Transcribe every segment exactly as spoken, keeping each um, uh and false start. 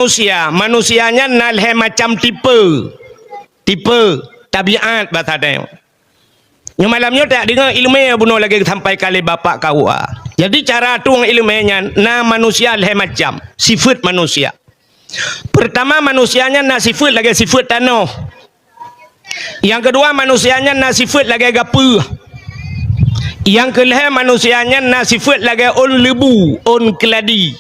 manusia. Manusia nyan na lhée macam tipe. Tipe, tabiat basa tanyoe. Nyoe malam nyoe tadeungoe iéleumé bunoe lagée geusampaikan lé Bapak K U A. Jadi, cara tueng iéleumé nyan na manusia lhée macam, sifeuet manusia. Peurtama, manusia nyan na sifeuet lagée sifeuet tanoh. Nyang keudua, manusia nyan na sifeuet lagée gapeue. Nyang keulhée, manusia nyan na sifeuet lagée ôn leubu, ôn keuladi.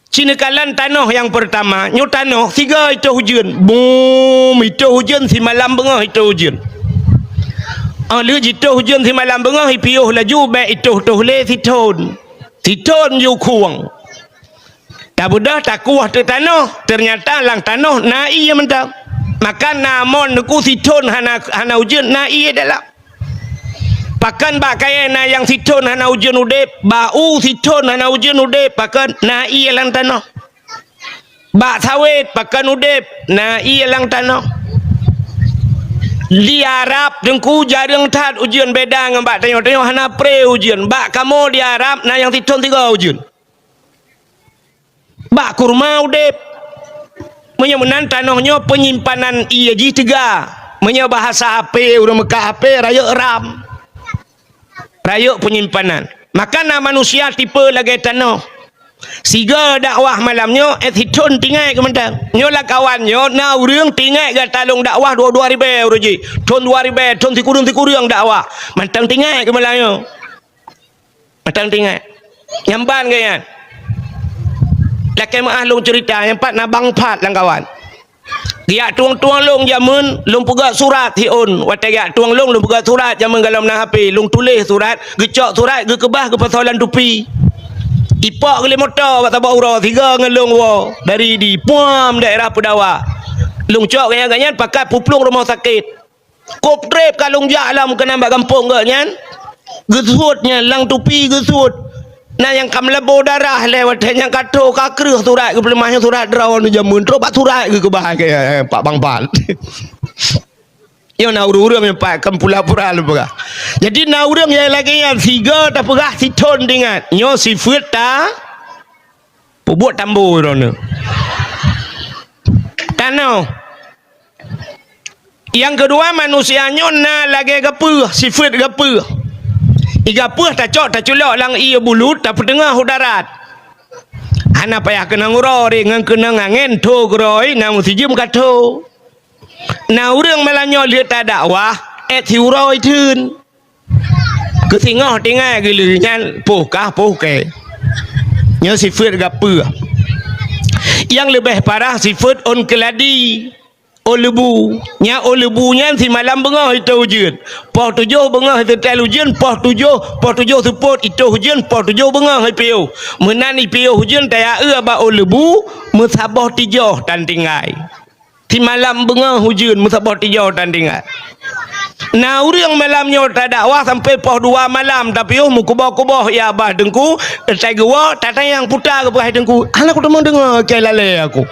Ci neukalon tanoh nyang peurtama, nyoe tanoh siga itoh ujeuen. Bum, itoh ujeuen simalam beungoh itoh ujeuen. Óh lheueh jitoh ujeuen simalam beungoh, ipiôh laju bék itoh-toh lé sithon. Sithon ju khueng. Tabeudôh takueh teuk tanoh, teunyata lam tanoh na ié mantong. Maka na mon neuku sithon hana, hana ujeuen, na ié dalam. Pakon bak kayée na nyang sithon hana ujeuen udeb, bak u sithon hana ujeuen udeb, pakon na ié lam tanoh. Bak sawét pakon udeb, na ié lam tanoh. Di Arab teungku jareueng that ujeuen beda ngon bak tanyoe, tanyoe hana pre ujeuen. Bak kamoe di Arab na nyang sithon siga ujeuen. Bak kurma udeb. Meunyoe meunan tanoh nyoe peunyimpanan ié jih teuga. Meunyoe bahasa H P, ureuëng meukat H P, rayeuk RAM. Rayeuk peunyimpanan. Maka na manusia tipe lagée tanoh. Siga dakwah malam nyoe, eh, sithon tinggai keu mantong. Nyoe lam kawan nyoe, na ureuëng tinggai gata lôn dakwah dua-dua ribée ureuëng jih. Thon dua ribée, thon sikureueng-sikureueng dakwah. Mantong tinggai keu malam nyoe. Mantong tinggai. Nyang ban geuh nyan. Lakée meuáh lôn ceurita, nyang pat na Bang Phat lam kawan. Geujak tueng-tueng lôn jameun, lôn peugah surat hi ôn. Watée geujak tueng lôn, lôn peugah surat jameun golom na H P. Lôn tuléh surat, geucok surat, geukeubah, geupasoe lam tupi. Ipok geuh lé moto bak saboh uroe, siga ngon lôn woe dari di Puam daerah Peudawa. Lôn cok geuh nyan, geuh nyan pakat peuplueng rumoh sakét. Kôb treb ka lôn jak lam keunan bak gampông geuh nyan. Geusuet nyan lam tupi geusuet. Na nyang ka meulabo darah lé watée nyan ka tho ka kreueh surat geupeuleumah nyan surat droe nyoe jameun trok bak surat geukeubah keu, eh, Pak Bang Phat. Nyoe na ureuëng-ureuëng nyang pat kan pula-pula lôn peugah. Jadi na ureuëng nyang lagée nyan siga tapeugah sithon teuingat. Nyoe sifeuet ta peubuet tambo droeneuh. Tanoh. Nyang keudua, manusia nyoe na lagée gapeue, sifeuet gapeue. I gapeue tacok taculok lam ié bulut, tapeuteungoh u darat. Hana payah keunong uroe, ngon keunong angén tho keudroe, na meusijeuem ka tho. Na ureuëng malam nyoe lheueh tadakwah, ék siuroe theun. Keusingoh tinggai geuleuh nyan poh kah poh kée. Nyoe sifeuet gapeue. Nyang leubeh parah sifeuet ôn keuladi, ôn leubu. Nyang ôn leubu nyan simalam beungoh itoh ujeuen. Poh tujoh beungoh seutôt ujeuen, poh tujoh, poh tujoh seupôt itoh ujeuen, poh tujoh beungoh ipiôh. Meunan ipiôh ujeuen tayaue bak ôn leubu, meusaboh tijoh tan tinggai. Simalam beungoh ujeuen meusaboh tijoh tan tinggai. Na ureuëng malam nyoe tadakwah sampoe poh dua malam, tapi oh meukuboh-kuboh ya bah teungku, tai geuwoe tatanyong puta geupeugah teungku, hana kuteumong deungoe keu lalée aku.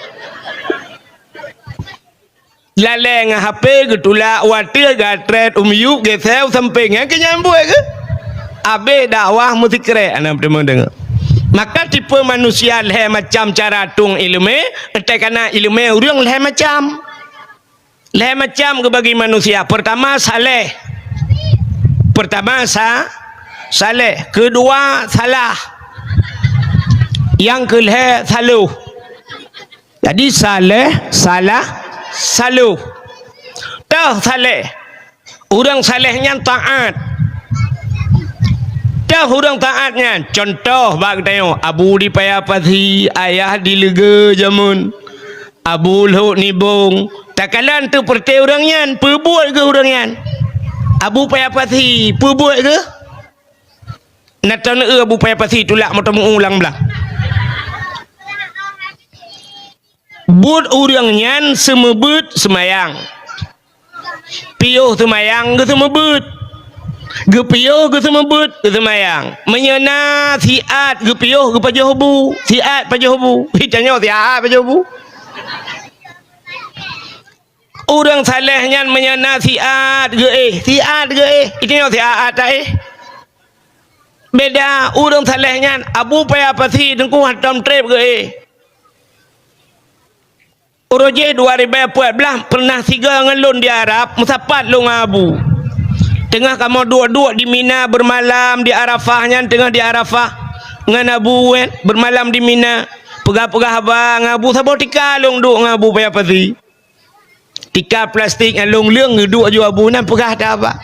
Lalée ngon H P geutulak, watée gatrét u miyueb geuseu sampoe ngon keu nyang buet geuh. Abéh dakwah meusikrek hana teumong deungoe. Maka tipe manusia lhée macam cara tueng iéleumé, teuka na iéleumé ureuëng lhée macam. Lhée macam geubagi manusia. Peurtama saléh. Peurtama sa, saléh. Keudua salah. Nyang keulhée saloh. Jadi saléh, salah, saloh. Toh saléh. Ureuëng saléh nyan taát. Toh ureuëng taát nyan, cuntoh bak geutanyoe, Abu di Paya Pasi, Ayah di Leuge jameun, Abu Lhok Nibong. Takalon teupeureuté ureuëng nyan, peubuet geuh ureuëng nyan. Abu Paya Pasi, peubuet geuh. Na taneue Abu Paya Pasi tulak meuteumeu ulang blah. Buet ureuëng nyan seumeubeuet seumayang. Piôh seumayang geuseumeubeuet. Geupiôh geuseumeubeuet geuseumayang. Meunyoe na siat geupiôh geupajoh bu, siat pajoh bu. Geutanyoe siat pajoh bu. Ureuëng saléh nyan meunyoe na siat geuéh, siat geuéh. Geutanyoe siat taéh. Beda ureuëng saléh nyan, Abu Paya Pasi teungku hantom treb geuéh. Uroe jéh dua ribèe peuet blah, pernah sigoe ngon lôn di Arab, meusapat lôn ngon Abu. Teungoh kamoe duek-duek di Mina, beumalam di Arafah nyan, teungoh di Arafah ngon Abu, eh, beumalam di Mina. Peugah-peugah haba ngon Abu, saboh tika lôn duek ngon Abu paya pasi. Tika plastik nyang lôn leueng geuduek ju Abu nan peugah that haba.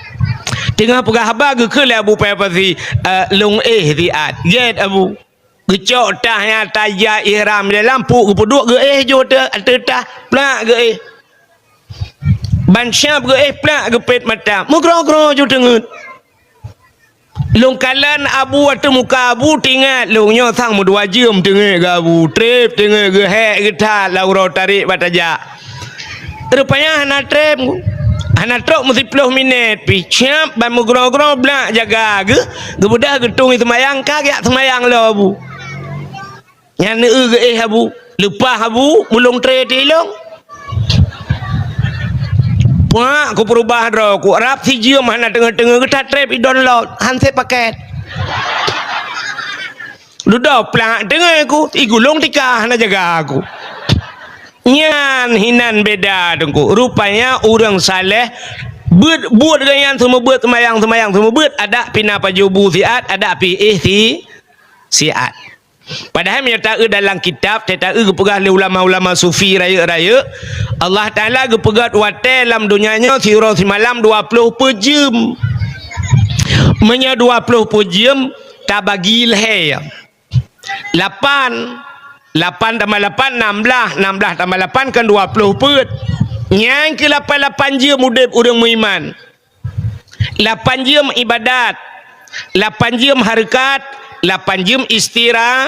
Teungoh peugah haba geukheun lé Abu paya pasi, eh, lôn éh siat. Gét Abu. Geucok tah nyang tajak ihram di dalam, puk geupeuduek, geuéh ju ateueh, ateueh tah, plak geuéh. Ban syab geuéh, plak geupét mata. Meugroe-groe ju teungeut. Lôn kalon Abu ateueh muka Abu, teuingat lôn nyoe sang meudua jeuem teungeut keu Abu. Trép teungeut, geuhék geuthat lam uroe tarek bak tajak. Rupanya hana trép, hana trok meusiploh minét pih. Siab ban meugroe-groe, blak jaga geuh, geubeudôh geutung seumayang, ka geujak seumayang lom Abu. Nyan neueu geuéh Abu. Leupah Abu, meulông trép tilông. Puak, ku peurubah droe, ku rab sijeuem hana teungeut-teungeut, geuthat trép i download, han sép pakét. Dudoe plak teungeut ku, i gulong tika hana jaga ku. Nyan hinan beda Teungku. Rupanya ureueng saleh, beuet, buet geuh nyan seumeubeuet, seumayang, seumayang seumeubeuet, adak pih na pajoh bu siat, adak pih éh si, siat. Padahai meunyoe taeu dalam kitab, taeu geupeugah lé ulama-ulama sufi rayeuk-rayeuk, Allah Taala geupeugét watée lam donya nyoe siuroe simalam dua ploh peuet jeuem. Meunyoe dua ploh peuet jeuem, tabagi lhée. Lapan. Lapan tambah lapan, nam blaih. Nam blaih tambah lapan kan dua ploh peuet. Nyan keuh lapan-lapan jeuem udeb ureuëng meuiman. Lapan jeuem ibadat. Lapan jeuem hareukat. Lapan jeuem istira-,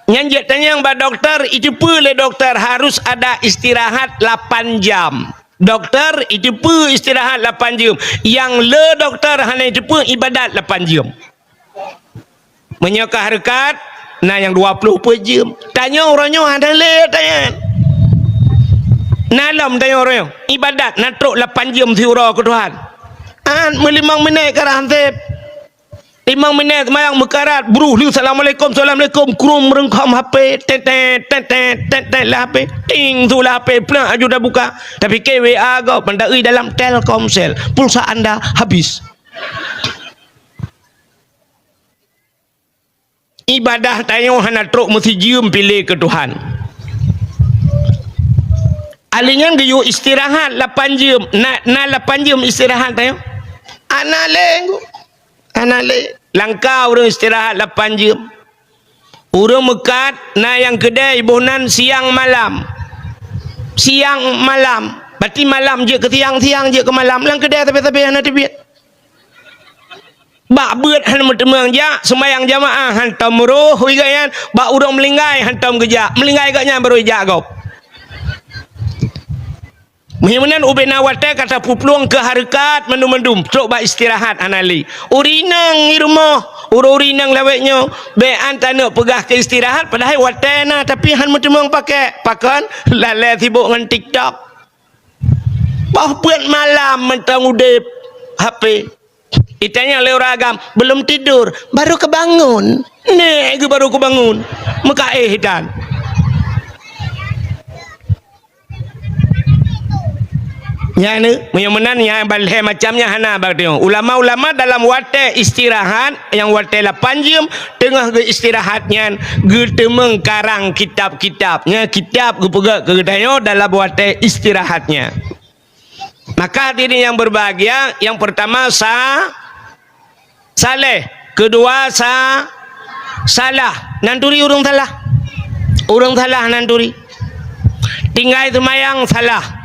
nyan jeuet tanyong bak dokto, iteupeue lé dokto harus ada istirahat lapan jam. Dokto iteupeue istirahat lapan jeuem. Nyang le dokto hana iteupeue ibadat lapan jeuem. Meunyoe ka hareukat, na nyang dua ploh peuet jeuem. Tanyoe uroe nyoe hana lé tanyan. Na lom tanyoe uroe nyoe. Ibadat na trok lapan jeuem siuroe keu Tuhan. An meulimong minét ka rhah sép. Limong minét seumayang meukarat, bruh lheueh assalamualaikum, assalamualaikum, krum reungkhom H P, tet, tet, tet, tet, tet, tet, lam H P. Ting, su lam H P, plak aju tabuka. Tapike W A gob, mantong dalam Telkomsel. Pulsa anda habis. Ibadah tanyoe hana trok meusijeuem pih lé keu Tuhan. Ahli nyan geuyue istirahat lapan jeuem. Na, na lapan jeuem istirahat tanyoe? Hana lé, Teungku. Hana lé. Langka ureuëng istirahat lapan jeuem. Ureuëng meukat na nyang keudée iboh nan siang malam. Siang malam. Berarti malam jeuet keu siang, siang jeuet keu malam. Lam keudée sabe-sabe hana teubiet. Bak beuet hana meuteumeung jak, seumayang jamaah hantom roh, hui gobnyan, bak ureuëng meulinggai hantom geujak. Meulinggai gobnyan barô ijak gob. Meunyoe meunan ubena watée ka tapeuplueng keu hareukat mandum-mandum, trok bak istirahat hana lé. Ureuëng inong di rumoh, ureuëng-ureuëng inong lawét nyoe, bék an taneuk peugah keu istirahat, padahai watée na, tapi han meuteumeung paké. Pakon? Lalée sibok ngon TikTok. Boh peuet malam mantong udeb H P. Itanyong lé ureuëng agam, "Belum tidur, baru kebangun." Nèk geuh baru kebangun. Meukaéh itan. Nyan, meunyoe meunan, nyan ban lhée macam nyan hana bak tanyoe. Ulama-ulama dalam watée istirahat, nyang watée lapan jeuem, teungoh geuistirahat nyan, geuteumeung karang kitab-kitab. Nyan kitab geupeugah keu geutanyoe dalam watée istirahat nyan. Maka hadirin yang berbahagia, yang pertama sa-, saleh, kedua sa-, salah. Nan turi ureuëng salah. Ureuëng salah nan turi. Tinggai seumayang salah.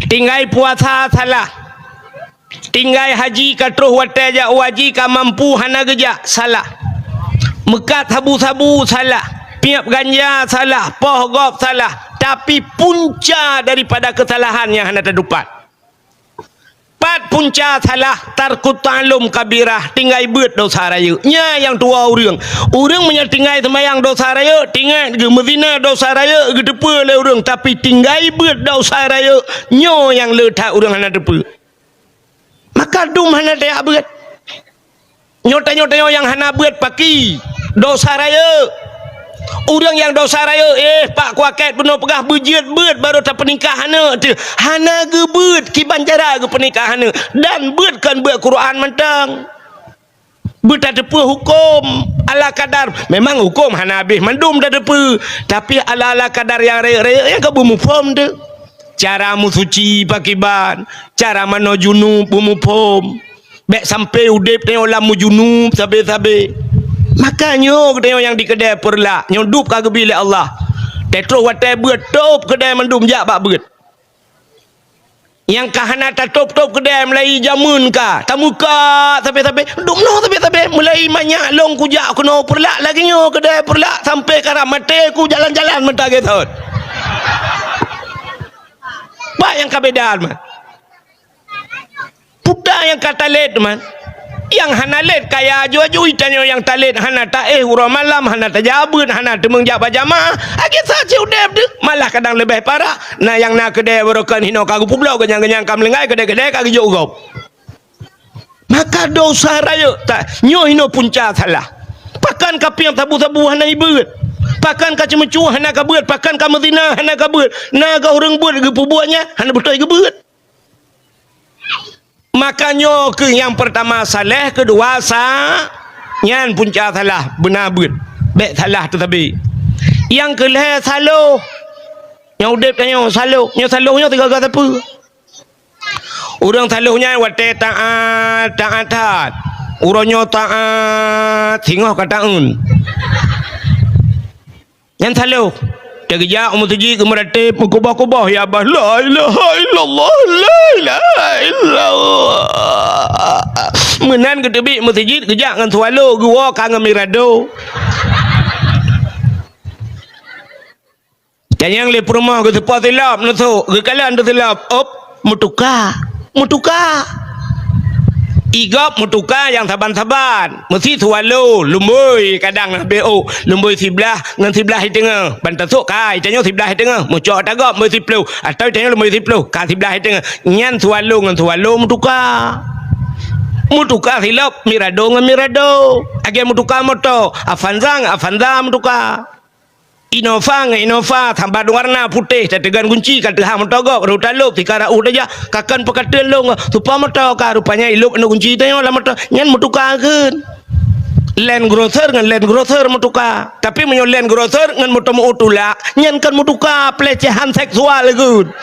Tinggai puasa salah. Tinggai haji ka troh watée jak u haji ka mampu hana geujak, salah. Meukat sabu-sabu salah. Piep ganja salah. Poh gob salah. Tapi punca daripada kesalahan nyan hana tatupat. Pat punca salah, tarkut ta'allum kabirah, tinggai beuet dosa rayeuk. Nyan nyang tuwoe ureuëng. Ureuëng meunyoe tinggai seumayang dosa rayeuk, tinggai geuh meuzina dosa rayeuk, geuteupeue lé ureuëng, tapi tinggai beuet dosa rayeuk, nyoe nyang le that ureuëng hana teupeue. Maka dum hana tajak beuet. Nyoe tanyoe-tanyoe nyang hana beuet paki, dosa rayeuk. Ureuëng nyang desya rayeuk, eh, pak kuakét bunoe peugah beujeuet beuet barô tapeunikah aneuk teuh. Hana geubeuet kiban cara geupeunikah aneuk. Dan beuet kon beuet Quran mantong. Beutateupeue huköm ala kadar. Memang huköm hana habéh mandum tateupeue, tapi ala-ala kadar nyang rayeuk-rayeuk nyan ka beumuphom teuh. Cara meusuci pakiban, cara manoe junub beumuphom. Bék sampai udeb tanyoe lam meujunub sabe-sabe. Maka nyoe geutanyoe nyang di keudée Peureulak, nyoe dub ka geubi lé Allah. Teutroh watée beuet tôb keudée mandum jak bak beuet. Nyang ka hana tatôb-tôb keudée meulai jameun ka, tamuka sabe-sabe, dum noe sabe-sabe, meulai manyak lôn kujak keunoe Peureulak lagée nyoe keudée Peureulak sampai karab maté ku jalan-jalan meuta gesot. Bah nyang ka beda man. Puta nyang ka talét man. Nyang hana lét kaya aju-aju, tanyoe nyang talét hana taéh uroe malam, hana tajabeuet, hana teumeung jak bak jamaah. Lagée sa cit udeb deuh, malah kadang leubeh parah. Na nyang na keudée barokon hinoe ka geupubloe, geunyang-geunyang ka meulinggai, keudée-keudée ka geujok gob. Maka desya rayeuk ta, nyoe hinoe punca salah. Pakon ka pieng sabu-sabu hana jibeuet? Pakon ka ceumeucue hana ka beuet? Pakon ka meuzina hana ka beuet? Na goh ureuëng beuet geupeubuet nyan hana beutôi geubeuet. Maka nyoe keuh nyang peurtama saléh, keudua sa, nyan punca salah, beuna beuet. Bék salah teusabe. Nyang keulhée saloh. Nyang udeb tanyoe saloh. Nyoe saloh nyoe sigaga sapeue? Ureuëng saloh nyan watée taát, taát that. Uroe nyoe taát, singoh ka taeun. Nyan saloh. Teugeujak u meuseujid geumeuratéb, meukuboh-kuboh, ya bah, la ilaha illallah, la ilaha illallah. Meunan geuteubiet meuseujid, geujak ngon swallow, geuwoe ka ngon mirado. Tanyong lé peurumoh geuseupôt silop neusok, geukalon teusilop, op, meutuka, meutuka. Igop meutuka nyang saban-saban, meusi swallow, lumboi kadang na B O, lumboi siblah ngon siblah i teungoh, ban tasok kai, tanyoe siblah i teungoh, meucok tagop lumboi siploh, atau tanyoe lumboi siploh, ka siblah i teungoh. Nyan swallow ngon swallow meutuka. Meutuka silop, mirado ngon mirado. Lagée meutuka moto, Avanza ngon Avanza meutuka. Innova ngon Innova, saban warna putéh, tateugan gunci, ka teuhah moto gob, rot talop, tika rauh tajak, ka kon peukateuen lôn, supa moto ka, rupanya ilop aneuëk gunci tanyoe lam moto, nyan meutuka kheun. Land Cruiser ngon Land Cruiser meutuka. Tapi meunyoe Land Cruiser ngon moto meu tulak, nyan kon meutuka, pelecehan seksual kheun.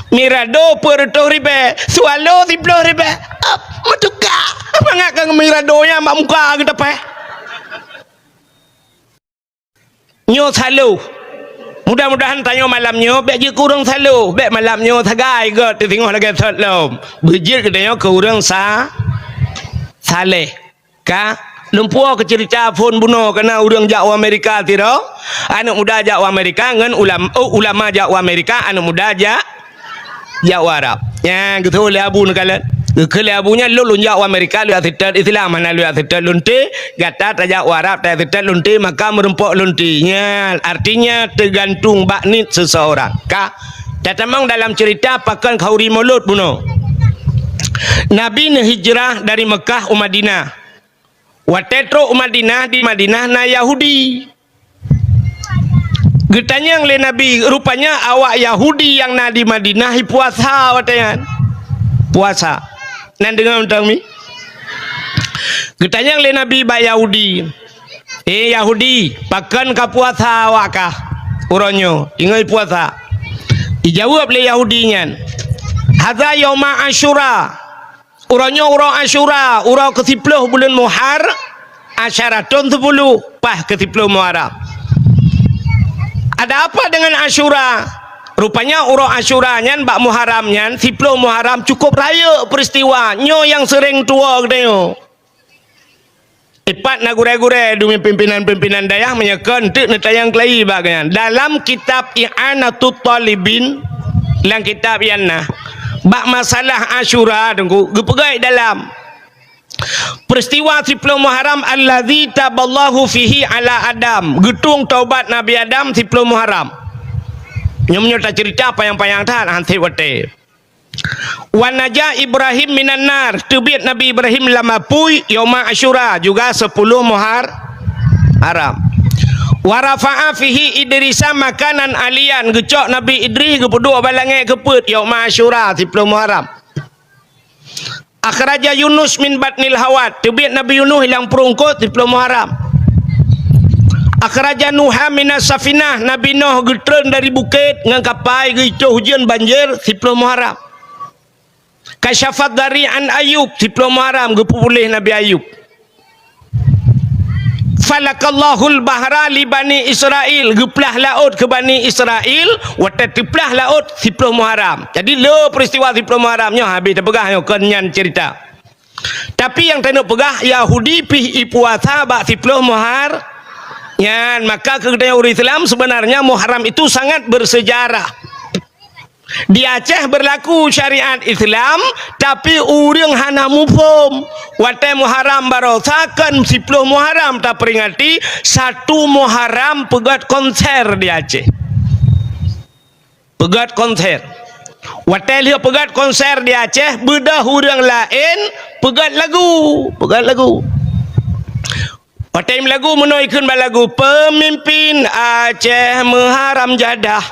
Mirado peuet reutôh ribée, swallow siploh ribée. Ap, meutuka. Mangat ka mirado nyan bak muka geuteupeh. Nyoe saloh. Mudah-mudahan tanyoe malam nyoe bék jeuet keu ureuëng saloh, bék malam nyoe sagai gét teusingoh lagée sot lom. Beujeuet geutanyoe keu ureuëng sa-, saleh. Ka, lôn puwoe keu ceurita phon bunoe, kana ureuëng jak u Amerika sidroe, aneuëk muda jak u Amerika ngon ulam-, oh, ulama jak u Amerika, aneuëk muda jak, jak u Arab. Nyan geuteupeue lé abu neukalon. Geukheun lé abu nyan, lôn, lôn jak u Amerika, lôn jak seutôt Islam, hana lôn jak seutôt lonte, gata tajak u Arab, tajak seutôt lonte, maka meurumpok lonte. Nyan, artinya teugantung bak niet seuseurang. Ka, tatamong dalam ceurita pakon khauri Molot bunoe. Nabi neuhijrah dari Meukah u Madinah. Watée trok u Madinah, di Madinah na Yahudi. Geutanyong lé Nabi, rupanya awak Yahudi nyang na di Madinah i puasa watée nyan. Puasa. Nan deungoe mantong mi? Geutanyong lé Nabi bak Yahudi, "Eh Yahudi, pakon ka puasa awak kah uroe nyoe, ingat puasa?" Ijaweueb lé Yahudi nyan, "Hadza yauma Asyura." Uroe nyoe uroe Asyura, uroe keusiploh buleuen Muhar-, Asyara thon siploh, paih keusiploh Muharram. Ada apa dengan Asyura? Rupanya uroe Asyura nyan bak Muharram nyan, siploh Muharram cukôp rayeuk peuristiwa. Nyoe nyang seuréng tuwoe geutanyoe. Ipat na gurée-gurée dumé pimpinan-pimpinan dayah meunyoe kon teuk neutanyong keulayi bak geuhnyan. Dalam kitab I'anatut Talibin, lam kitab nyan na, bak masalah Asyura, Teungku, geupeugah dalam peristiwa siploh Muharram, "Allazi taballahu fihi ala Adam", geutueng taubat Nabi Adam siploh Muharram. Nyoe meunyoe taceurita panyang-panyang that, han sép watée. Wa naja Ibrahim minan nar, teubiet Nabi Ibrahim lam apui yauma Asyura, juga sepuluh Muhar-, Haram. Wa rafa'a fihi Idrisa makanan aliyan, geucok Nabi Idris geupeuduek bak langét keu peuet yauma Asyura, siploh Muharram. Akhraja Yunus min batnil hawat, teubiet Nabi Yunus lam prueng eungkôt, siploh Muharram. Akhraja Nuha minas safinah, Nabi Nuh geutreun dari bukét ngon kapai, geuitoh ujeuen banjir, siploh Muharram. Kasyafad dari an Ayub, siploh Muharram, geupeupuléh Nabi Ayub. Falakallahul bahra li Bani Israel, geuplah laôt keu Bani Israel, watée teuplah laôt siploh Muharram. Jadi, le peristiwa siploh Muharram nyoe habéh tapeugah nyoe, kon nyan cerita. Tapi nyang taneuk peugah, Yahudi pih ipuasa bak siploh Muhar-, nyan, maka keu geutanyoe ureuëng Islam, sebenarnya Muharram itu sangat bersejarah. Di Aceh berlaku syariat Islam, tapi ureuëng hana muphom. Watée Muharram barosa, kon siploh Muharram taperingati, satu Muharram peugét konser di Aceh. Peugét konser. Watée lheueh peugét konser di Aceh, beudôh ureuëng laén peugét lagu, peugét lagu. Watée meulagu, meunoe ikheun bak lagu, "Pemimpin Aceh meuharam jadah."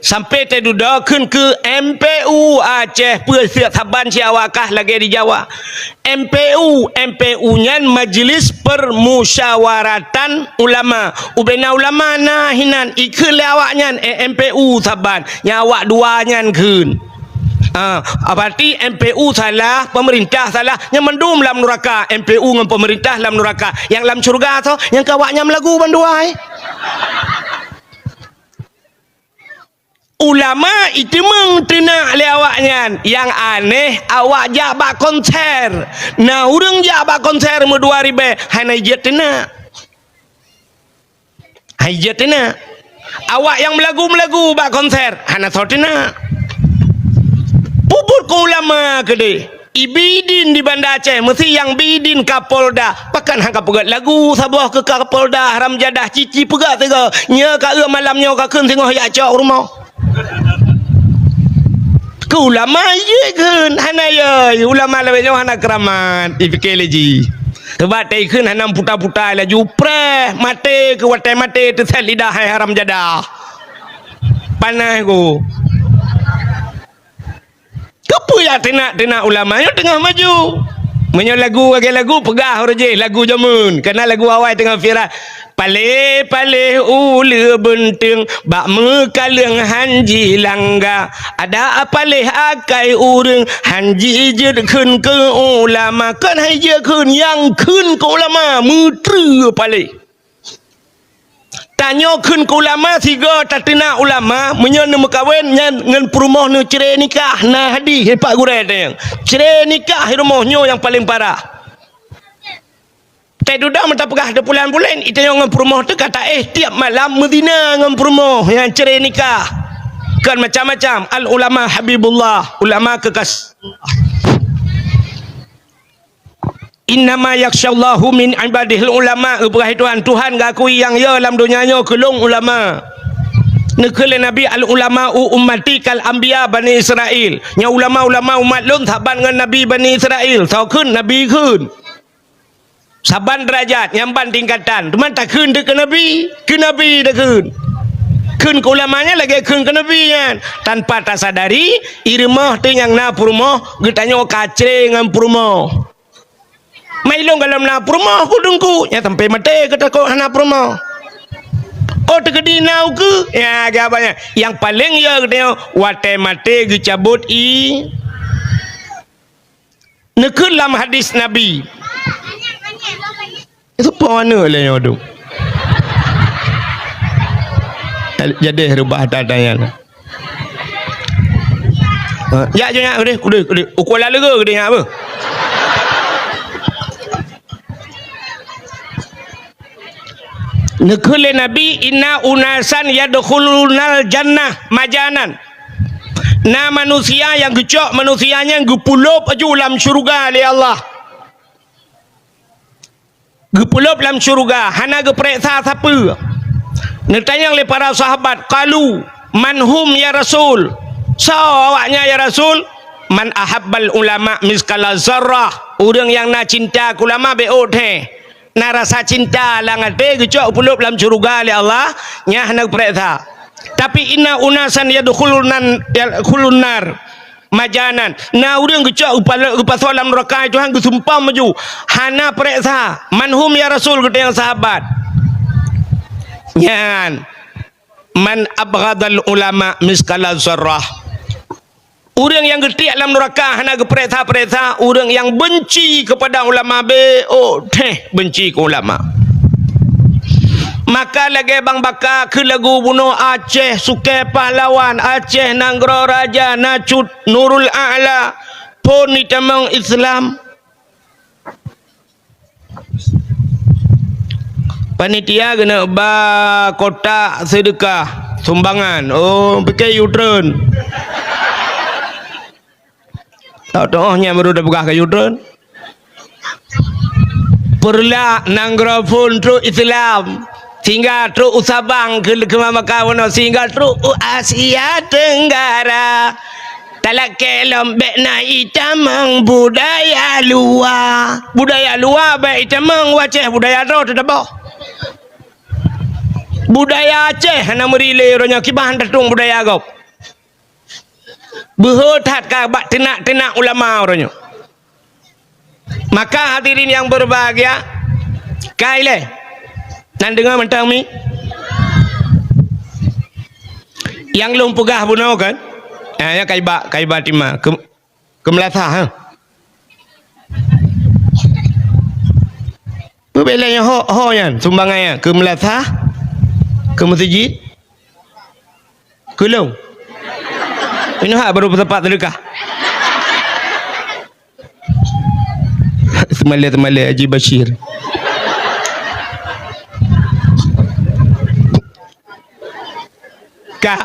Sampai teududoe kheun keu M P U Aceh, peue siat saban si awak kah lagée di Jawa. M P U, M P U nyan Majelis Permusyawaratan Ulama. Ubena ulama na hinan, ikheun lé awak nyan, eh, M P U saban. Nyang awak dua nyan kheun. Ah, berarti M P U salah, pemerintah salah, nyang mandum lam nuraka, M P U ngon pemerintah lam nuraka. Nyang lam syurga tho, nyang keu awak nyan meulagu bandua, eh. Ulama iteumeng teunak lé awak nyan. Nyang aneh, awak jak bak konser. Na ureuëng jak bak konser meudua ribée, hana jeuet teunak. Hai jeuet teunak. Awak nyang meulagu-meulagu bak konser, hana soe teunak. Peubuet keu ulama keudeh. Ibi idin di Banda Aceh, meusi nyang bi idin Kapolda. Pakon hana peugét lagu saboh keu Kapolda, haram jadah, cici peugét sigoe. Nyoe ka eu malam nyoe ka kheun singoh jak cok rumoh. Keu ulama jih kheun, hana yoi. Ulama lawét nyoe hana keuramat, ipike lé jih. Sebab tai kheun hana puta-puta laju preh, maté keu watée maté teuset lidah hai haram jadah. Panas ku. Keupeue jak teunak-teunak ulama nyoe teungoh maju? Meunyoe lagu lagée lagu peugah uroe jih, lagu jameun, kana lagu awai teungoh viral. Paléh-paléh uleue beunteueng bak meukaleueng han jilangga. Ada paléh akai ureuëng han jijeuet kheun keu ulama. Kon han jijeuet kheun, nyang kheun keu ulama meutreue paléh. Tanyoe kheun keu ulama sigoe tateunak ulama, meunyoe neumeukawen nyan ngon peurumoh neucre nikah, na hadih dipat gurée tanyong. Cre nikah di rumoh nyoe nyang paleng parah. Teududoe meuta peugah teupulan-pulen, itanyong ngon peurumoh teuka taéh tieb malam meuzina ngon peurumoh nyang cre nikah. Kon macam-macam, al ulama habibullah, ulama keukas. Innama yakhsyallahu min ibadihil ulama, geupeugah Tuhan, Tuhan geukui nyang yo lam donya nyoe keu lôn ulama. Neukheun lé Nabi, al ulama u ummati kal anbiya Bani Israel. Nyoe ulama-ulama umat lôn saban ngon Nabi Bani Israel. Soe kheun, Nabi kheun. Saban deurajat, nyang ban tingkatan. Teuma takheun teuh keu Nabi, keu Nabi takheun. Kheun keu ulama nyan lagée kheun keu Nabi nyan. Tanpa tasadari, i rumoh teuh nyang na peurumoh, geutanyoe ka cre ngon peurumoh. Mai lôn gohlom na peurumoh ku teungku, nyan sampai maté geutakot hana peurumoh. Oh, teukeudi na ukeue, ya, geuba nyan. Nyang paleng yo geutanyoe watée maté geucabot i. Neukheun lam hadis Nabi. Soe po aneuk lé nyoe tu? Jadi reubah tanya. Ha, jak je nyak keudeh, keudeh, keudeh. Ukoe lalege keudeh nyak apa? Neukheun lé Nabi, "Inna unasan yadkhulunal jannah majanan." Na manusia nyang geucok manusia nyan geupulop aju lam syeuruga lé Allah. Geupulop lam syeuruga, hana geupareksa sapeue. Neutanyong lé para sahabat, qalu, "Man hum ya Rasul?" Soe awaknyan ya Rasul? "Man ahabbal ulama miskala zarrah." Ureuëng nyang na cinta keu ulama bék ôk theh. Na rasa cinta lam até geucok peuleueb lam syeuruga lé Allah, nyan hana geupreh that. Tapi inna unasan yadkhulunan, yadkhulun nar majanan. Na ureuëng geucok geupalo-, geupasoe lam neuraka Tuhan geusumpah maju. Hana preh that. "Man hum ya Rasul?" Geutanyong sahabat. Nyan. "Man abghadal ulama miskala zarrah." Ureuëng nyang geutiek lam neuraka hana geupreh that-preh that, ureuëng nyang benci keupada ulama bék ôk theh benci keu ulama. Maka lagée bang baka keu lagu bunoe Aceh, Sukée Pahlawan, Aceh Nanggroe Raja, na cut Nurul A'la, phon itamong Islam. Panitia keuneuk ba kotak seudeukah sumbangan. Oh, pike U-turn. Tahu-tahu nyan baru dah peugah ke U-turn. Peureulak nanggroe phon trok Islam. Sehingga trok u Sabang keu, keu maka bunoe, sehingga trok u Asia Tenggara. Talakée lom bék na itamong budaya luwa. Budaya luwa bék itamong, u Aceh budaya droe teutabah. Budaya Aceh hana meuri lé uroe nyoe, kiban tatong budaya gob. Beuhe that ka bak teunak-teunak ulama uroe nyoe. Maka hadirin yang berbahagia, kai lé. Nan deungoe mantong mi? Nyang lôn peugah bunoe kan? Ah, ya kai ba, kai ba tima. Keu, keu meulasah, ha? Peubeda nyoe ho, ho nyan, sumbangan nyan. Keu meulasah, keu meuseujid, keu lôn. Inoe ha baru peusapat seudeukah. Seumalée-seumalée Haji Bashir. Ka.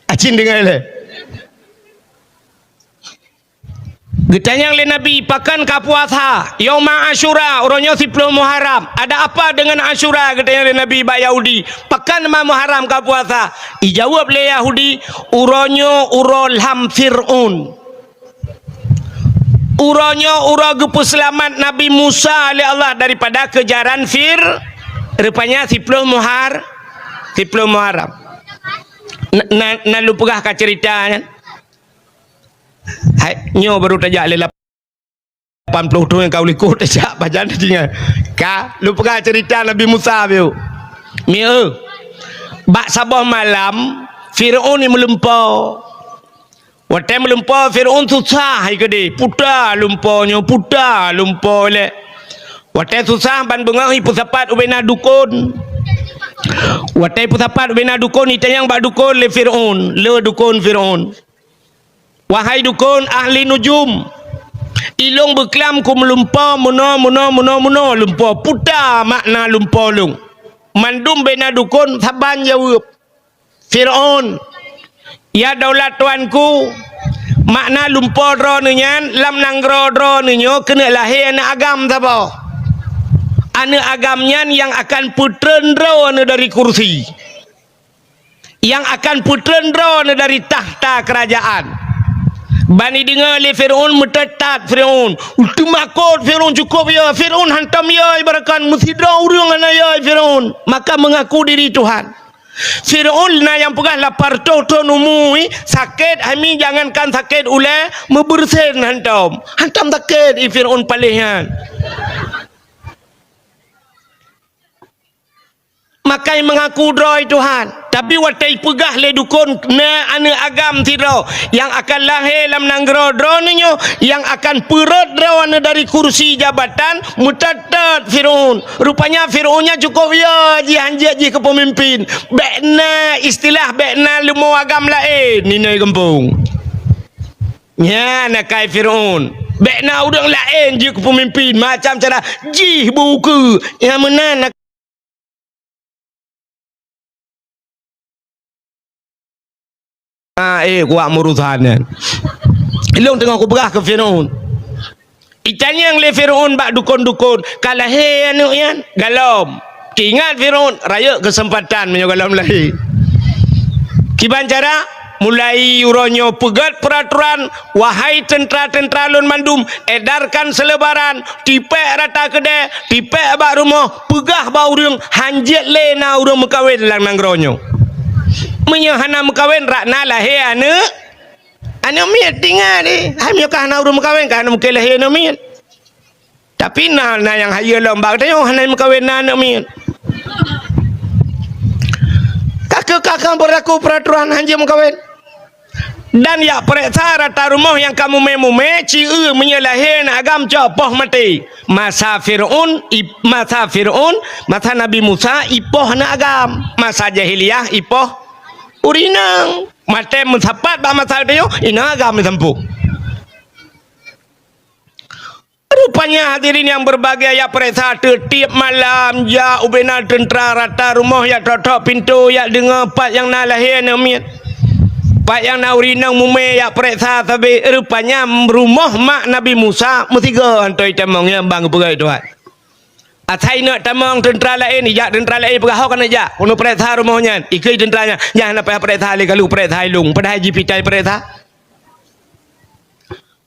Acin deungoe lé. Geutanyong lé Nabi, "Pakon ka puasa?" "Yauma Asyura, uroe nyoe siploh Muharram." "Ada apa dengan Asyura?" geutanyong lé Nabi bak Yahudi. "Pakon ma Muharram ka puasa?" Ijaweueb lé Yahudi, "Uroe nyoe uroe lham Fir'aun." Uroe nyoe uroe geupeuseulamat Nabi Musa lé Allah daripada keujaran Fir-, rupanya siploh Muhar-, siploh Muharram. Na, na, na lôn peugah ka ceurita nyan. Hai, nyoe baru tajak lé lapan ploh thon nyang ka u likot tajak pajan tinggai. Ka, lôn peugah ceurita Nabi Musa bieu. Mieu, bak saboh malam, Fir'aun ni meulumpoe. Watée meulumpoe Fir'aun susah hai keudeh, puta lumpoe nyoe, puta lumpoe lé. Watée susah ban beungoh ipeusapat ubena dukon. Watée ipeusapat ubena dukon, itanyong bak dukon lé Fir'aun, lé dukon Fir'aun. "Wahai dukon ahli nujum, ilong beuklam ku meulumpoe meunoe, meunoe, meunoe, meunoe lumpoe, puta makna lumpoe lôn." Mandum bena dukon saban jaweueb. Fir'aun, "Ya daulat tuanku, makna lumpoe droeneuh nyan lam nanggroe droeneuh nyoe keuneuk lahé aneuëk agam saboh. Aneuëk agam nyan nyang akan peutreun droeneuh dari kursi, nyang akan peutreun droeneuh dari takhta keurajaan." Ban ideungoe lé Fir'aun, meutetat Fir'aun. Teumakot Fir'aun cukop yo. Fir'aun hantom yo, ibaratkan meusidroe ureuëng hana yo Fir'aun. Maka mengaku diri Tuhan. Fir'aun na nyang peugah lapan reutôh thon umu, sakét hami, jangankan sakét ulée, meubeureusen hantom. Hantom sakét i Fir'aun paléh nyan. Makai meungaku droe Tuhan, tapi watée ipeugah lé dukon na aneuëk agam sidroe nyang akan lahé lam nanggroe droeneuh nyoe, nyang akan peurot droeneuh dari kursi jabatan, meutetat Fir'aun. Rupanya Fir'aun nyan cukop yo jih hanjeuet jih keu peumimpin. Bék na istilah, bék na leumo agam laén inoe gampông. Nyan akai Fir'aun. Bék na ureuëng laén jeuet keu peumimpin, macam cara jih beukeue. Nyang meunan Ah, eh, kuat meurusan nyan. Ilong teungoh kupeugah keu Fir'aun. Itanyong lé Fir'aun bak dukon-dukon, "Ka lahé aneuëk nyan?" "Galom." Teuingat Fir'aun, rayeuk keuseumpatan meunyoe galom lahé. Kiban cara, mulai uroe nyoe peugét peuraturan, wahai teuntra-teuntra lôn mandum, edarkan seulebaran, tipék rata keudè, tipék bak rumoh, peugah bak ureuëng, hanjeuet lé na ureuëng meukawen lam nanggroe nyoe. Meunyoe hana meukawen, rak na lahé aneuëk, aneuëk miet, tinggai deh. Hai meunyoe ka hana ureuëng meukawen, ka hana mungken lahé aneuëk miet. Tapi na, na nyang hayeue lom bak tanyoe hana meukawen na aneuëk miet. Ka keuh ka kang beurlaku peuraturan hanjeuet meukawen. Dan yak peureksa rata rumoh nyang ka mumé-mumé, ci eu meunyoe lahé aneuëk agam cok poh maté. Masa Fir'aun, i-, masa Fir'aun, masa Nabi Musa ipoh aneuëk agam. Masa jahiliyah ipoh ureuëng inong. Maté meusapat bak masa tanyoe, inong agam meusampôh. Rupanya hadirin nyang berbahagia, yak peureksa teuk tiep malam, jak ubena teuntra rata rumoh, yak tok-tok pintoe, yak deungoe pat nyang na lahé aneuëk miet. Pat nyang na ureuëng inong mumé, yak peureksa sabe. Rupanya rumoh mak Nabi Musa meusigoe hantom itamong, nyan ban geupeugah Tuhan. Asai neuk tamong teuntra laén, ijak teuntra laén peugah, "Ho keuneuk jak, keuneuk peureksa rumoh nyan." Ikheun teuntra nyan, "Nyan hana payah peureksa lé, ka lheueh peureksa i lôn." Padahai jipitai peureksa.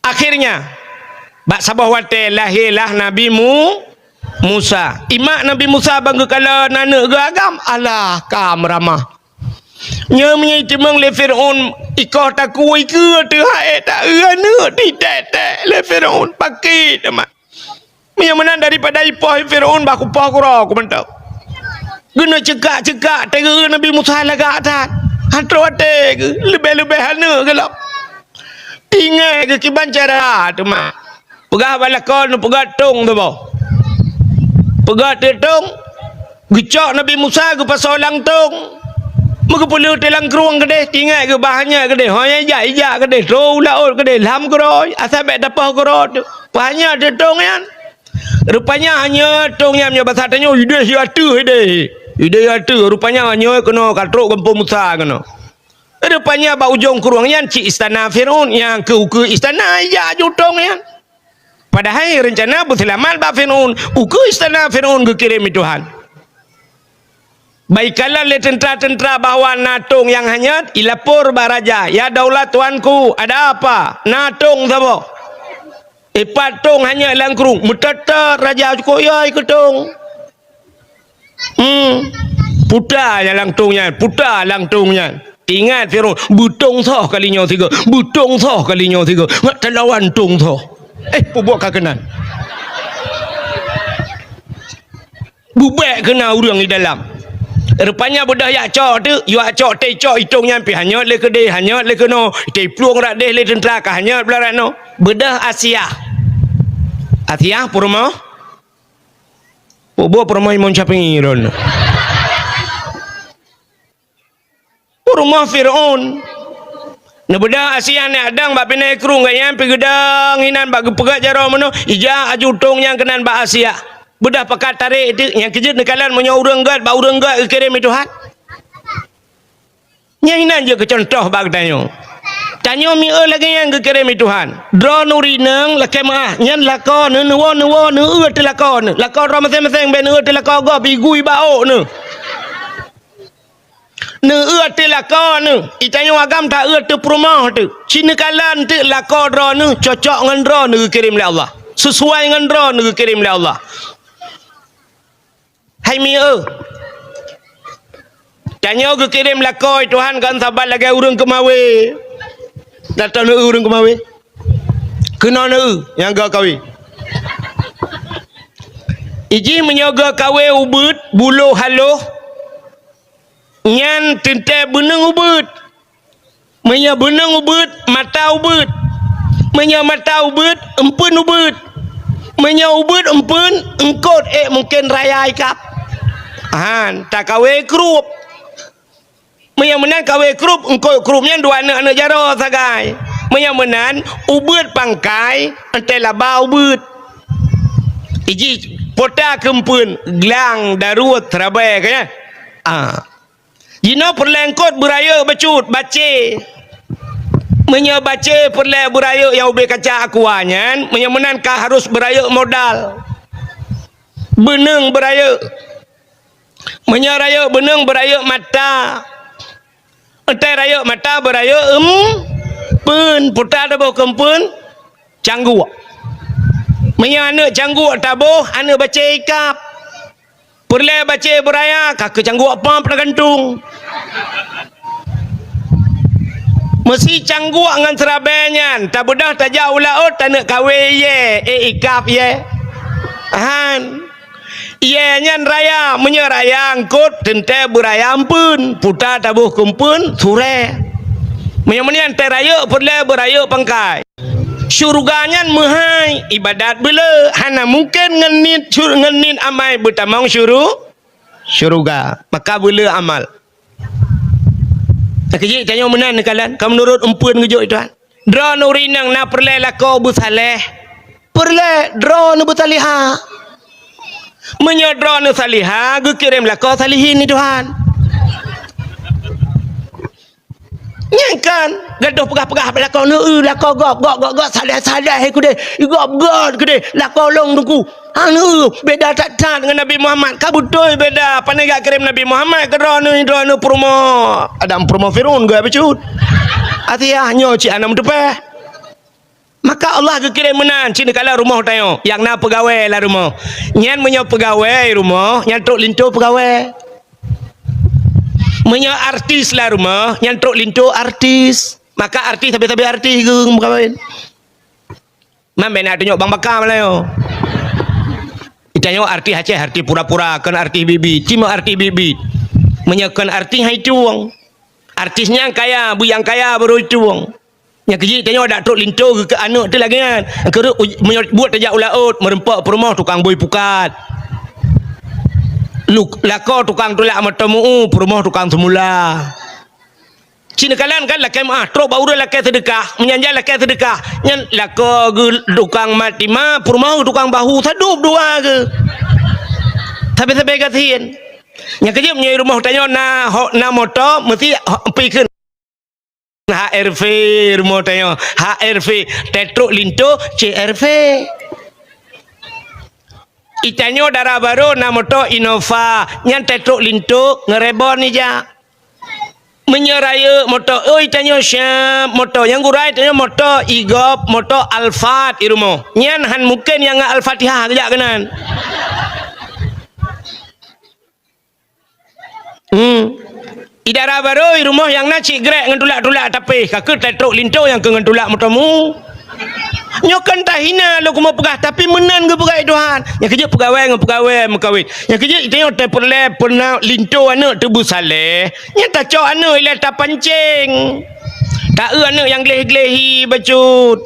Akhirnya, bak saboh watée lahé lah Nabi Mu-, Musa. Imak Nabi Musa ban geukalon aneuëk geuh agam, alah ka meuramah. Nyoe meunyoe itimong lé Fir'aun, ikoh takue ikeue teuh hai ta eu aneuëk titek-tek lé Fir'aun, pakri teuma. Meunyoe meunan daripada ipoh Fir'aun bah kupoh keudroe ku mantong. Geuneuk ceukak-ceukak teugeu Nabi Musa lagak that. Hana trok até geuh, leubeh-leubeh aneuëk geuh lom. Tinggai geuh kiban cara teuma. Peugah bak lakoe neupeugah tong teuboh. Peugah teuk tong, geucok Nabi Musa geupasoe lam tong. Meugeupeuleueh teuk lam krueng keudeh, tinggai geuh bah hanyot keudeh. Ho nyang ijak, ijak keudeh, trok u laôt keudeh, lam keudroe, asai bék tapoh keudroe teuk. Bah hanyot teuk tong nyan. Rupanya hanyot tong nyan, meunyoe basa tanyoe, ideh ateueh ideh. Ideh ateueh, rupanya hanyot keunoe ka trok gampông Musa keunoe. Rupanya bak ujong krueng nyan cit istana Fir'aun, nyang keu ukeue istana ijak aju tong nyan. Padahai reuncana beuseulamat bak Fir'aun, ukeue istana Fir'aun geukirém lé Tuhan. Bak ikalon lé teuntra-teuntra bahwa na tong nyang hanyot, ilapor bak raja, "Ya daulat tuanku, ada apa? Na tong saboh." "Eh, pat tong hanyot lam krueng?" "Meutot-tot raja, cukôp yai keu tong." Hmm. Puta nyan lam tong nyan, puta lam tong nyan. Ingat Fir'aun, beutong soh kali nyoe sigoe, beutong soh kali nyoe sigoe. Ngat talawan tong soh. Eh, peubuet ka keunan. Bubek keunan ureuëng di dalam. Rupanya beudôh yak cok teuk, yak cok teucok itong nyan pih hanyot lé keudeh, hanyot lé keunoe. Teuiplueng rak deh lé teuntra ka hanyot blah ranoe. Beudôh Asiah. Asiah peurumoh. Peubuet peurumoh Imam Syafi'i ron. Peurumoh Fir'aun. Neubeudôh Asiah nyan adang bak binéh krueng gobnyan pih geudong hinan bak geupeugah jaroe meunoe, ijak aju tong nyan keunan bak Asiah. Beudôh pakat tarek teuk, nyang keujeuet neukalon meunyoe ureuëng gét bak ureuëng gét geukirém lé Tuhan. Nyan hinan jeuet keu cuntoh bak geutanyoe. Tanyoe mieu lagée nyan geukirém lé Tuhan. Droeneuh ureuëng inong lakée meuáh, nyan lakoe neuh, neuwoe, neuwoe, neueu teuk lakoe neuh. Lakoe droe maséng-maséng bék neueu teuk lakoe gob, igui bak ôk neuh. Neueu teuk lakoe neuh, itanyoe agam taeu teuk peurumoh teuk. Ci neukalon teuk lakoe droeneuh cocok ngon droeneuh geukirém lé Allah. Sisuai ngon droeneuh geukirém lé Allah. Hai mieu. Tanyoe geukirém lakoe Tuhan kon saban lagée ureuëng keumawé. Tato neueu ureuëng keumawé. Keunoe neueu nyang geukawe. Iji meunyoe geukawe ubeuet, bulo haloh, nyan teuntée beuneueng ubeuet. Meunyoe beuneueng ubeuet, mata ubeuet. Meunyoe mata ubeuet, eumpeuen ubeuet. Meunyoe ubeuet eumpeuen, eungkot ék mungken raya ikab. Han, takawe krup. Meunyoe meunan kawe krup, eungkot krup nyan dua aneuëk-aneuëk jaroe sagai. Meunyoe meunan, ubeuet pangkai, entée laba ubeuet. Iji pota keumpeuen, glang, daruet, seurabai, ka nyan. Ah. Jinoe peureulée eungkot beurayeuk bacut, bacé. Meunyoe bacé peureulée beurayeuk nyang ubé kaca aqua nyan, meunyoe meunan ka harus beurayeuk modal. Beuneueng beurayeuk. Meunyoe rayeuk beuneueng beurayeuk mata. Watèe rayeuk mata beurayeuk eumpeuen, puta taboh keu eumpeuen, cangguek. Meunyoe aneuk cangguek taboh, aneuk bacé ikab. Peureulèe bacé beuraya, ka keu cangguek pam peugantung. Meusi cangguek ngon seurabèe nyan tabeudôh tajak u laôt, taneuk kawé yèe, eh, ikab yèe. Han. Yèe nyan raya, meunyoe raya eungkôt, teuntèe beuraya eumpeuen, puta taboh keu eumpeuen, surèe. Meunyoe meunan tèe rayeuk, peureulèe beurayeuk pangkai. Syeuruga nyan meuhai, ibadat beuleu, hana mungken ngon niet syur-, ngon niet amai beutamong syuru-, syeuruga. Maka beuleu amal. Takeujiek tanyoe meunan neukalon, ka meunurot eumpeuen geujok itu, ha. Droeneuh ureueng inong na peureulèe lakoe beusaléh. Peureulèe droeneuh beusalihah. Meunyoe droeneuh salihah, geukirém lakoe salihin ni Tuhan. Nyan kan, gadoh peugah-peugah bak lakoe, "Neu-eu lakoe gob, gob, gob, gob, saléh, saléh, eh, keudeh, gob, gob, keudeh, lakoe lôn teungku." Aneuk, beda that-that ngon Nabi Muhammad. Ka beutôi beda. Pane geukirém Nabi Muhammad keu droeneuh, droeneuh peurumoh Adam, peurumoh Firaun geuh bacut. Asiah nyoe cit hana meuteupeh. Maka Allah geukirém meunan cit neukalon rumoh tanyoe, nyang na peugawée lam rumoh. Nyan meunyoe peugawée rumoh, nyan trok linto peugawée. Meunyoe artis lam rumoh, nyan trok linto artis. Maka artis sabe-sabe artis geuh meukawen. Man bèk na tunyok bang baka malayo. Itanyoe artis Aceh, artis pura-pura, kon artis biet-biet. Cuma artis biet-biet. Meunyoe kon artis hai tueng. Artis nyang kaya, beu nyang kaya baru tueng. Nyang keujih tanyoe dak trok linto keu aneuk teuh lagèe nyan. Keureuek uj-, meunyoe buet tajak u laôt, meureumpok peurumoh tukang bui pukat. Luk-, lakoe tukang tulak moto meu-u, peurumoh tukang seumula. Cit neukalon kan lakèe meu'ah, trok bak ureueng lakèe seudeukah, meunyan jak lakèe seudeukah, nyan lakoe geuh tukang mat tima, peurumoh geuh tukang bahu, sadub dua geuh. Sabe-sabe gasien. Nyang keujeuet meunyoe rumoh tanyoe na ho-, na moto, meusti ho-, pikeun H R V rumoh tanyoe, H R V, tetrok linto, C R V. Itanyoe dara barô na moto Innova, nyan tetrok linto ngon rebon ija. Meunyoe rayeuk moto, oi, tanyoe siap moto. Nyang gura itanyoe moto Igop, moto Alphard i rumoh. Nyan han mungken nyang ngon Al-Fatihah geujak keunan. Hmm. I dara barô i rumoh nyang na cit grek ngon tulak-tulak tapéh, ka keuh tetrok linto nyang keu ngon tulak moto meu. Nyoe kan tahina lôn keumeung peugah, tapi meunan geupeugah lé Tuhan. Nyang keujeuet peugawée ngon peugawée meukawen. Nyang keujeuet itanyoe tapeureulée peureuna linto aneuk teubeusaléh. Nyan tacok aneuk ilée tapancéng. Ta-eu aneuk nyang gleh-glehi bacut.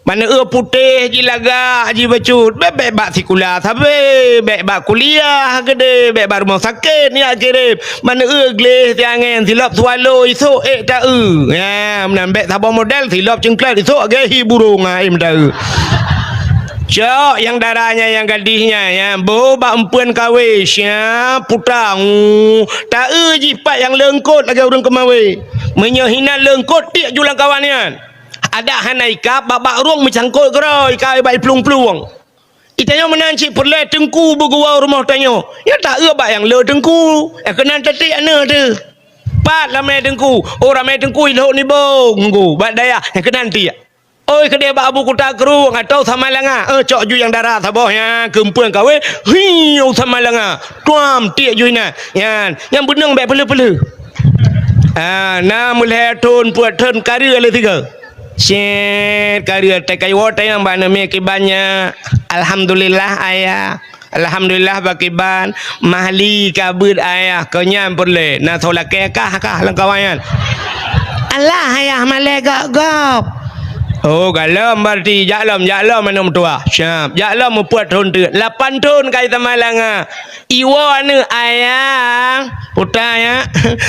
Mana eu putéh jih lagak jih bacut. Bèk, bèk bak sikula sabe, bèk bak kuliah keudeh, bèk bak rumoh sakét nyak kirém. Mana eu gleh siangén silop swallow isok ék ta-eu. Ya, meunan bèk saboh model silop cengklat isok lagèe hi burông aém ta-eu. Cok nyang dara nyan nyang gadih nyan, ya, boh bak eumpeuen kawé, siap puta ngu. Ta-eu jih pat nyang leungkot lagèe ureueng keumawé. Meunyoe hinan leungkot tiek ju lam kawan nyan. Adak hana ikab, bak-bak rueng meucangkot keudroe, ikab bak iplueng-plueng. Itanyoe meunan cit peureulée teungku beuguwoe rumoh tanyoe. Nyan ta-eu bak nyang le teungku. Nyang keunan tatiek aneuk teuh. Pat ramé teungku. Oh, ramé teungku ilhok nibong teungku. Bak dayah. Nyang keunan tiek. Oi, keudeh bak Abu Kuta Krueng atau Samalanga. Eh, cok ju nyang dara saboh nyan keu eumpeuen kawé. Hi, u Samalanga. Tuam tiek ju inan. Nyan, nyang beuneueng bèk peuleuh-peuleuh. Ah, na meulhèe thon, peuet thon, ka reueh lé sigoe. Cit, ka reueh, teuka iwoe tanyong bak neumie kiban nyan. Alhamdulillah, Ayah. Alhamdulillah, bak kiban. Mahli ka beuet, Ayah. Keu nyan peureulée. Na soe lakée kah, kah lam kawan nyan. Alah, Ayah, malée gob-gob. Oh, galom berarti. Jak lom, jak lom aneuk meutuwah. Siap. Jak lom meupeuet thon teuk. Lapan thon ka i Samalanga. Iwoe aneuk, Ayah, puta nyan,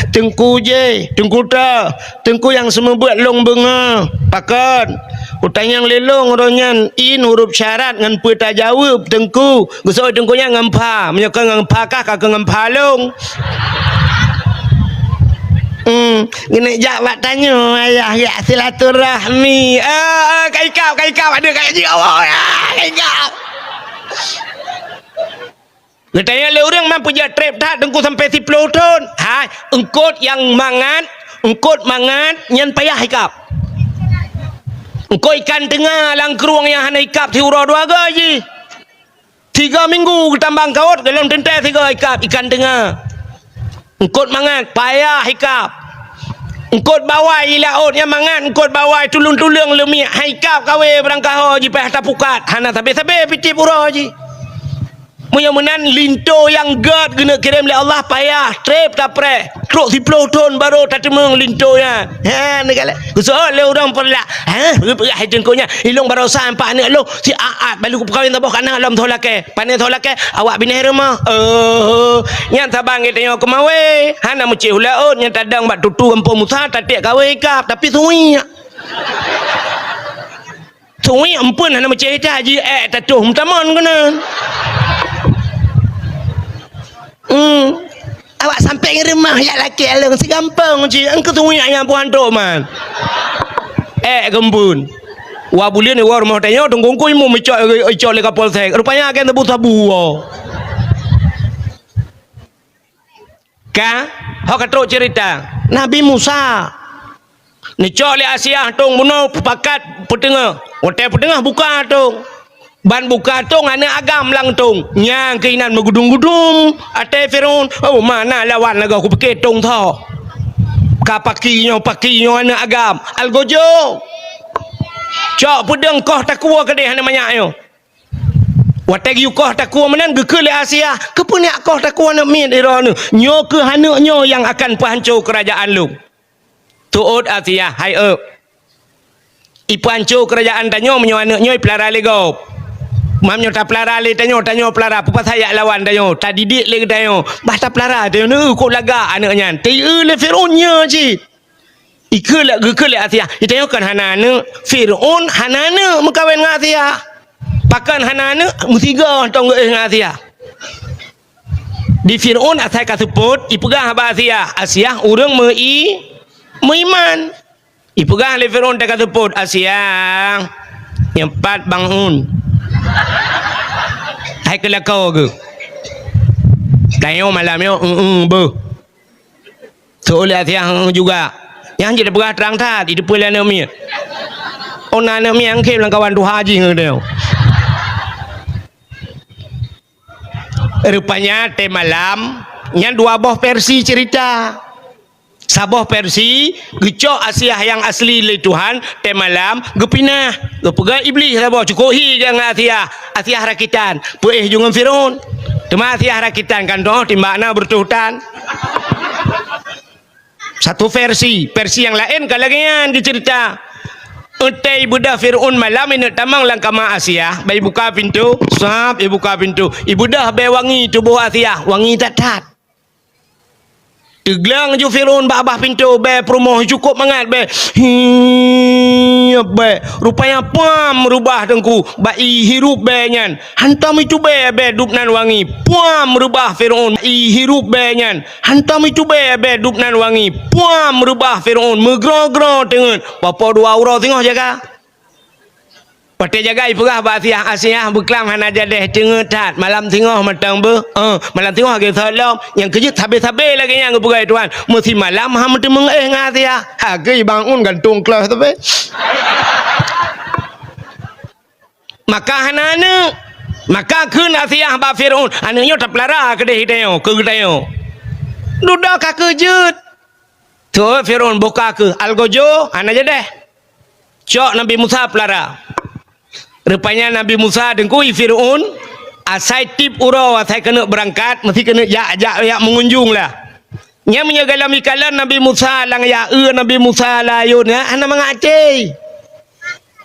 Teungku jih, Teungku toh, Teungku nyang seumeubeuet lôn beungoh, pakon? Kutanyong lé lôn uroe nyan, in huruf syarat ngon peue tajaweueb, Teungku. Geusoe Teungku nyan ngon pha, meunyoe kon ngon pha kah, ka keu ngon pha lôn. Hmm, geuneuk jak bak tanyoe, Ayah, jak silaturahmi. Ah, ah, ka ikab, ka ikab, aduh, ka jeuet, Allah, ah, ka ikab. Geutanyong lé ureueng, man peue jak treb that Teungku sampoe siploh thon? Hai, eungkôt nyang mangat Eungkot mangat nyan payah ikab. Eungkot ikan teunga lam krueng nyang hana ikab siuroe dua goe jih. Tiga minggu geutambang kawot, golom teuntée sigoe ikab ikan teunga. Eungkot mangat payah ikab. Eungkot bawai i laôt nyang mangat, eungkot bawai tuleueng-tuleueng leumiek, han ikab kawé barangkaho jipayah tapukat, hana sabe-sabe pitiep uroe jih. Meunyoe meunan, linto nyang gét geuneuk kirém lé Allah payah treb tapreh, trok siplôh thon barô tateumeung linto nyan. Ha, neugalak. Geuseuôt lé ureuëng peureulah. Ha, peugah-peugah hai teungku nyan. Ilông barosa empat aneuk lôn, si Aat balu kupeukawen saboh ka na lom soe lakée. Pane soe lakée, awak binéh rumoh. Oh, nyan saban geutanyoe keumawé. Hana meucéh u laôt, nyan tadong bak tutu gampông Musa, tatiek kawé ikab, tapi suwiek. Suwiek empeuen hana meucéh ita ji ék tatoh meutamon keunan. Hmm. Awak sampai ngon rumoh yak lakée along sigampông ji, engkeu suwiek nyang puhan trok man. Ék geumbun. Wa buleuen iwoe rumoh tanyoe teungku-teungku imum icok, icok lé Kapolsek. Rupanya agen sabu-sabu woe. Ka, ho ka trok cerita. Nabi Musa neucok lé Asiah tông bunoe pakat peuteungoh. Watée peuteungoh buka tông. Ban buka tông aneuk agam lam tông. Nyang keuinan meugudum-gudum até Firaun. Oh, mana lawan lagée kupike tông tho. Ka paki nyoe, paki nyoe aneuk agam. Algojo. Cok peudeueng koh takue keudeh aneuk manyak nyoe. Watée geuyue koh takue meunan geukheun lé Asiah, "Keupeue neujak koh takue aneuk miet di droeneuh? Nyoe kheueh aneuk nyoe nyang akan peuhanco keurajaan lôn." Teuôt Asiah, hai eu. Ipeuhanco keurajaan tanyoe meunyoe aneuk nyoe ipeulara lé gob. Meunyoe tapeulara lé tanyoe, tanyoe peulara, peue pasai jak lawan tanyoe, tadidik lé geutanyoe. Bah tapeulara tanyoe, neu kok lagak aneuk nyan. Teu lé Firaun nyoe cit. Ikheun lé, geukheun lé Asiah, "Geutanyoe kon hana aneuk, Firaun hana aneuk meukawen ngon Asiah. Pakon hana aneuk, meusigoe tông geuéh ngon Asiah." Di Firaun asai ka seupôt, ipeugah bak Asiah, "Asiah ureuëng meu-i-, meuiman." Ipeugah lé Firaun teuka seupôt, "Asiah, nyang pat bangun." Hai keulakau geuh. Tanyoe malam nyoe, eu-eu beuh. Seuôt lé Asiah juga. Nyang jeuet peugah trang that, jiteupeue lé aneuk miet. Oh, na aneuk miet nyang khém lam kawan tuha jih ngon geutanyoe. Rupanya, tée malam, nyan dua boh versi cerita. Saboh versi, geucok Asiah nyang asli lé Tuhan, tée malam, geupinah. Geupeugah Iblih saboh, cukôp hi ngon Asiah. Asiah rakitan, peuéh ju ngon Firaun. Teuma Asiah rakitan kan toh, timbak na beureutoh tan. Satu versi, versi nyang laén ka lagée nyan jiceurita. Eunteuk ibeudôh Firaun malam ineuk tamong lam kama Asiah, bah ibuka pintoe, sab ibuka pintoe, ibeudôh bée wangi tuboh Asiah, wangi that-that. Teugleng ju Firaun bak babah pintoe, bée peurumoh cukôp mangat bée. Hiep bée, rupanya puam reubah teungku, bak ihirup bée nyan. Hantom itubée bée dub nan wangi, puam reubah Firaun, ihirup bée nyan. Hantom itubée bée dub nan wangi, puam reubah Firaun, meugroe-groe teungeut, po-po dua uroe singoh jaga. Watée jaga ipeugah bak Asiah, "Asiah beuklam hana jadeh teungeut that, malam singoh mantong beuh, eh, malam singoh lagée sot lom." Nyang keujeuet sabe-sabe lagée nyan geupeugah Tuhan, "Meusimalam han meuteumeung éh ngon Asiah." Lagée bangun gantong kleuh sabe. Maka hana aneuk. Maka kheun Asiah bak Firaun, "Aneuk nyoe tapeulara keudeh geutanyoe, keu geutanyoe." Dudoe ka keujeuet. Teuôt Firaun buka keu algojo hana jadeh. Cok Nabi Musa peulara. Rupanya Nabi Musa teungku i Firaun asai tieb uroe asai keuneuk beurangkat, meusti keuneuk jak, jak, jak meungunjung lah. Nyan meunyoe gohlom ikalon Nabi Musa lam yak eu Nabi Musa layôn nyan hana mangat até.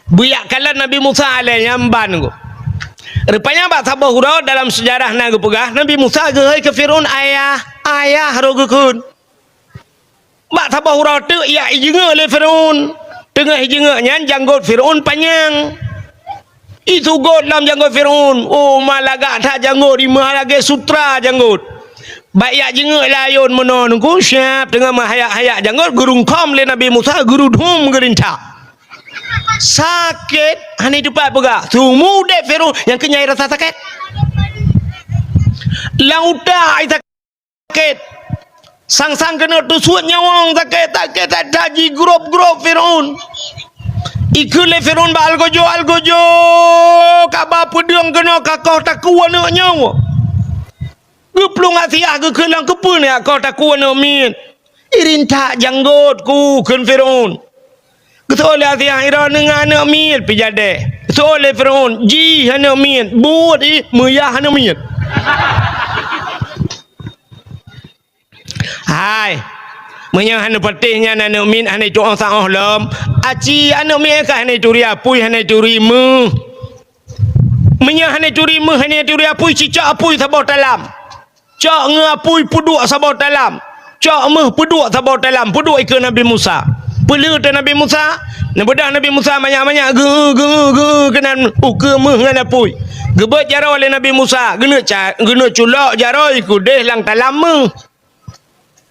Beuyak kalon Nabi Musa alai nyan ban geuh. Rupanya bak saboh uroe dalam seujarah na geupeugah Nabi Musa geuhôi keu Firaun ayah, ayah roh geukheun. Bak saboh uroe teuk yak ijeungeuk lé Firaun. Teungoh ijeungeuk nyan janggot Firaun panyang. Isugot lam janggot Firaun. Oh, ma lagak that janggot, imeuh lagée sutra janggot. Bak yak jingeuk layôn meunoe nungku siab teungoh meuhayak-hayak janggot geurungkhom lé Nabi Musa geurudhom geurintak. Sakét hana teupat peugah. Seumeu udeb Firaun nyang keu nyan rasa sakét. Lam utak ai sakét. Sang-sang keuneuk teusuet nyawöng, sakét-sakét that-that jigrob-grob Fir'aun. Ikheun lé Fir'aun bak algojo-algojo, kaba peudeueng keunoe ka koh takue aneuëk nyoe. Geuplueng Asiah geukheun lam keupeue nyak koh takue aneuëk miet. Irintak janggot ku, kheun Fir'aun. Geuseuôt lé Asiah, "Droeneuh ngon aneuëk miet pih jadeh?" Geuseuôt lé Fir'aun, "Jih aneuëk miet, buet ih meuyah aneuëk miet." Hai, meunyoe hana patéh nyan aneuëk miet hana tuoh saôh lom, aci aneuëk miet ka hana turi apui, hana turi meuh. Meunyoe hana turi meuh, hana turi apui, cicok apui saboh talam. Cok ngon apui peuduek saboh talam. Cok meuh peuduek saboh talam. Peuduek ikeue Nabi Musa. Peuleueh teuh Nabi Musa, neubeudôh Nabi Musa manyak-manyak, geu, geu, geu, keunan ukeue meuh ngon apui. Geubeuet jaroe lé Nabi Musa, geuneuk ca-, geuneuk culok jaroe ikeue udeh lam talam meuh.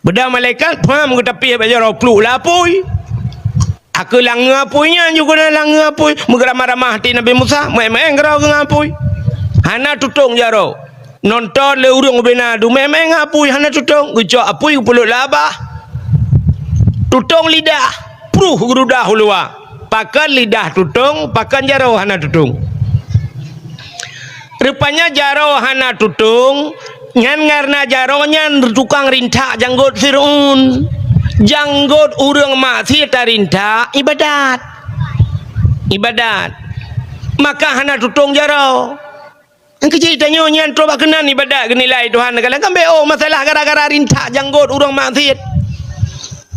Beudôh malaikat, pham, geutapih bak jaroe pluek lam apui. Akeue langue apui nyan, jukeunan langue apui. Meugeramah-ramah até Nabi Musa, meu'en-meu'en keudroe geungon apui. Hana tutong jaroe. Nonton lé ureuëng ubena du meu'en-meu'en ngon apui, hana tutong. Geucok apui geupeuleuet lam babah. Tutong lidah, pruh geududah u luwa. Pakon lidah tutong, pakon jaroe hana tutong. Rupanya jaroe hana tutong, nyan kareuna jaroe nyan tukang rintak janggot Fir'aun. Janggot ureuëng maksiet tarintak ibadat. Ibadat. Maka hana tutong jaroe. Nyang keuji tanyoe nyan trok bak keunan ibadat geunilai Tuhan. Kadang kan beu masalah gara-gara rintak janggot ureuëng maksiet.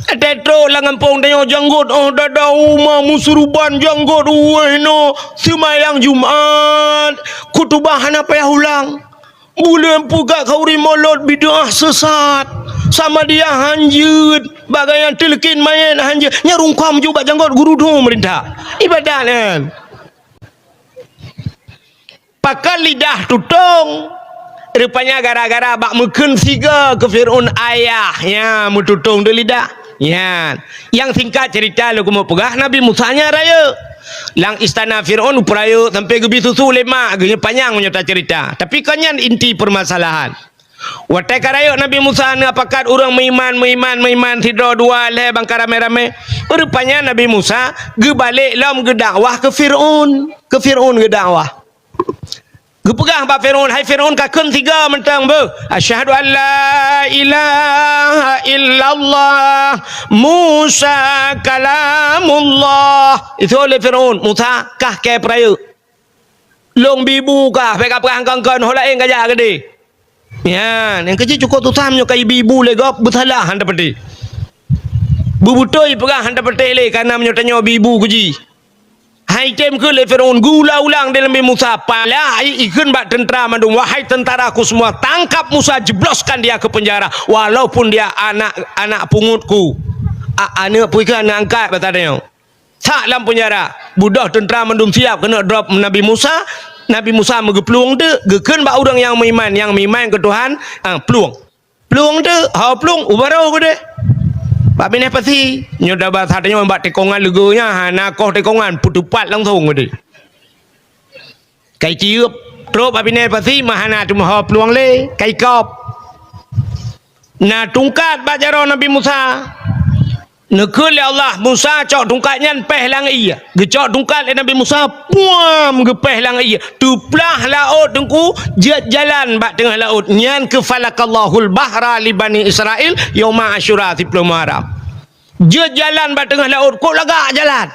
Teutrok lam gampông tanyoe janggot, oh, dada uma meusuruban janggot, wéh no, seumayang Jumat, khutubah hana payah ulang. Buleuen peugah khauri molot bid'ah sesat. Sama dia hanjeut, bagayan teuleukin mayét hanjeut. Nya rungkam ju bak janggot guru dum rintak. Ibadat nyan. Pakon lidah tutong? Rupanya gara-gara bak meukheun sigoe keu Fir'aun ayah, nya meututong deuh lidah. Nyan. Nyang singkat cerita lôn keumeung peugah, Nabi Musa nyan rayeuk. Lam istana Fir'aun peurayeuk sampai geubi susu lé mak geuh, nyan panyang meunyoe tacerita. Tapi kon nyan inti permasalahan. Watée ka rayeuk Nabi Musa, neupakat ureuëng meuiman, meuiman, meuiman sidroe dua lhée bangka ramé-ramé. Rupanya Nabi Musa geubalek lom geudakwah keu Fir'aun. Keu Fir'aun geudakwah. Geupeugah bak Fir'aun, "Hai Fir'aun, kakheun sigoe mantong beuh. Asyhadu an la ilaha illallah, Musa kalamullah." Itu oleh Fir'aun, "Musa, kah kée peurayeuk. Lôn bi bu kah, bék kapeugah kon-kon, ho laén kajak keudeh." Nyan, nyang keuji cukôp susah meunyoe ka ibi-ibu lé gob, beusalah hana patéh. Beubeutôi peugah hana patéh lé, kareuna meunyoe tanyoe bi-ibu keuji. Hai tem keu lé Firaun geuulang-ulang di Nabi Musa, pala ai ikheun bak teuntara mandum, "Wahai teuntaraku semua, tangkap Musa, jebloskan dia ke penjara, walaupun dia anak, anak pungutku." A-, aneuk peue keu aneuk angkat basa tanyoe. Sak lam peunjara, budôh teuntara mandum siap keuneuk drop Nabi Musa. Nabi Musa meugeuplueng teuk, geukheun bak ureuëng nyang meuiman, nyang meuiman keu Tuhan, ah, plueng. Plueng teuk, hao plueng, u barô keudeh. Bak binéh pasi, nyoe da basa tanyoe bak tikongan leugo nyan, hana koh tikongan, peutupat langsong keudeh. Kai cieueb, trok bak binéh pasi, meuhana teumeuhao plueng lé, kai kop. Na tungkat bak jaroe Nabi Musa. Neukheun lé Allah, "Musa, cok tungkat nyan péh lam ié." Geucok tungkat lé Nabi Musa, puam, geupéh lam ié. Teuplah laôt teungku, jeuet jalan bak teungoh laôt. Nyan keuh falakallahul bahra li Bani Israil yauma Asyura, siploh Muharram. Jeuet jalan bak teungoh laôt, kok lagak jalan.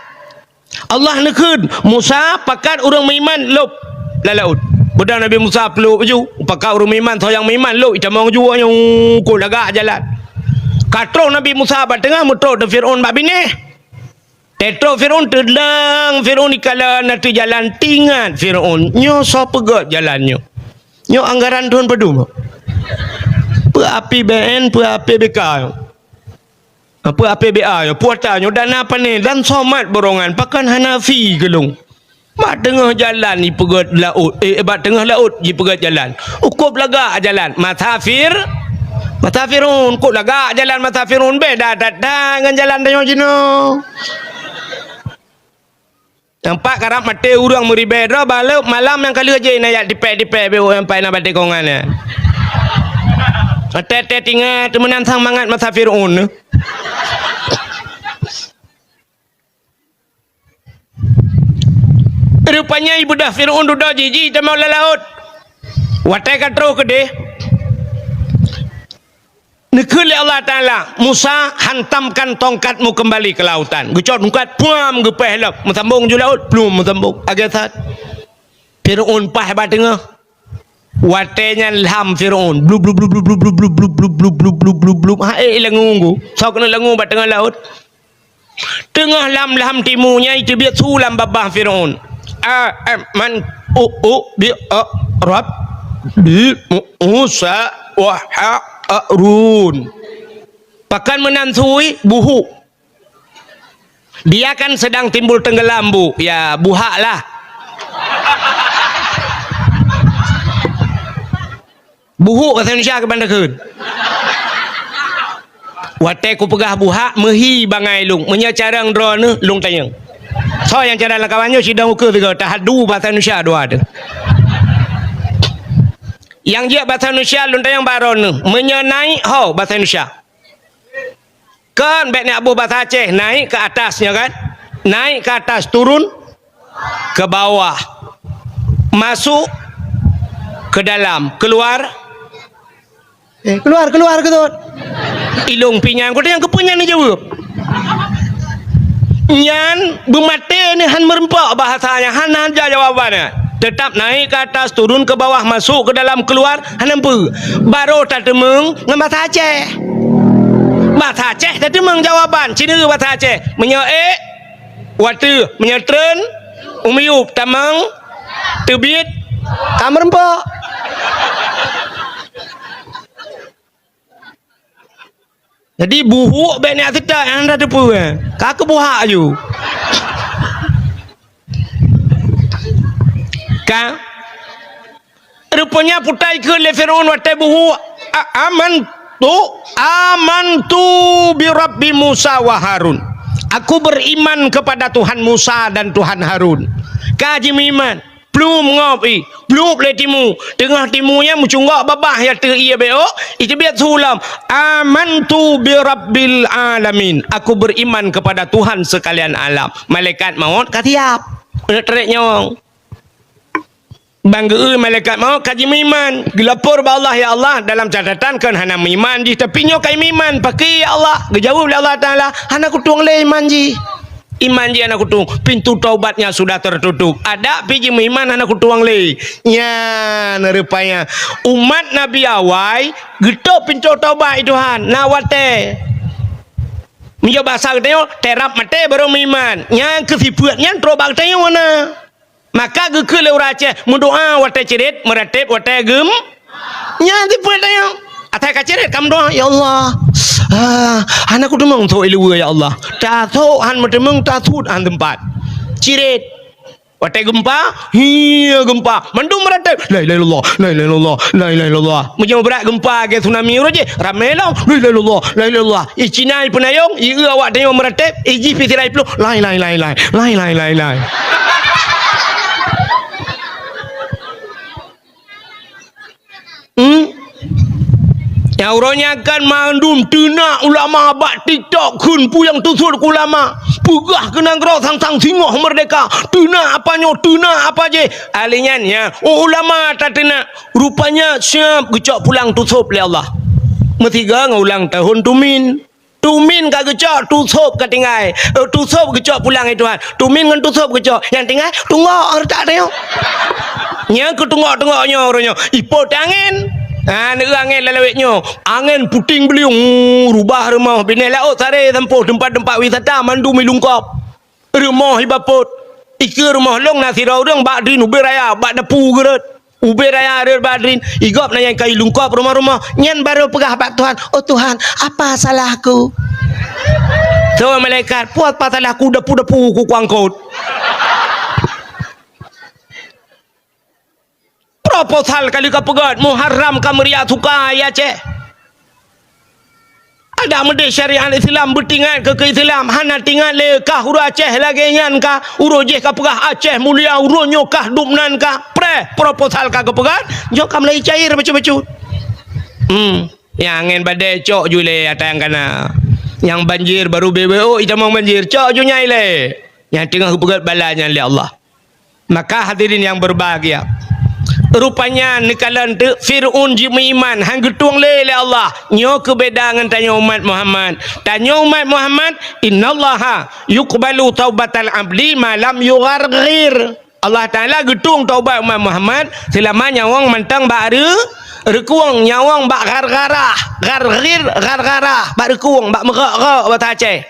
Allah neukheun, "Musa, pakat ureuëng meuiman lôb lam laôt." Beudôh Nabi Musa peulôb laju, pakat ureuëng meuiman, soe nyang meuiman lôb, itamong juwoe nyoe, kok lagak jalan. Ka troh Nabi Musa bak teungoh, meutrok teuk Firaun bak binéh. Teutrok Firaun, teudang Firaun ikalon ateueh jalan, teuingat Firaun, "Nyoe soe peugét jalan nyoe? Nyoe anggaran thôn padum? Peue A P B N, peue A P B K nyoe?" Apa A P B A nyoe, puasa nyoe, dana pané, dan somat borongan, pakon hana fi keu lôn. Bak teungoh jalan jipeugét laôt, eh, bak teungoh laôt jipeugét jalan. Ukôb lagak jalan, masa Fir-, masa Firaun, kok lagak jalan masa Firaun, beda that-that ngon jalan tanyoe jinoe. Nampak karab maté ureuëng meuribée droe, baleue malam nyang ka lheueh jih na jak tipée-tipée beu nyang pai na baté kongan nyan. Watèe-watèe tingat meunan sang mangat masa Fir'aun. Rupanya ibeudôh Fir'aun dudoe jih, jih tamong lam laôt. Watèe ka troh keudeh, neukheun lé Allah Taala, "Musa, hantamkan tongkatmu kembali ke lautan." Geucok tongkat, puam, geupéh lom. Meusambong ju laôt, pluem, meusambong. Lagèe that. Fir'aun paih bak teungoh. Watèe nyan lham Fir'aun. Blub, blub, blub. Ha, eh, langue. Soe keuneuk langue bak teungoh laôt. Teungoh lham-lham timu nyan iteubiet su lam babah Fir'aun. "A, eh, man, u, u, bi, a, rab, bi, mu, Musa, wa, ha, a, run." Pakon meunan su, buhuk. Dia kan sedang timbul tenggelam, Bu. Ya, buhak lah. Buhuk bahasa Indonesia keu ban takheun. Watèe kupeugah buhak, meuhi bangai lôn. Meunyoe carông droeneuh, lôn tanyong. Soe nyang cara lam kawan nyoe sidang ukeue sigoe, tahadu bahasa Indonesia dua tu. Nyang jeuet bahasa Indonesia, lôn tanyong bak droeneuh. Meunyoe naik, ho bahasa Indonesia. Kan bèk neubôh bahasa Aceh, naik ke atas, ya kan? Naik ke atas, turun ke bawah. Masuk ke dalam, keluar. Eh, keluar, keluar, keudroe. Ilôn pih nyan, kata nyang keupeue nyan neujaweueb. Nyan beumaté nyan han meureumpok bahasa nyan, han, han ja jawaban nyan. Teutap naik ke atas, turun ke bawah, masuk ke dalam, keluar, hana peue. Barô tateumeung ngon bahasa Aceh. Bahasa Aceh tateumeung jawaban, sineuk bahasa Aceh. Meunyoe ék, watèe, meunyoe treun, u miyueb, tamong, teubiet, ka meureumpok. Jadi, buhuk bèk neujak seutôt, hana teupeu, eh. Ka keubuhak aju. Ka? Rupanya putai keu lé Firaun watèe buhuk, "A-, amantu, amantu bi Rabbi Musa wa Harun." Aku beriman kepada Tuhan Musa dan Tuhan Harun. Ka jimeuiman. Pluem ngop i, plueb lé timu. Teungoh timu nyan meucunggok babah ya teu ié beo, iteubiet su lom, "Amantu bi Rabbil Alamin." Aku beriman kepada Tuhan sekalian alam. Malaikat maut ka siap. Keuneuk trép nyawöng. Ban geu-eu malaikat maut ka jimeuiman. Geulapor bak Allah, "Ya Allah, dalam catatan kon hana meuiman jih, tapi nyoe ka meuiman. Pakri ya Allah?" Geujaweueb lé Allah Taala, "Hana kutueng lé iman jih." Iman jih hana kutueng, pintu taubatnya sudah tertutup. Adak pih jimeuiman hana kutueng lé. Nyan rupanya umat Nabi awai geutôp pintoe taubat, "Tuhan, na watèe." Meunyoe basa geutanyoe, "Teurab maté barô meuiman." Nyan keu sifeuet nyan trôk bak geutanyoe na. Maka geukheun lé ureueng Aceh, meudoa watèe cirét, meuratéb watèe geum-, nyan sifeuet tanyoe. Asai ka cirét ka meudoa, "Ya Allah, ah, hana kuteumeung sôk iluweue, ya Allah." Tasôk han meuteumeung, tasuet han teumpat. Cirét. Watèe geumpa, hia geumpa. Mandum meuratéb, "La ilaha illallah, la ilaha illallah, la ilaha illallah." Meunyoe brat geumpa lagèe tsunami uroe jih, ramé lom, "La ilaha illallah, la ilaha illallah." I Cina i peunayong, i eu awak tanyoe meuratéb, i jih pih sira i ploh, "Lai, lai, lai, lai, lai, lai, lai, lai." Hmm? Nyang uroe nyan kan mandum teunak ulama bak TikTok kheun peue nyang teusuet keu ulama. Peugah keu nanggroe sang-sang singoh meurdeka. Teunak apa nyoe, teunak apa jih. Ahli nyan, ya, oh, ulama tateunak. Rupanya siap geucok pulang tusôb lé Allah. Meusigoe ngon ulang tahun tumin. Tumin ka geucok, tusôb ka tinggai. Eh, tusôb geucok pulang, hai Tuhan. Tumin ngon tusôb geucok. Nyang tinggai, tunggok reutak tanyoe. Nyang keu tunggok-tunggok nyoe uroe nyoe. Ipot angén. Ha, neu angén lalawét nyoe. Angén puting beuliung, uh, rubah rumoh. Binéh laôt saré sampôh teumpat-teumpat wisata mandum ilungkop. Rumoh ibapot. Ikeue rumoh lông na sidroe ureueng bak drin ubé raya, bak dapu geureuet. Ubé raya reuet bak drin, i gob na nyang ka ilungkop rumoh-rumoh. Nyan barô peugah bak Tuhan, "Oh Tuhan, apa salahku?" Soe malaikat, "Peue apa salahku, dapu-dapu ku kuangkot." Proposal ka lheueh ka peugöt, Muharram ka meuria suka, ya Aceh. Adak meudeh syariat Islam beutingat keu, keu Islam, hana tingat lé kah ureueng Aceh lagèe nyan kah, uroe jih ka peugah Aceh mulia, uroe nyoe kah dum nan kah, preh proposal ka geupeugah, nyoe ka mulai cair bacut-bacut. Hmm. Nyang angén badai cok ju lé ata nyang kana. Nyang banjir baru B W O itamong banjir, cok ju nyang ilée. Nyang teungoh geupeugét bala nyan lé Allah. Maka hadirin yang berbahagia, rupanya neukalon teuk Fir'aun jimeuiman, han geutueng lé lé Allah. Nyoe keu beda ngon tanyoe umat Muhammad. Tanyoe umat Muhammad, "Innallaha yuqbalu taubatal abdi ma lam yugharghir." Allah Taala geutueng taubat umat Muhammad seulama nyawöng mantong bak re-, reukueng, nyawöng bak ghargharah, gharghir, ghargharah, bak reukueng, bak meurok-rok bahasa Aceh.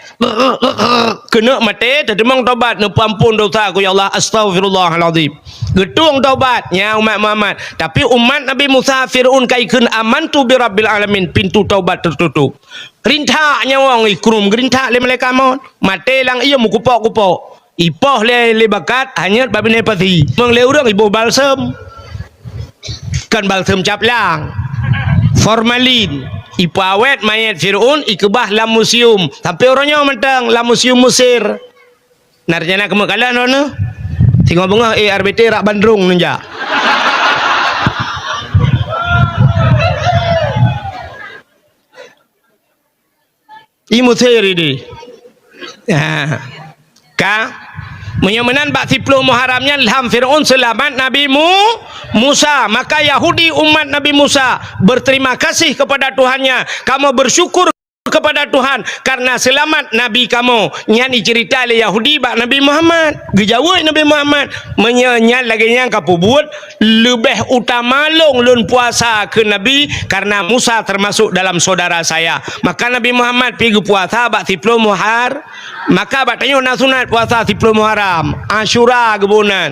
Keuneuk maté, teuteumong tobat, neupeuampon dosa keu Allah, astaghfirullahalazim. Geutueng tobat, nyan umat Muhammad. Tapi umat Nabi Musa, Fir'aun ka ikheun, "Amantu bi rabbil alamin," pintu tobat teututup. Rintak nyawöng, ikrum geurintak lé malaikat maut. Maté lam ié meukupok-kupok. Ipoh lé, lé bakat, hanyot bak binéh pasi. Meung lé ureuëng iboh balsem. Kon balsem caplang. Formalin. Ipeuawét manyét Fir'aun, ikeubah lam museum. Sampoe uroe nyoe mantong lam museum Mesir. Na rencana keumeuk kalon droeneuh? Singoh beungoh, eh, R B T rak bandrong neujak. I Mesir idi. Ha. Ka? Meunyoe meunan bak siploh Muharram nyan lham Fir'aun seulamat Nabi Mu-, Musa. Maka Yahudi umat Nabi Musa berterima kasih kepada Tuhannya. Kamoe bersyukur kepada Tuhan karena seulamat Nabi kamoe. Nyan iceurita lé Yahudi bak Nabi Muhammad. Geujaweueb Nabi Muhammad, "Meunyoe nyan lagée nyan kapeubuet, leubeh utama lôn lôn puasa keu Nabi, karena Musa termasuk dalam saudara saya." Maka Nabi Muhammad pi geupuasa bak siploh Muhar-, maka bak tanyoe na sunat puasa siploh Muharram, Asyura geuboh nan.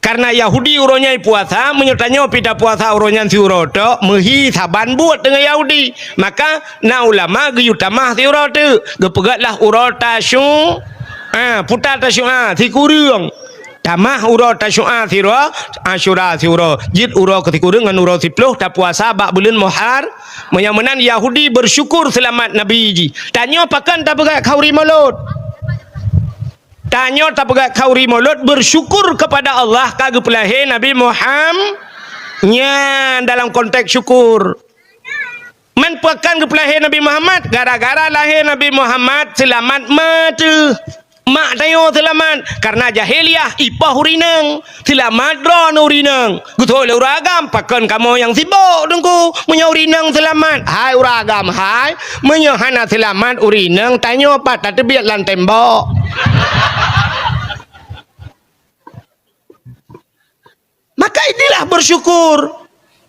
Karena Yahudi uroe nyan puasa, meunyoe tanyoe pi tapuasa uroe nyan siuroe tok, meuhi saban buet deungon Yahudi. Maka na ulama geuyue tamah siuroe teuk, geupeugét lah uroe Tasyu-, ah, puta Tasyu'a sikureueng. Tamah uroe Tasyu'a siuroe, Asyura siuroe. Jeuet uroe keu sikureueng ngon uroe siploh tapuasa bak buleuen Muhar-, meunyoe meunan Yahudi bersyukur seulamat Nabi jih. Tanyoe pakon tapeugét khauri Maulud? Tanyoe tapeugét khauri Maulud bersyukur kepada Allah ka geupeulahé Nabi Muham-, nyan dalam konteks syukur. Man pakon geupeulahé Nabi Muhammad? Gara-gara lahé Nabi Muhammad seulamat ma teuh. Mak tanyoe seulamat, karena jahiliyah ipoh ureueng inong, seulamat droeneuh ureueng inong. Geutôi lé ureueng agam, pakon kamoe nyang sibok Teungku, meunyoe ureueng inong seulamat? Hai ureueng agam, hai, meunyoe hana seulamat ureueng inong, tanyoe pat tateubiet lam tembok. Maka inilah bersyukur.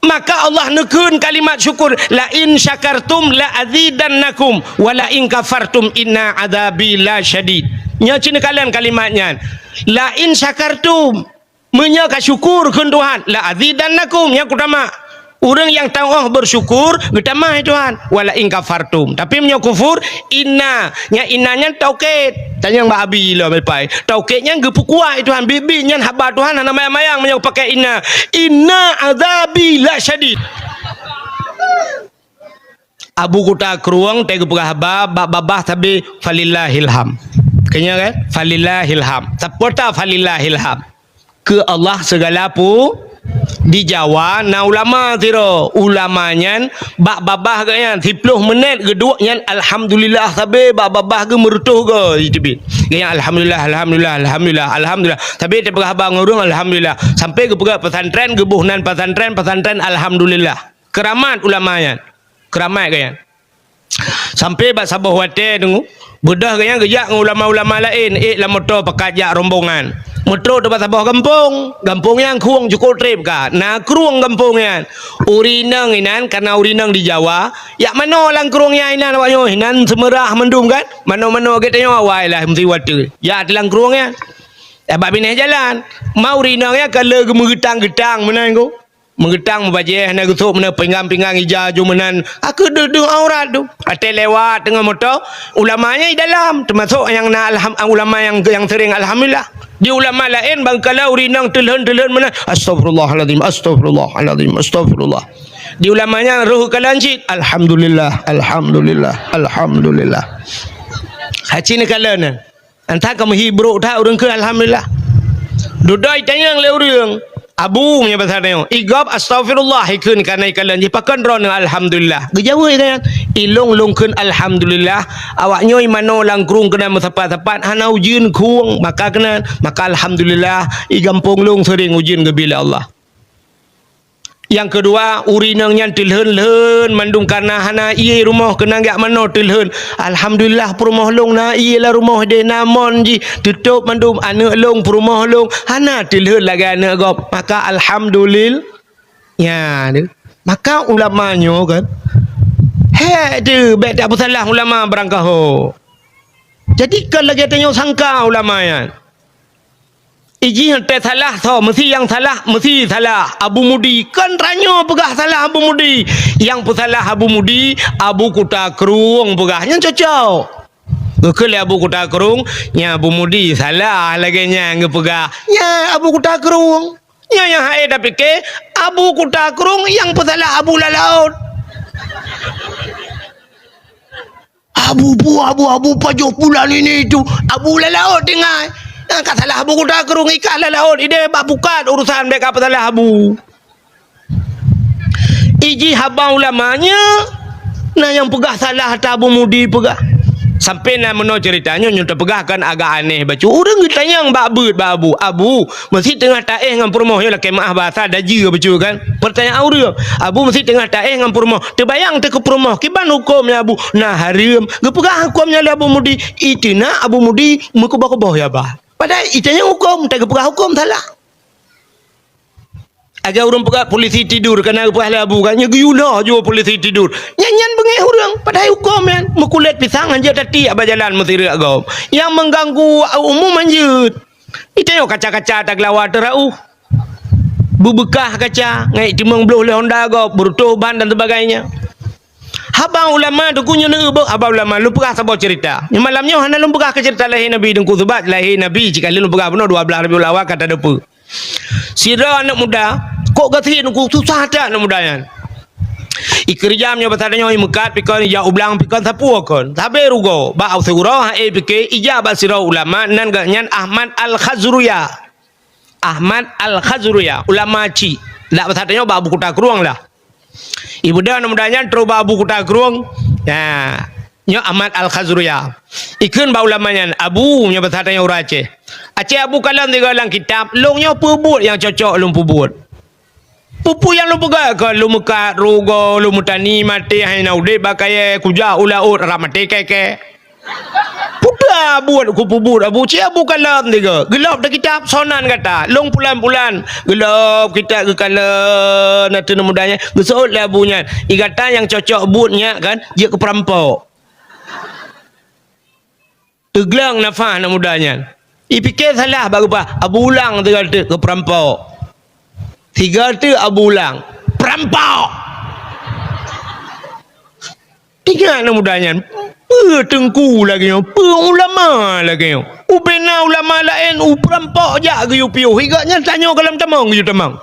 Maka Allah neukheun kalimat syukur, "La in syakartum la azidannakum, wa la in kafartum inna adzabi la syadid." Nyoe cit neukalon kalimat nyan. "La in syakartum," meunyoe ka syukur kheun Tuhan, "la azidannakum," nyan kutamah. Ureueng nyang teu'oh bersyukur, geutamah lé Tuhan, "wa la in kafartum." Tapi meunyoe kufur, inna, nyan inna nyan taukid. Tanyong bak Abi lom, Pai. Taukid nyan geupeukuat lé Tuhan. Biet-biet nyan haba Tuhan hana mayang-mayang meunyoe pakai inna. "Inna adzabi la syadid." Abu Kuta Krueng teuh geupeugah haba bak babah sabe, "Falillahil ham." Keunyoe kan? "Falillahil ham." Sapeue ta falillahil ham? Keu Allah sigala pu-, di Jawa na ulama sidroe. Ulama nyan bak babah geuh nyan siploh menit geuduek nyan alhamdulillah sabe bak babah geuh meureutôh geuh jiteubiet. Geuh nyan alhamdulillah, alhamdulillah, alhamdulillah, alhamdulillah. Sabe teupeugah haba ngon ureueng alhamdulillah. Sampai geupeugah pesantren, geuboh nan pesantren, pesantren alhamdulillah. Keuramat ulama nyan. Keuramat geuh nyan. Sampai bak saboh watée teungoh, beudôh geuh nyan geujak ngon ulama-ulama laén, ék lam moto pakat jak rombongan. Meutrok teuk bak saboh gampông, gampông nyan krueng cukôp treb ka, na krueng gampông nyan. Ureueng inong inan, kareuna ureueng inong di Jawa, jak manoe lam krueng nyan inan awak nyoe, inan seumeurah mandum kan, manoe-manoe geutanyoe awai lah meusiwa teuk. Jak lam krueng nyan. Bak binéh jalan, ma ureueng inong nyan ka lheueh geumeugeutang-geutang meunan ko. Meugeutang meubajée hana geusôk meunan pinggang-pinggang ija ju meunan. Aku deuh-deuh aurat tu. Watée lewat deungon moto, ulama nyan di dalam, teumasok nyang na alham-, ulama nyang, nyang sering alhamdulillah. Di ulama laén bangkala ureueng inong teulhon-teulhon meunan, "Astagfirullahalazim, astagfirullahalazim, astagfirullah." Di ulama nyan roh kalon cit, "Alhamdulillah, alhamdulillah, alhamdulillah." Hana kalon nyan. Entah ka meuhi brok that ureueng kheun alhamdulillah. Dudoe tanyong lé ureueng, Abu, meunyoe basa tanyoe, i gob astaghfirullah, ikheun kana ikalon jih, pakon droeneuh alhamdulillah. Geujaweueb nyan, ilong lôn kheun alhamdulillah, awak nyoe manoe lam krueng keunan meusapat-sapat, hana ujeuen krueng, maka keunan, maka alhamdulillah, i gampông lôn seuring ujeuen geubri lé Allah. Nyang keudua, ureueng inong nyan teulhon-lhon mandum kareuna hana ié rumoh keunan jak manoe teulhon. Alhamdulillah, peurumoh lôn na ié lam rumoh deh, na mon jih, teutôb mandum aneuk lôn, peurumoh lôn, hana teulhon lagée aneuk gob. Maka alhamdulil-, nya deh. Maka ulama nyoe kan, hék deh, bék tapeusalah ulama barangkaho. Jadi kon lagée tanyoe sangka ulama nyan. Ijih teusalah soe, meusi nyang salah, meusi salah Abu Mudi. Kon tanyoe peugah salah Abu Mudi. Nyang peusalah Abu Mudi, Abu Kuta Krueng peugah. Nyan cocok. Geukheun lé Abu Kuta Krueng, nyan Abu Mudi salah lagée nyan geupeugah. Nyan Abu Kuta Krueng. Nyan nyang hase tapike, Abu Kuta Krueng nyang peusalah Abu Lalaôt. Abu bu, abu, abu pajoh bulan ini itu, Abu Lalaôt tinggai. Nyang ka salah Abu Kuta Krueng, i kah Lalaôt, ideh bak pukat urusan bék ka peusalah Abu. Ijih haba ulama nyoe, na nyang peugah salah ata Abu Mudi peugah. Sampai na meunoe ceurita nyoe, nyoe tapeugah kan agak aneh bacut. Ureueng geutanyong bak beuet bak Abu, "Abu, meusi teungoh taéh ngon peurumoh nyoe lakée meuáh basa dajeue bacut kan?" Peurtanyaan ureueng, "Abu, meusi teungoh taéh ngon peurumoh, teubayang teuh keu peurumoh, kiban huköm nyan Abu?" Na hareuem. Geupeugah huköm nyan lé Abu Mudi, iteunak Abu Mudi meukeubah-keubah ya bah. Padahai itanyong huköm, tageupeugah huköm salah. Lagée ureueng peugah polisi tidur, kana geupeugah lé Abu kan, nyoe geuyue lhah jua polisi tidur. Nyan, nyan beungéh ureueng, padahai huköm nyan meukulét pisang hanjeuet tatiek bak jalan meusireuk gob. Nyang mengganggu umum hanjeuet. Itanyong kaca-kaca tageulawa teurauh. Beubeukah kaca, ngai timong bloh lé honda gob, beureutôh ban dan sebagainya. Haba ulama teungku nyoe neubeuk haba ulama, lôn peugah saboh ceurita. Nyoe malam nyoe hana lôn peugah keu ceurita lahé Nabi teungku, sabab lahé Nabi cit ka lheueh lôn peugah bunoe dua blaih Rabiul Awal ka tadeupeue. Sidroe aneuk muda, kok gasien teungku, susah that aneuk muda nyan. Ikeureuja meunyoe basa tanyoe imeukat pikon, ija ublang pikon, sapeue kon. Sabe rugoe, bak siuroe hase pike, ija bak sidroe ulama, nan geuhnyan Ahmad Al-Khazruya. Ahmad Al-Khazruya, ulama cit. Dak basa tanyoe bak Abu Kuta Krueng lah. Ibeudôh aneuk muda nyan trok bak Abu Kuta Krueng. Nah, nyoe Ahmad Al-Khazruya. Ikheun bak ulama nyan, "Abu," nyoe basa tanyoe ureueng Aceh. "Aceh Abu kalon sigoe lam kitab, lôn nyoe peue buet nyang cocok lôn peubuet. Peue-peue nyang lôn peugah kon, lôn meukat rugoe, lôn meutani maté, hana udeb bak kayée, kujak u laôt rab maté kée-kée." "Peue buet kupeubuet Abu?" "Cit Abu kalon sigoe." Geulôb teuh kitab, "Soe nan gata?" "Lôn pulan-pulan." Geulôb kitab geukalon ateueh aneuk muda nyan. Geuseuôt lé Abu nyan, "I gata nyang cocok buet nyak kan, jeuet keu peurampok." Teugleng nafah aneuk muda nyan. Ipike salah bak geupeugah, Abu ulang sigoe teuk keu peurampok. Sigoe teuk Abu ulang, "Peurampok!" Ingat aneuk muda nyan, peue teungku lagée nyoe, peue ulama lagée nyoe. Ubena ulama laén u peurampok jak geuyue piôh, i gobnyan tanyoe goh lom tamong geuyue tamong.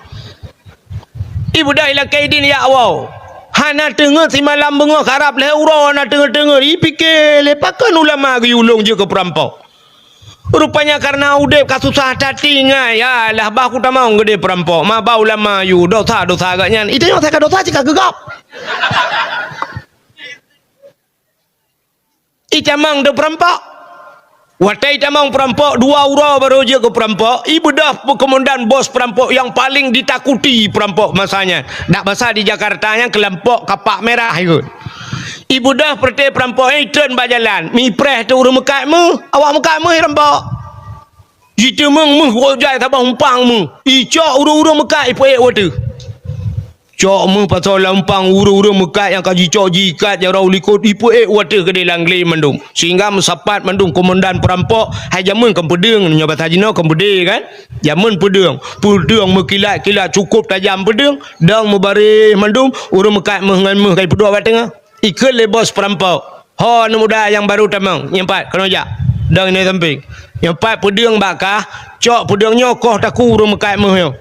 Ibeudôh ilakée idin jak woe. Hana teungeut simalam beungoh karab lhée uroe hana teungeut-teungeut, ipike lé pakon ulama geuyue lôn jeuet keu peurampok. Rupanya kareuna udeb ka susah that tinggai, alah bah kutamong geudeh peurampok, ma ba ulama yue, dosa-dosa gobnyan. Itanyoe asai ka dosa cit ka geugob. Itamong teuk peurampok. Watée itamong peurampok, dua uroe barô jeuet keu peurampok, ibeudôh keumandan bos peurampok nyang paleng ditakuti peurampok masa nyan. Dak basa di Jakarta nyan keulompok kapak merah ikot. Ibeudôh peureute peurampok nyan itreun bak jalan, mipreh teuk ureuëng meukat méuh, awak meukat méuh rampok. Jiteumeung méuh kojai saboh umpang méuh, icok ureuëng-ureuëng meukat ipeuék u ateueh. Cok méuh pasoe lam umpang ureuëng-ureuëng meukat nyang ka jicok jiikat jaroe u likot ipeuék u ateueh keudeh lam glé mandum. Sehingga meusapat mandum keumandan peurampok, hai jamén kon peudeueng, nyoe basa jinoe kon peudeueng kan? Jamén peudeueng. Peudeueng meukilat-kilat cukôp tajam peudeueng, dong meubaréh mandum, ureuëng meukat méuh ngon méuh ka ipeuduek bak teungoh. Ikheun lé bos peurampok, "Ho aneuk muda nyang barô tamong, nyang pat, keunoe jak. Dong inoe sampéng. Nyang pat peudeueng bak kah, cok peudeueng nyoe koh takue ureuëng meukat méuh nyoe."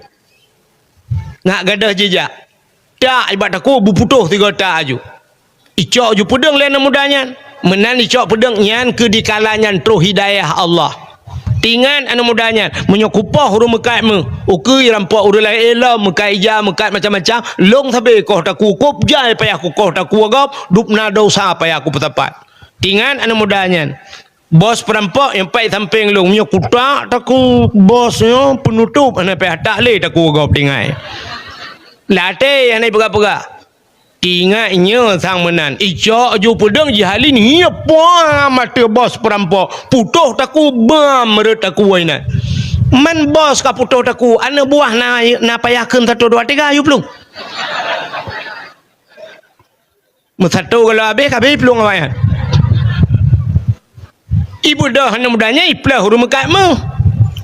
Ngat gadôh jijak. Tak, ibak takue beuputôh sigoe tak aju. Icok ju peudeueng lé aneuk muda nyan. Meunan icok peudeueng nyan keu dikala nyan troh hidayah Allah. Teuingat aneuk muda nyan, meunyoe kupoh ureueng meukat méuh, ukeue rampok ureueng laén ilom, meukat ija, meukat macam-macam, lôn sabe koh takue, kôb jai payah kukoh takue gob, dub na dosa payah kupeusapat. Teuingat aneuk muda nyan, bos peurampok nyang pat sampéng lôn, meunyoe kutak takue bos nyoe peunutôp, hana payah tak lé takue gob tinggai. Lam até hana ipeugah-peugah. Teuingat nyoe sang meunan, icok ju peudeueng jih halin, hiep puang mata bos peurampok, putôh takue bam rot takue inan. Man bos ka putôh takue, aneuk buah na, na payah kheun satu dua tiga, yue plueng. Meusato galom abéh, ka abéh plueng awaknyan. Ibeudôh aneuk muda nyan iplôh ureueng meukat méuh.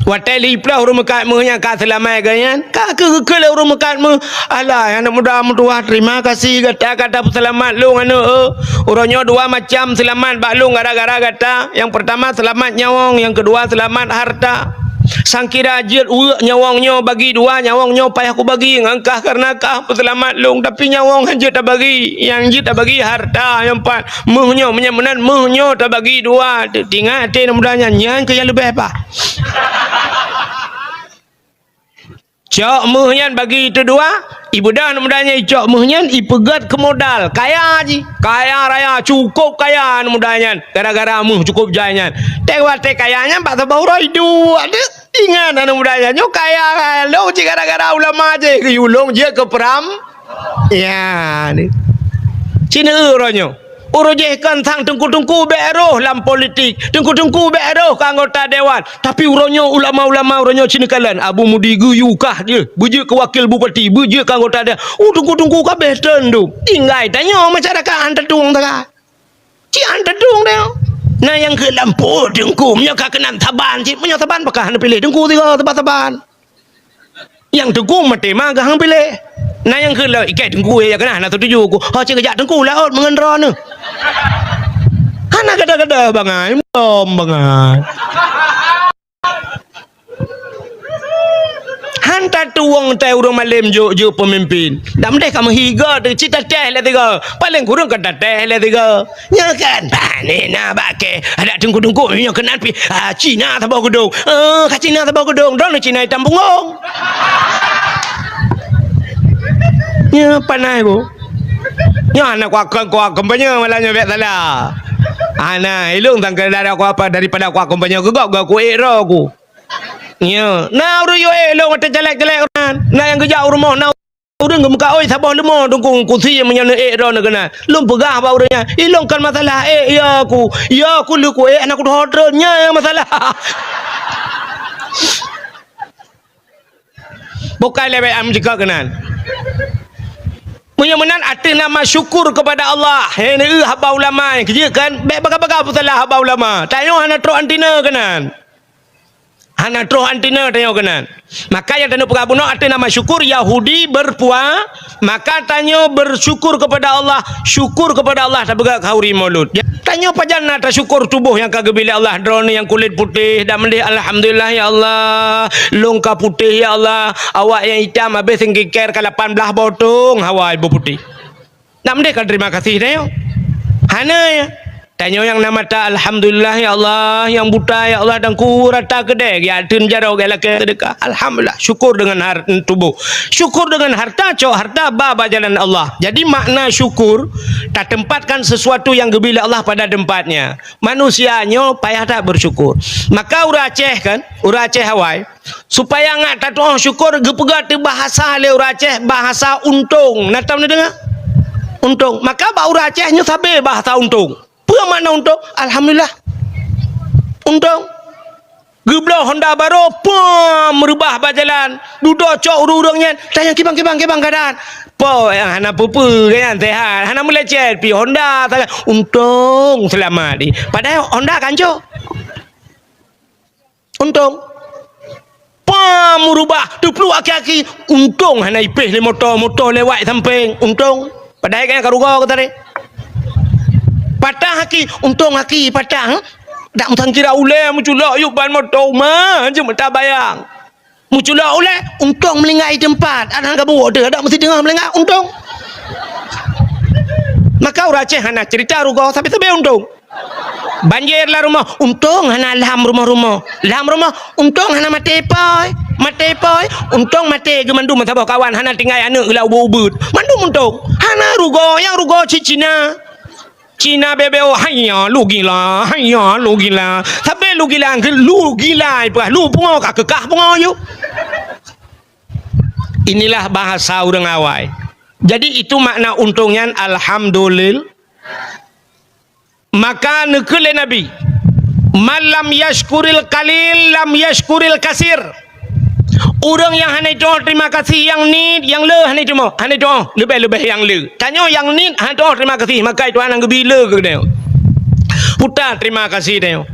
Watée lé iplôh ureueng meukat méuh nyan ka seulamat geuh nyan, ka keu-, keu lé ureueng meukat méuh, "Alah, aneuk muda meutuwah, terima kasih gata ka tapeuseulamat lôn aneuk, eh. Uroe nyoe dua macam seulamat bak lôn gara-gara gata. Nyang peurtama seulamat nyawöng, nyang keudua seulamat harta. Sangkira jeuet uek nyawöng nyoe bagi dua, nyawöng nyoe payah kubagi ngon kah kareuna kah peuseulamat lôn, tapi nyawöng han jeuet tabagi, nyang jeuet tabagi harta nyang pat." Méuh nyoe, meunyoe meunan méuh nyoe tabagi dua, teuingat até aneuk muda nyan, nyan keuh nyang leubeh bah. Cok méuh nyan bagi teudua, ibeudôh aneuk muda nyan icok méuh nyan, ipeugét keu modal, kaya jih, kaya raya, cukôp kaya aneuk muda nyan, gara-gara méuh cukôp jai nyan. Teuh watée kaya nyan bak saboh uroe iduek deuh. Ingat aneuk muda nyan, nyoe kaya lôn cit gara-gara ulama jih, geuyue lôn jeuet keu peram-, ya, ni. Cit uroe nyoe. Uroe jih kan sang teungku-teungku bék roh lam politik, teungku-teungku bék roh keu anggota dewan. Tapi uroe nyoe ulama-ulama uroe nyoe cit neukalon, Abu Mudi geuyue kah jih, beujeuet keu wakil bupati, beujeuet keu anggota dewan. Uh, teungku-teungku ka béh teundum. Tinggai tanyoe masyarakat han tatueng tagai. Cit han tatueng tanyoe. Na nyang kheun lampôh teungku, meunyoe ka keunan saban cit, meunyoe saban pakon hana piléh teungku sigoe saban-saban. Nyang teungku maté ma geuhang piléh. Na nyang kheun lom, "Ikai teungku ya keunan hana setuju ku." Ho cit geujak teungku laôt meungon droeneuh. Hana gada-gada bangai, bom bangai. Han tatueng teuh ureueng malém jok-jok peumimpin. Dak meudeh ka meuhiga teuh cit tatéh lé tiga. Paleng kureueng ka tatéh lé tiga. Nyoe kan, bah, ni na bak kèe. Adak teungku-teungku nyoe keunan pih, ah, Cina saboh geudong. Eh, ka Cina saboh geudong, droeneuh Cina itam punggong. Nyoe panai ku. Nyoe hana kuakon, kuakon kampanye malah nyoe bék salah. Hana, ilôn sang keu dara ku apa daripada kuakon kampanye keu gob, gob ku ék droe ku. Nyoe, na ureueng yue ék lôn watée caleg-caleg nyan. Na nyang geujak u rumoh na ureueng geumeukaôi saboh leumo teungku kusi meunyoe neuék droeneuh keunan. Lôn peugah bak ureueng nyan, "Ilôn kon masalah ék ya ku. Ya ku lheueh kuék hana kuteuho treun, nyan nyang masalah." Bukai lé bék am jika keunan. Meunyoe meunan ateueh nama syukur kepada Allah, he neueu haba ulama nyang keujeuet kan, bék baga-baga peusalah haba ulama. Tanyoe hana trok antina keunan. Hana troh antina tanyoe keunan. Maka nyang taneuk peugah bunoe ateueh nama syukur Yahudi berpua-, maka tanyoe bersyukur kepada Allah, syukur kepada Allah tapeugah khauri Maulud. Tanyoe pajan na tasyukur tuboh nyang ka geubri lé Allah, droeneuh nyang kulét putéh, dak meudeh alhamdulillah ya Allah, lôn ka putéh ya Allah, awak nyang itam habéh singkiker ka lapan blaih botong hawa iboh putéh. Nak meudeh ka terima kasih tanyoe? Hana ya. Tanyoe nyang na mata, alhamdulillah ya Allah, nyang buta ya Allah, dan ku rata keudè, geujak teun jaroe, geujak lakèe seudeukah. Alhamdulillah, syukur deungon har-, tuboh. Syukur deungon harta, cok harta ba, ba jalan Allah. Jadi makna syukur, tatempatkan sesuatu nyang geubri lé Allah pada tempatnya. Manusia nyoe payah that bersyukur. Maka ureueng Aceh kan, ureueng Aceh awai, supaya ngat tatuoh syukur geupeugah teuh bahasa lé ureueng Aceh, bahasa untông. Na tom neudeungoe? Untông. Maka bak ureueng Aceh nyoe sabe bahasa untông. Peue makna untông? Alhamdulillah. Untông. Geubloe honda barô, peuem, meureubah bak jalan. Dudoe cok ureueng-ureueng nyan, tanyong kibang, kibang, kibang keuadaan. Po nyang hana peue-peue, kan nyan sehat. Hana meulecet, pih honda sagai. Untông seulamat di. Padahai honda ka ancô. Untông. Pam, meurubah, teupluek aki-aki. Untông hana ipéh lé moto, moto lewat sampéng. Untông. Padahai gobnyan ka rugoe geutarek. Patah aki, untông aki patah, eh? Dak meusangkira ulèe meuculok yub ban moto uma, hanjeuet meuta bayang. Meuculok ulèe, untông meuninggai di teumpat. Adak ka buet deuh, dak meusideuh meuninggai, untông. Maka ureueng Aceh hana cerita rugoe, sabe-sabe untông. Banjir lam rumoh, untông hana lam rumoh-rumoh. Lam rumoh, untông hana maté pôi. Maté pôi, untông maté geuh mandum saboh kawan, hana tinggai aneuk geuh lam ubeuet-ubeuet. Mandum untông. Hana rugoe, nyang rugoe cit Cina. Cina beu-beu, "Haiya, lu gila, haiya, lu gila." Sabe lu gila, lu gila, ipeugah, lu pungo ka keukah pungo yue. Inilah bahasa ureuëng awai. Jadi, itu makna untông nyan, alhamdulil-, Maka neukheun lé Nabi, "Man lam yashkuril qalil, lam yashkuril kasir." Ureuëng nyang hana jiteurimong teurimong kasih nyang niet, nyang le hana jiteurimong, hana jiteurimong, leubeh-leubeh nyang le. Tanyoe nyang niet hana jiteurimong teurimong kasih, maka Tuhan nyang geubi le keu geutanyoe. Puta teurimong kasih tanyoe.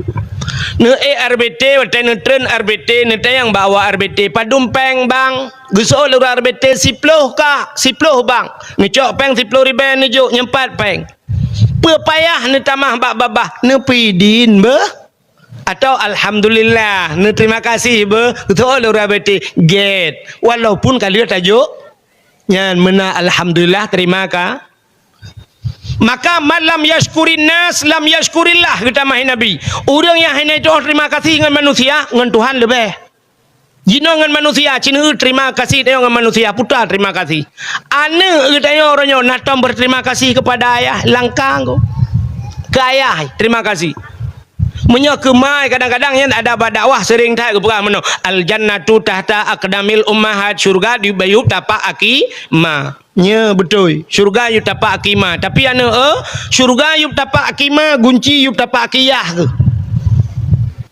Neuék R B T, watée neutreun R B T, neutanyong bak awak R B T, "Padum péng, Bang?" Geuseuôt lé ureuëng R B T, "Siploh, Kak." "Siploh, Bang." Neucok péng siploh ribée neujok, nyoe pat péng. Peue payah neutamah bak babah, neupeudin beuh? Atawa alhamdulillah, neuteurimong kasih beuh? Geuseuôt lé ureuëng R B T, gét. Walaupun ka lheueh tajok, nyan meunan alhamdulillah, teurimong ka-, maka, "Man lam yashkurin nas, lam yashkurillah," geutamah Nabi. Ureuëng nyang hana jiteurimong teurimong kasih ngon manusia, ngon Tuhan leubeh. Jinoe ngon manusia, ci neueu teurimong kasih tanyoe ngon manusia, puta teurimong kasih. Aneuk geutanyoe uroe nyoe na tom berterima kasih kepada ayah, langkang ko. Keu ayah, teurimong kasih. Meunyoe keu ma, kadang-kadang nyan ada bak dakwah sering that geupeugah meunoe, "Al jannatu tahta aqdamil ummahat," syurga di bayu tapak aki ma. Nyo beutôi, syurga yub tapak aki ma. Tapi aneuk, eh, syurga yub tapak aki ma, gunci yub tapak aki yah keuh.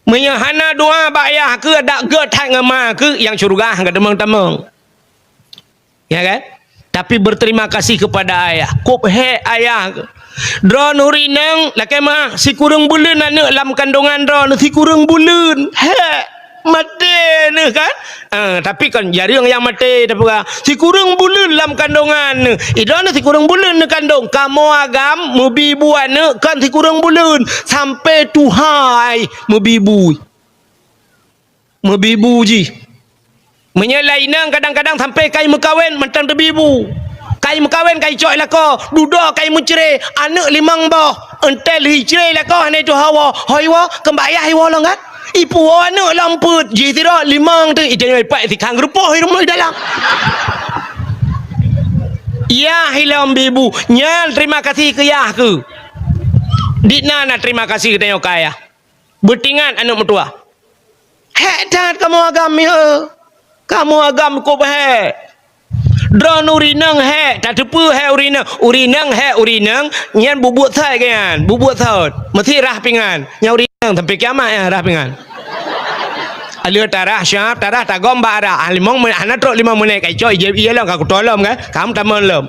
Meunyoe hana doa bak yah keuh, adak gét that ngon ma keuh, nyang syurga han ka tamong-tamong. Ya kan? Tapi berterima kasih kepada ayah. Kôb hék ayah keuh. Droeneuh ureuëng inong, lakée meu'ah, sikureueng buleuen aneuk lam kandongan droeneuh, sikureueng buleuen. Hék. Maté neuh kan? Ah, tapi kon jareueng nyang maté, tapi ka sikureueng buleuen lam kandongan neuh. Idroeneuh sikureueng buleuen neukandong. Kamoe agam meubi bu aneuk kon sikureueng buleuen, sampai tuha ai meubi bu. Meubi bu jih. Meunyoe lam inong kadang-kadang sampai kai meukawen mantong teubi bu. Kai meukawen kai cok i lakoe, dudoe kai meucré, aneuk limong boh. Entel hi cré i lakoe hana tuha woe. Hôi woe, keumbak yah i woe lom kan? Ipuwoe aneuk lom peuet, jih sidroe limong teuk, itanyoe ipat sikhang geurupoh i rumoh i dalam. Yah ilom bi bu, nyan terima kasih keu yah keuh. Di na na terima kasih geutanyoe keu ayah. Beutingat aneuk meutuwah. Hék that kamoe agam, ya. Kamoe agam kôb hék. Droeneuh ureueng inong hék, tateupeue hék ureueng inong. Ureueng inong hék ureueng inong, nyan bubuet sot geuh nyan, bubuet sot. Meusti rhah pingan. Nyan ureueng inong sampai kiamat nyan rhah pingan. Aleuh tarhah, siap tarhah, tagom bak arah. Ah, limong menit, hana trok limong menit, ka icok, ijép ie lom, ka kuto lom kan. Ka meutamong lom.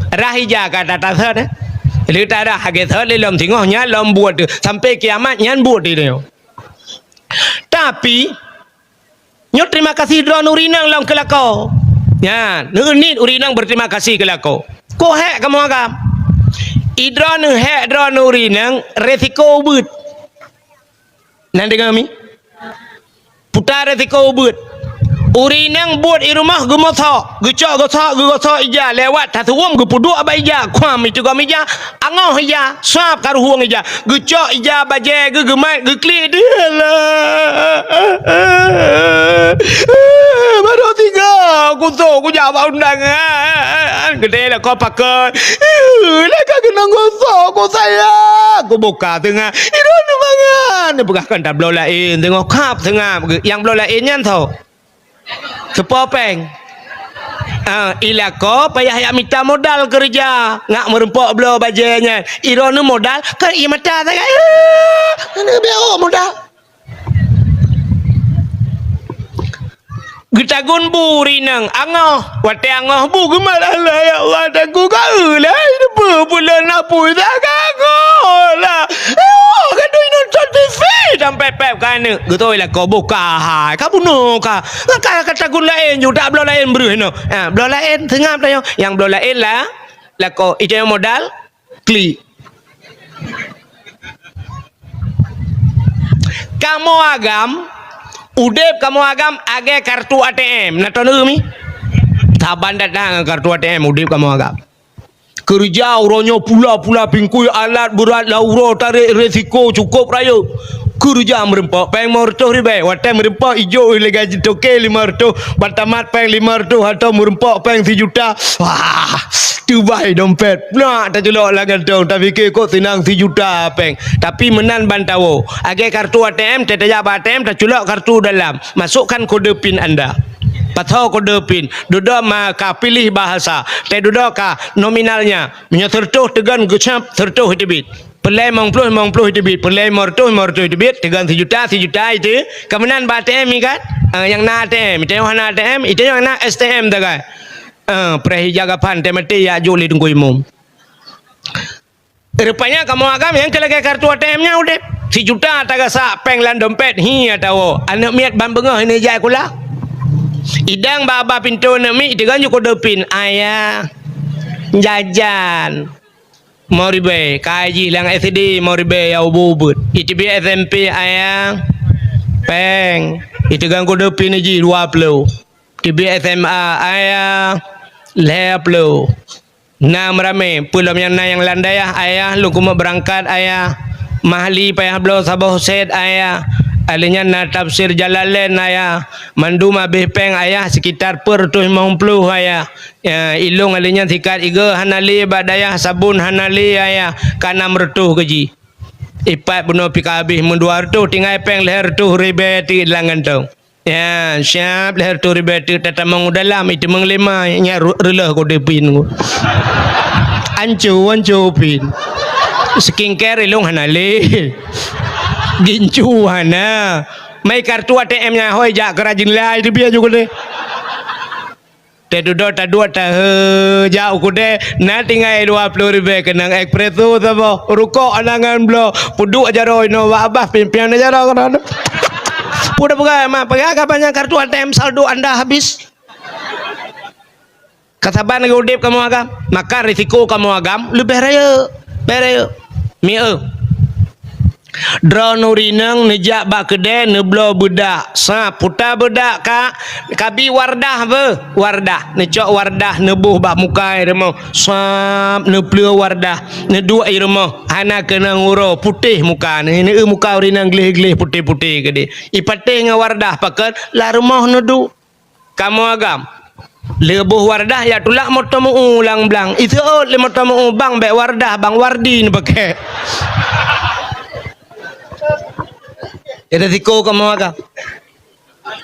Rhah ija ka tatasot, eh. Aleuh tarhah, hagée sot lé lom singoh, nyan lom buet teuh. Sampai kiamat, nyan buet teuh. Tapi, nyoe terima kasih droeneuh ureueng inong lom keu lakoe. Nyan, neuneuk ureueng inong berterima kasih keu lakoe. Kôb hék kamoe agam. Idroeneuh hék droeneuh ureueng inong, resiko ubeuet. Na deungoe mi? Puta resiko ubeuet. Ureueng inong buet i rumoh geumosok, geucok gosok, geugosok ija, lewat tasuwöm geupeuduek bak ija, kuam itugom ija, angoh ija, sab ka ruhueng ija. Geucok ija bajée geuh, geumat, geuklik, deuh lah. Baroe tiga kusok kujak bak undangan. Geudeh lakoe pakon. Lé ka keunong gosok, ku sayang. Kubuka teungoh. Idroeneuh mangat. Neupeugah kon tabloe laén teungoh kab teungoh. Nyang bloe laén nyan soe? Keupeue péng? Ah, i lakoe payah jak mita modal keureuja, ngak meurumpok bloe bajée nyan. Idroeneuh modal, kan ie mata sagai. Ah, hana beu modal. Geutagun bu ureueng inong, angoh. Watée angoh bu geumat, "Allah, ya Allah, taku ka eu lah, peue buleuen apui sagai angoh lah." Oh, gadoh inong T V sampai pep ka aneuk. Geutôi lakoe boh ka hai, ka bunoe ka. Ka, ka tagun laén ju, dak bloe laén breuh inoe. Ha, bloe laén seungab tanyoe. Nyang bloe laén lah, lakoe, itanyoe modal, klik. Kamoe agam, udeb kamoe agam agée kartu A T M. Na taneuk mi? Saban datang kartu A T M, udeb kamoe agam. Keureuja uroe nyoe pula-pula pingkui, alat beurat, laura tarek, resiko cukôp rayeuk. Keureuja meureumpok péng limong reutôh ribèe. Watèe meureumpok ijok lé gaji toke limong reutôh, ban tamat péng limong reutôh atau meureumpok péng sijuta. Wah, teubai dompet. Nak taculok lam gantong, tapike kok seunang sijuta péng. Tapi meunan ban tawoe. Agèe kartu A T M, tajak bak A T M, taculok kartu dalam. Masukkan kode pin anda. Pasoe kode pin. Dudoe ma ka pilih bahasa. Teududoe ka nominalnya. Meunyoe sireutôh teugon geucap sireutôh iteubiet. Peureulèe limong ploh, limong ploh iteubiet. Peureulèe limong reutôh, limong reutôh iteubiet. Teugon sijuta, sijuta itu. Ka meunan bak A T M ikat. Ah, nyang na A T M. Itu nyang na A T M, itu nyang na S T M tagai. Ah, preh ija gapan teumaté ya jok lé Teungku Imum. Rupanya kamoe agam nyang keu lagèe kartu A T M nyan udép. Sijuta tagasak péng lam dompet, hi atawa aneuk miet ban beungoh hana jai sikula. Idang bak babah pintoe aneuk miet, iteugon ju kode pin, "Ayah, jajan." Limong ribèe, ka jih lam S D limong ribèe ya ubit-ubit. Iteubiet S M P, "Ayah, péng." Iteugon kode pin jih dua ploh. Teubiet S M A, "Ayah, lhèe ploh." Na meuramè, peue lom nyang na nyang lam dayah, "Ayah, lôn keumeung beurangkat, Ayah. Mahli payah bloe saboh sét, Ayah. Alèh nyan na tafsir Jalalain, Ayah. Mandum habéh péng, Ayah, sekitar peuet reutôh limong ploh, Ayah. Ya, ilôn alèh nyan sikat igoe hana lé bak dayah, sabon hana lé, Ayah. Ka nam reutôh gaji." Ipat bunoe pih ka habéh, meudua reutôh, tinggai péng lhèe reutôh ribèe teuk lam gantong. Ya, siap lhèe reutôh ribèe teuk tatamong u dalam, iteumeung lé ma, nyak ru-, reuleuh kode pin. Anco, anco pin. Skincare ilôn hana lé. Gincu hana. Mai kartu A T M nyan hôi jak keu rajin lai teubiet ju kudeh. Teududoe taduek tahe jak u kudeh, na tinggai dua ploh ribèe keunong espresso saboh, rukok anangan bloe, peuduek jaroe inoe bak babah pimpinan jaroe keudroe. Peue tapeugah, "Mak, peugah ka banyak kartu A T M saldo anda habis." Ka saban lagèe udép kamoe agam, maka risiko kamoe agam leubeh rayeuk, leubeh rayeuk. Mieu. Droeneuh ureueng inong neujak bak keudè neubloe beudak. Sab, puta beudak ka, kabi Wardah beuh, Wardah. Neucok Wardah neuboh bak muka i rumoh. Sab, neupleue Wardah. Neuduek i rumoh, hana keunong uroe, putéh muka. Neueu muka ureueng inong gleh-gleh putéh-putéh keudeh. Ipatéh ngon Wardah pakon, lam rumoh neuduek. Kamoe agam. Lheueh boh Wardah jak tulak moto meu lam blang. Iseuôt lé moto meu bang, bèk Wardah, bang Wardi neupakè. Jadi siko kamoe agam.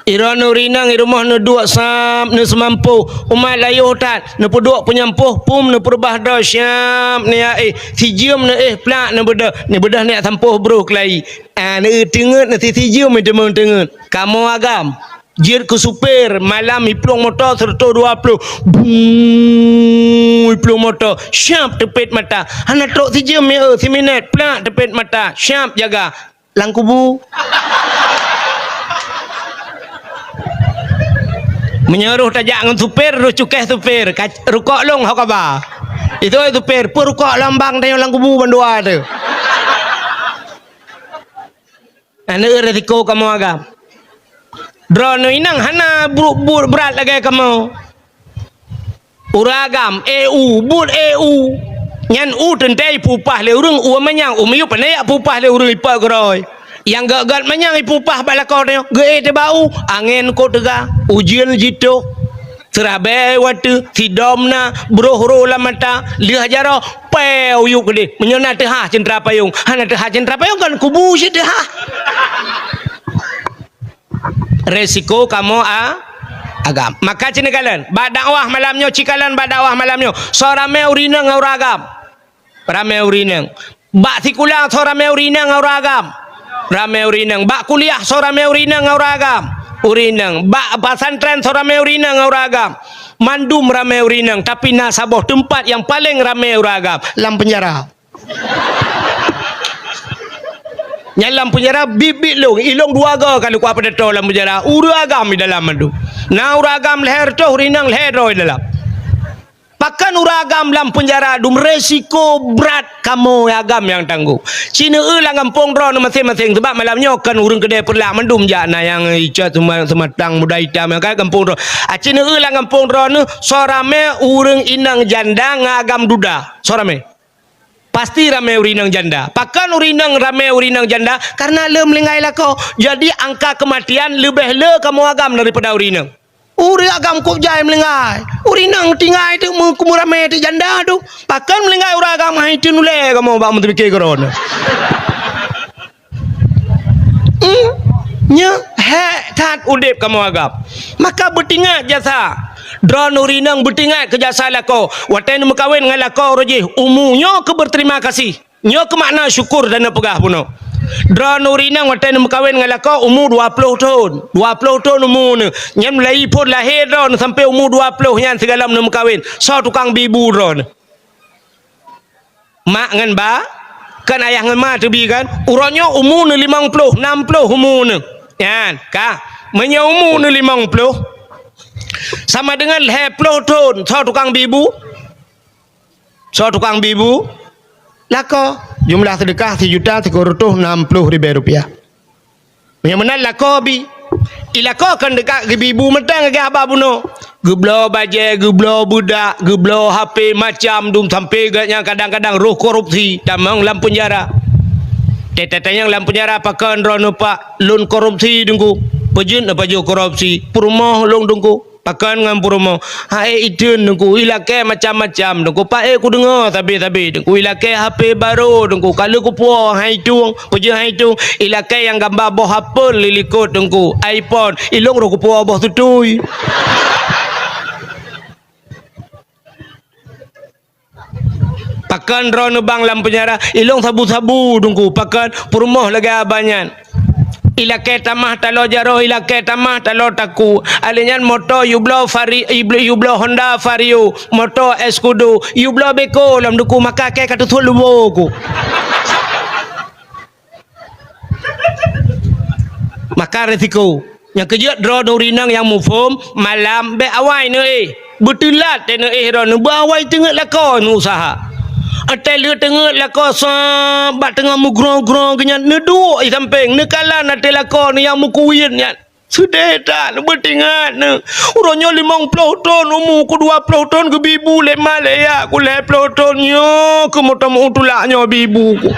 Droeneuh ureueng inong i rumoh neuduek sab, neuseumampôh. Umat layoh that, neupeuduek peunyampôh, pum neupeureubah droe siab, neuéh, sijeuem neuéh plak neubeudôh, neubeudôh neujak sampôh broh keulayi. Ah, neuteungeut, neusijeuem, neuteungeut. Kamoe agam. Jeuet keu supir, malam iplueng moto sireutoh dua ploh. Bung, iplueng moto, siap teupet mata. Hana trok sijeuem, ya, siminèt, plak teupet mata. Siap jaga. Lam kubu. Meunyoe roh tajak ngon supir, roh cukéh supir. Kac-, rukok lôn ho kaba. Itu supir, peue rukok lôn bang tanyoe lam kubu bandua tu. Aneuk resiko kamoe agam. Droeneuh inong hana bu-, bu-, brat lagèe kamoe. Ureueng agam, eh, u, buet, eh, u. Nyan u teuntèe ipupah lé ureueng, u manyang, u miyueb pandai jak pupah lé ureueng ipat keudroe. Nyang gèt-gèt manyang ipupah bak lakoe tanyoe, geuéh teuh bak u, angèn kot teuga, ujeuen jitôh. Seurabèe watèe, sidom na, broh roh lam mata, lheueh jaroe, pèe u yup keudeh. Meunyoe na teuhah ceuntra payong, hana teuhah ceuntra payong kan kubu cit teuhah. Resiko kamoe a-, agam. Maka ci neukalon, bak dakwah malam nyoe, ci kalon bak dakwah malam nyoe. Soe ramè ureueng inong ngon ureueng agam. Ramè ureueng inong. Bak sikula soe ramè ureueng inong ngon ureueng agam. Ramè ureueng inong. Bak kuliah soe ramè ureueng inong ngon ureueng agam. Ureueng inong. Bak pesantren soe ramè ureueng inong ngon ureueng agam. Mandum ramè ureueng inong, tapi na saboh teumpat nyang paleng ramè ureueng agam, lam peunjara. Nyan lam peunjara biet-biet lôn, ilôn dua goe ka lôn kuat peudato lam peunjara. Ureueng agam di dalam mandum. Na ureueng agam lhèe reutôh, ureueng inong lhèe droe di dalam. Pakon ureuëng agam lam peunjara dum, resiko brat kamoe agam nyang tanggong. Ci neueu lam gampông droeneuh maséng-maséng, sabab malam nyoe kon ureuëng keudè Peureulak mandum jak, na nyang Icot Sema-, Seumatang, Muda Itam nyang ka gampông droeneuh. Aci neueu lam gampông droeneuh, soe ramé ureuëng inong janda ngon agam duda. Soe ramé. Pasti ramé ureuëng inong janda. Pakon ureuëng inong ramé ureuëng inong janda? Karena le meuninggai lakoe. Jadi angka kematian leubeh le kamoe agam daripada ureuëng inong. Ureuëng agam kôb jai meuninggai. Ureuëng inong tinggai teuk meu-, meurame teuk janda tu. Pakon meuninggai ureuëng agam hai teunulée kamoe bak meuteupiké keudroe. Hmm? Nyoe hék that udeb kamoe agam. Maka beutingat jasa. Droeneuh ureuëng inong beutingat keu jasa lakoe. Watée neumeukawen ngon lakoe roh jih, umu nyoe keu beuterima kasih. Nyoe keu makna syukur dan neupeugah bunoe. Droeneuh ureuëng inong watée neumeukawen ngon lakoe umu dua ploh thon. Dua ploh thon umu neuh. Nyan mulai phon lahé droeneuh sampai umu dua ploh nyan sigohlom neumeukawen. Soe tukang bi bu droeneuh? Mak ngon ba, kan ayah ngon ma teubi kan? Uroe nyoe umu neuh limong ploh, nam ploh umu neuh. Nyan, ka. Meunyoe umu neuh limong ploh, sama dengan lhée ploh thon, soe tukang bi bu? Soe tukang bi bu? Lakoe. Jumlah seudeukah sijuta sikureueng reutôh nam ploh ribée rupiah. Meunyoe meunan lakoe bi. I lakoe kon deukak geubi bu mantong lagée haba bunoe. Geubloe bajée, geubloe beudak, geubloe H P macam dum sampai geuh nyan kadang-kadang roh korupsi, tamong lam peunjara. Teutatanyong lam peunjara pakon droeneuh pak lôn korupsi Teungku. Peujeuet neupajoh korupsi, peurumoh lôn Teungku. Pakon ngon peurumoh. Hai iteun Teungku, ilakée macam-macam Teungku. Paék kudeungoe sabe-sabe Teungku. Ilakée H P barô Teungku. Ka lheueh kupuwoe hai tueng, peujeuet hai tueng. Ilakée nyang gamba boh apel lilikot Teungku. iPhone, ilôn roh kupuwoe boh tutui. Pakon droeneuh bang lam peunjara, ilôn sabu-sabu Teungku, pakon peurumoh lagée abanyan. Ilakée tamah taloe jaroe, ilakée tamah taloe takue. Alèh nyan moto yubloe Vari-, yubloe Honda Vario, moto Escudo, yubloe beko lom Teungku, maka kée ka teuthon lubô ku. Maka resiko. Nyang keujeuet droeneuh ureueng inong nyang muphom, malam bék awai neuéh. Beuteulat teuh neuéh droeneuh, beuawai teungeut lakoe neuusaha. Watée lheueh teungeut lakoe sa bak teungoh meugrong-grong geuh nyan, neuduek i sampéng, neukalon ateueh lakoe neuh nyang meukuwien nyan. Seudeh that, beuteuingat neuh. Uroe nyoe limong ploh thon umu ku, dua ploh thon geubi bu lé ma lé ya ku, lhée ploh thon nyoe keuh meuteumé tulak nyoe bi bu ku.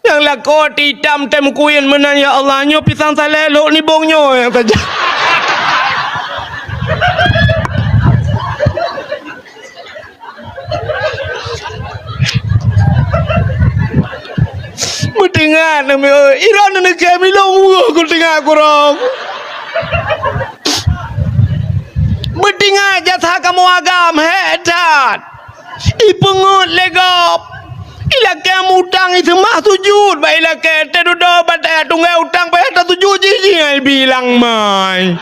Nyang lakoe teuitam tém kuwien meunan, ya Allah, nyoe pisang saleh lhok nibong nyoe nyang saja. Beuteuingat nami, oi, ilôn neukém ilôn weueh ku teuingat kurong. Beuteuingat jasa kamoe agam hék that. Ipeungeut lé gob. Ilakée mutang iseumah sujut bak ilakée, teududoe bak taya tunggai utang payah tasujut jih, jih ngai bilang mai.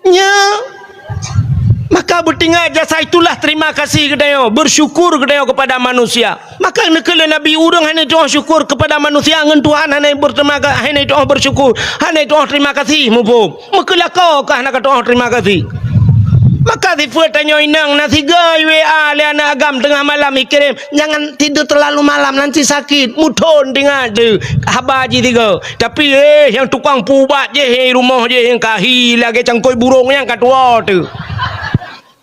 Nya, maka beuteuingat jasa itulah terima kasih geutanyoe, bersyukur geutanyoe kepada manusia. Maka neukheun lé Nabi, ureueng hana tu'oh syukur kepada manusia ngon Tuhan hana berterima ka-, hana tu'oh bersyukur, hana tu'oh terima kasih, muphom. Meukeulakée ka hana ka tu'oh terima kasih. Maka sifeuet tanyoe inong na sigoe WA lé aneuk agam teungoh malam ikirém, "Jangan tidur terlalu malam, nanti sakit." Muthon teuingat teuh haba jih sigoe. Tapi, eh, nyang tukang peuubat jih, eh, rumoh jih nyang ka hi lagée cangkôi burông nyang ka tuwoe teuh.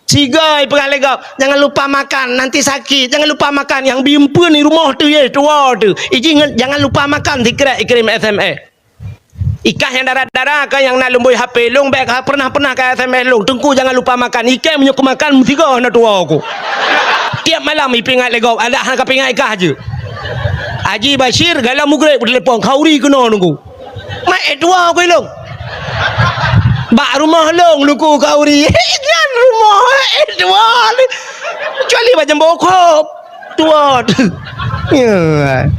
Sigoe ipeugah lé gob, "Jangan lupa makan, nanti sakit. Jangan lupa makan." Nyang bi eumpeuen i rumoh teuh yeh tuwoe teuh. Iji ngon, "Jangan lupa makan," sikrek ikirém S M S. Ikah nyang dara-dara ka nyang na lumbôi H P lôn, bék ka pernah-pernah ka S M S lôn, "Teungku, jangan lupa makan." Ikah meunyoe keumakan meusigoe na tuwoe ku. Tiep malam ipeuingat lé gob, adak hana kapeuingat ikah jeuet. Haji Bashir, galak mugreb telepon, "Khauri keunoe Teungku." Mak, eh, tuwoe ku ilôn. Bak rumoh lôn Teungku Khauri. Nyan rumoh, eh, tuwoe. Kecuali bak jambô khop. Tuwoe. Ya.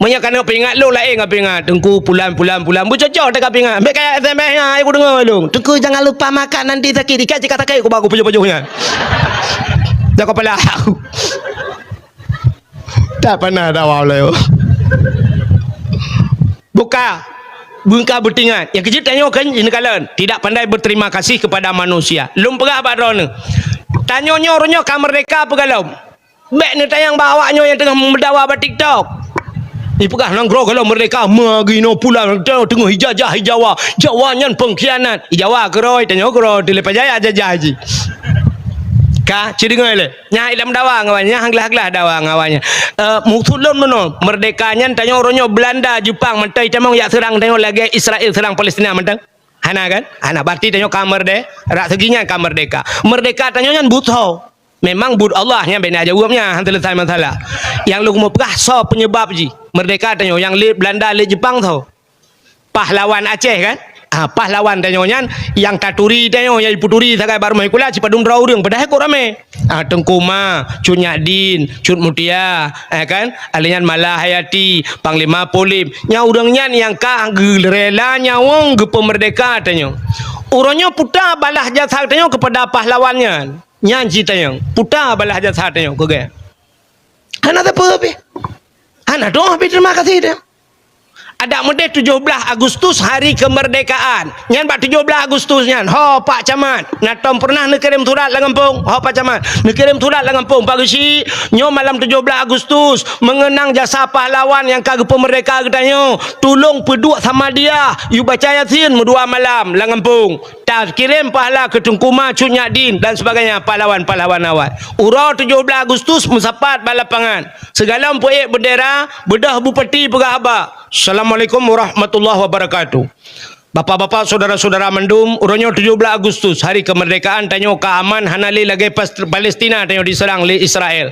Meunyoe ka na peuingat lôn laén ka peuingat, "Teungku pulan, pulan, pulan." Beucocok teuka peuingat. Bék kaya S M S nyan, ai kudeungoe lôn. "Teungku jangan lupa makan, nanti sakit." Ikat cit ka sakét ku baku pajoh-pajoh nyan. Dak kepala aku. Tak pernah dawa ulée. Bukan Ka, beungka beutingat. Nyang keujeuet tanyoe kan jih neukalon, tidak pandai berterima kasih kepada manusia. Lôn peugah bak droeneuh. Tanyoe nyoe uroe nyoe ka meurdeka peue gohlom. Bèk neutanyong bak awak nyoe nyang teungoh meudawa bak TikTok. Ipeugah nanggroe gohlom meurdeka, meugi noe pulang teungoh ijajah i Jawa. Jawa nyan pengkhianat. I Jawa keudroe, tanyoe keudroe, dileupah jaya jajah jih. Ka, ci deungoe lé. Nyan hana meudawa ngon awak nyan, nyan hana glah-glah dawa ngon awak nyan. Eh, maksud lôn meunoe, meurdeka nyan tanyoe uroe nyoe Beulanda, Jeupang mantong jitamong jak seurang tanyoe lagèe Israel seurang Palestina mantong. Hana kan? Hana, berarti tanyoe ka meurde-, rak segi nyan ka meurdeka. Meurdeka tanyoe nyan buet soe? Memang buet Allah, nyan bèk neujaweueb nyan, han seuleusoe masalah. Nyang lôn keumeung peugah soe peunyebab jih? Meurdeka tanyoe nyang lé Beulanda, lé Jeupang soe? Pahlawan Aceh kan? Ah, pahlawan tanyoe nyan nyang taturi tanyoe, nyang jipeuturi sagai bak rumoh sikula sipadum droe ureueng, padahai kok ramè. Ah, Teungku Umar, Cut Nyak Din, Cut Mutia, eh kan? Alèh nyan Mala Hayati, Panglima Polip. Nyan ureueng nyan nyang ka geurela nyawöng geupeumeurdeka tanyoe. Uroe nyoe peue ta balah jasa tanyoe keupada pahlawan nyan? Nyan cit tanyoe, peue ta balah jasa tanyoe keu geuh? Hana sapeue pih. Hana dong pih terima kasih dia. Adak meudeh tujoh blaih Agustus hari kemerdekaan. Nyan bak tujoh blaih Agustus nyan, ho Pak Camat, na tom pernah neukirém surat lam gampông? Ho Pak Camat, neukirém surat lam gampông, Pak Geuchik, nyoe malam tujoh blaih Agustus, mengenang jasa pahlawan nyang ka geupeumeurdeka geutanyoe, tulông peuduek Samadiyah, yue baca Yasin meudua malam lam gampông. Takirém pahala keu Teungku Umar, Cut Nyak Din dan sebagainya, pahlawan-pahlawan awai. Uroe tujoh blaih Agustus meusapat bak lapangan. Sigohlom peuék beundera, beudôh bupati peugah haba, "Assalamualaikum warahmatullahi wabarakatuh." Bapak-bapak, saudara-saudara mandum, uroe nyoe tujoh blaih Agustus, hari kemerdekaan tanyoe ka aman, hana lé lagèe pas-, Palestina tanyoe diserang lé Israel.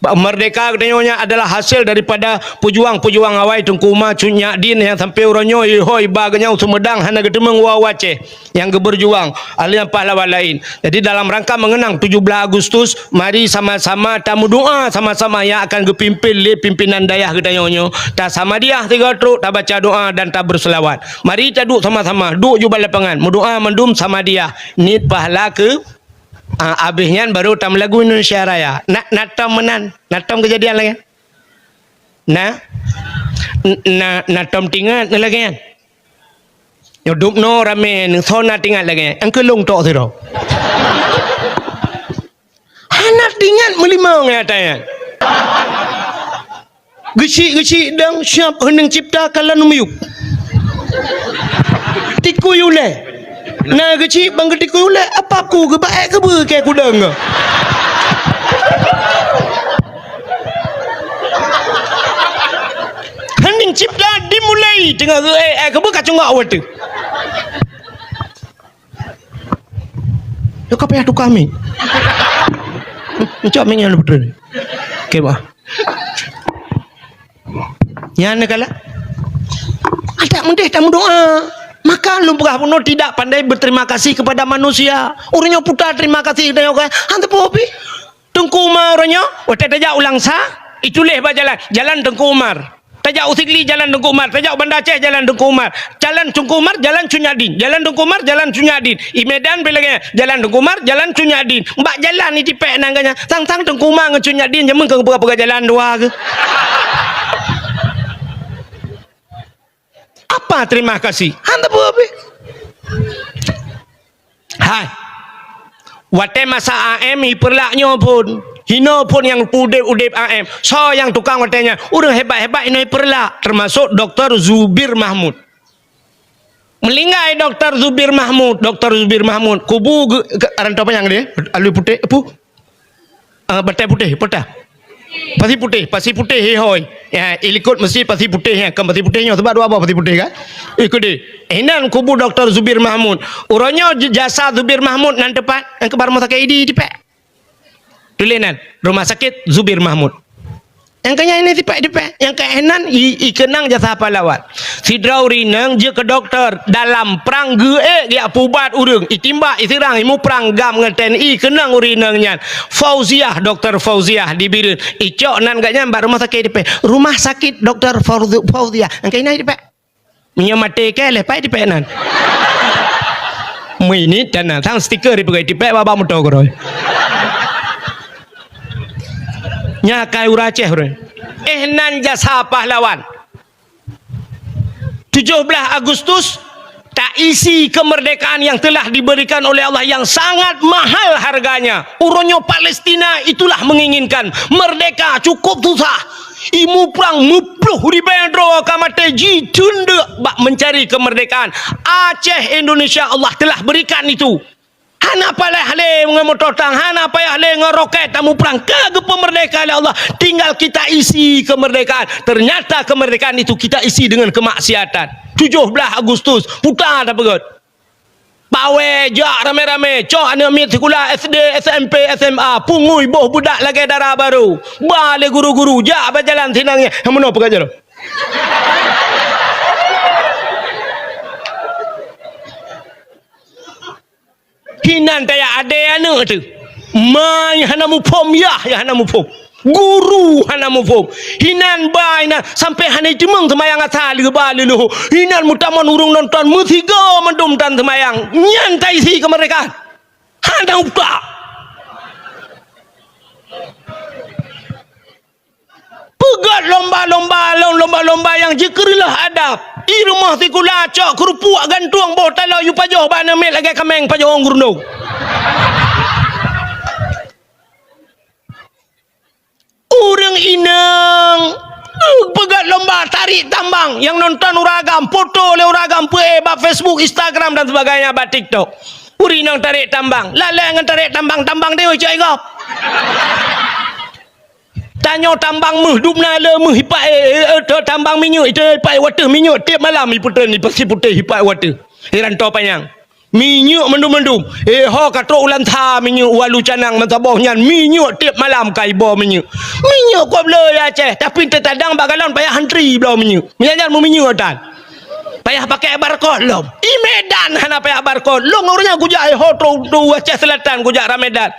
Ba-, merdeka geutanyoe nyan adalah hasil daripada pejuang-pejuang awai Teungku Umar, Cut Nyak Din nyang sampoe uroe nyoe ihôi ba geuhnyan u Sumedang hana geuteumeung u Aceh nyang geubeujuang, ahli pahlawan laén. Jadi, dalam rangka mengenang tujoh blaih Agustus, mari sama-sama tameudoa sama-sama nyang akan geupimpin lé pimpinan dayah geutanyoe nyoe. Tasamadiyah sigoe trok, tabaca doa dan taberselawat. Mari taduek sama-sama, duek ju bak lapangan, meudoa mandum samadiyah. Niet pahala keu Ah, abéh nyan baru tameulagu Indonesia Raya. Na, na tom meunan, na tom keujadian lagèe nyan? Na, n-, na, na tom teuingat lagèe nyan? Nyoe dubnoe ramè, soe na teuingat lagèe nyan? Nyang keu lôn tok sidroe. Hana teuingat meulimong nyang ata nyan. Geuchik-geuchik dong siab heuneng cipta kalon miyueb. Tikui ulèe. Na geuchik ban geutikui ulèe, apa ku geuba èk keubeue keu kudong? Heuneng cipta dimulai teungoh geuék èk keubeue ka cunggok watèe. Nyoe ka payah tuka mic. Encok mic nyan lôn putôh. Oke, bah. Nyan neukalon. Adak meudeh tameudoa. Maka lôn peugah bunoe tidak pandai berterima kasih kepada manusia. Ureueng nyoe peue ta terima kasih, tanyong kan? Han teupeu pih. Teungku Umar uroe nyoe, watèe tajak u Langsa, ituléh bak jalan, Jalan Teungku Umar. Tajak u Sigli, Jalan Teungku Umar. Tajak u Banda Aceh, Jalan Teungku Umar. Jalan Teungku Umar, Jalan Cut Nyak Din. Jalan Teungku Umar, Jalan Cut Nyak Din. I Medan pih lagèe nyan, Jalan Teungku Umar, Jalan Cut Nyak Din. Bak jalan itipèk nan geuh nyan. Sang-sang Teungku Umar ngon Cut Nyak Din, jameun keu peugah-peugah jalan dua geuh. Apa terima kasih? Han teupeu pih. Hai. Watèe masa A M i Peureulak nyoe phôn, hinoe phôn nyang udép-udép A M. Soe nyang tukang watèe nyan? Ureueng hebat-hebat hinoe i Peureulak, termasuk Doktor Zubir Mahmud. Meulinggai Doktor Zubir Mahmud, Doktor Zubir Mahmud, kubu geu-, ke-, rantau panyang deh, alui putéh, peue? Ah, Batèe Putéh, peue ta? Pasi Putéh, Pasi Putéh, he hôi. Ya, i likôt meuseujid Pasi Putéh, ya, kan Pasi Putéh nyoe, sabab dua boh Pasi Putéh, kan? Ikôt deh. Inan kubu Doktor Zubir Mahmud. Uroe nyoe j-, jasa Zubir Mahmud nan teupat, nyang keuba rumoh sakét Idi teupat. Tuléh nan, Rumah Sakit Zubir Mahmud. Nyang keu nyan ini teupat-teupat, nyang keu nan i, ikeunang jasa pahlawan. Sidroe ureueng inong jeuet keu dokto, dalam prang geuék geujak peuubat ureueng, itimbak, iseurang, imuprang GAM ngon T N I, keunong ureueng inong nyan. Fauziah, Doktor Fauziah di Bireuen. Icok nan geuh nyan bak rumoh sakét teupat. Rumah Sakit Doktor Fauzi-, Fauziah. Nyang keu inan teupat. Meunyoe maté kèe lé pai tipèk nan. Meuinit dan nan sang stiker dipeugöt tipèk bak moto keudroe. Nyan kai ureueng Aceh ureueng. Eh, nan jasa pahlawan. Tujuh belas Agustus, taisi kemerdekaan yang telah diberikan oleh Allah yang sangat mahal harganya. Uroe nyoe Palestina itulah menginginkan merdeka, cukup susah. Imu prang meuploh ribée droe ka maté jiteundeuk bak mencari kemerdekaan. Aceh, Indonesia, Allah telah berikan itu. Hana payah lé ngon moto tang, hana payah lé ngon roket tamuprang. Ka geupeumeurdeka lé Allah. Tinggal kita isi kemerdekaan. Ternyata kemerdekaan itu kita isi dengan kemaksiatan. Tujuh belas Agustus, puta tapeugét. Pawé jak ramé-ramé, cok aneuk miet sikula S D, S M P, S M A, pungui boh beudak lagée dara barô. Ba lé guru-guru, jak bak jalan sinang nyan. Nyang meunoe peugah jaroe. Hinan taya adé aneuk teuh. Ma nyang hana muphom, yah nyang hana muphom. Guru hana muphom. Hinan ba inan sampai hana jiteumeung seumayang asa leuba leuleuh. Hinan meutamong ureuëng nonton meusigoe mandum tan seumayang. Nyan taisi keumeurdekaan. Hana utak. Peugét lomba-lomba lom, lomba-lomba nyang jikeureuleuh adab. I rumoh sikula cok keurupuk gantueng boh taloe yue pajoh bak aneuk miet lagée kaméng pajoh ureuëng gurundong. Ureuëng inong, uh, peugét lomba tarék tambang nyang nonton ureuëng agam, foto lé ureuëng agam peuék bak Facebook, Instagram dan sebagainya, bak TikTok. Ureuëng inong tarék tambang, lalée ngon tarék tambang, tambang deungon cok i gob. Tanyoe tambang méuh, dum na le méuh ipak, eh, eh, eh, tambang minyeuk, itu ipak wateuh minyeuk, tiep malam ipeuteun, ipasi putéh ipak wateuh. Iranto panyang. Minyeuk mandum-mandum. Eh, ho ka trok ulansa minyeuk walu canang meusaboh nyan, minyeuk tiep malam ka iboh minyeuk. Minyeuk kok bloe ya Aceh, tapi teutadang bak galon payah antri bloe minyeuk. Meunyan nyan meuminyeuk tan. Payah pakai barcode lom. I Medan hana payah barcode. Lôn ureuëng nyan kujak, eh, ho trok u Aceh Selatan kujak Ramedan.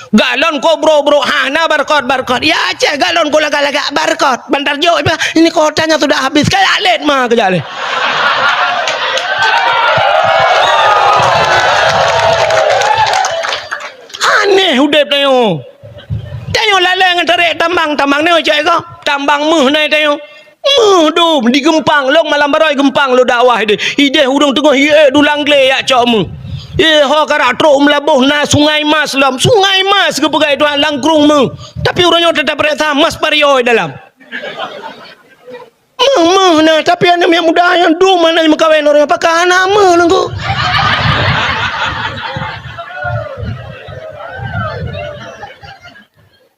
Galon kok bro-bro hana barcode, barcode. Ya Aceh galon kok lagak-lagak barcode. Bantar jok, ini kuotanya sudah habis. Kayak alet ma kejak leh. Aneh udeb tanyoe. Tanyoe lalée ngon tarék tambang, tambang nyoe cok i gob. Tambang méuh nai tanyoe. Méuh dum di Geumpang, lôn malam baroe Geumpang lôn dakwah ideh. Ideh ureuëng teungoh hiék dulang glé yak cok méuh. Eh, ho karak trok meulaboh na Sungai Mas lom. Sungai Mas geupeugah Tuhan langkrueng méuh. Tapi ureuëng nyoe teutap rasa mas pario dalam. Méuh, méuh na, tapi aneuk miet muda nyang dum hana meukawen ureuëng pakon hana méuh nunggu.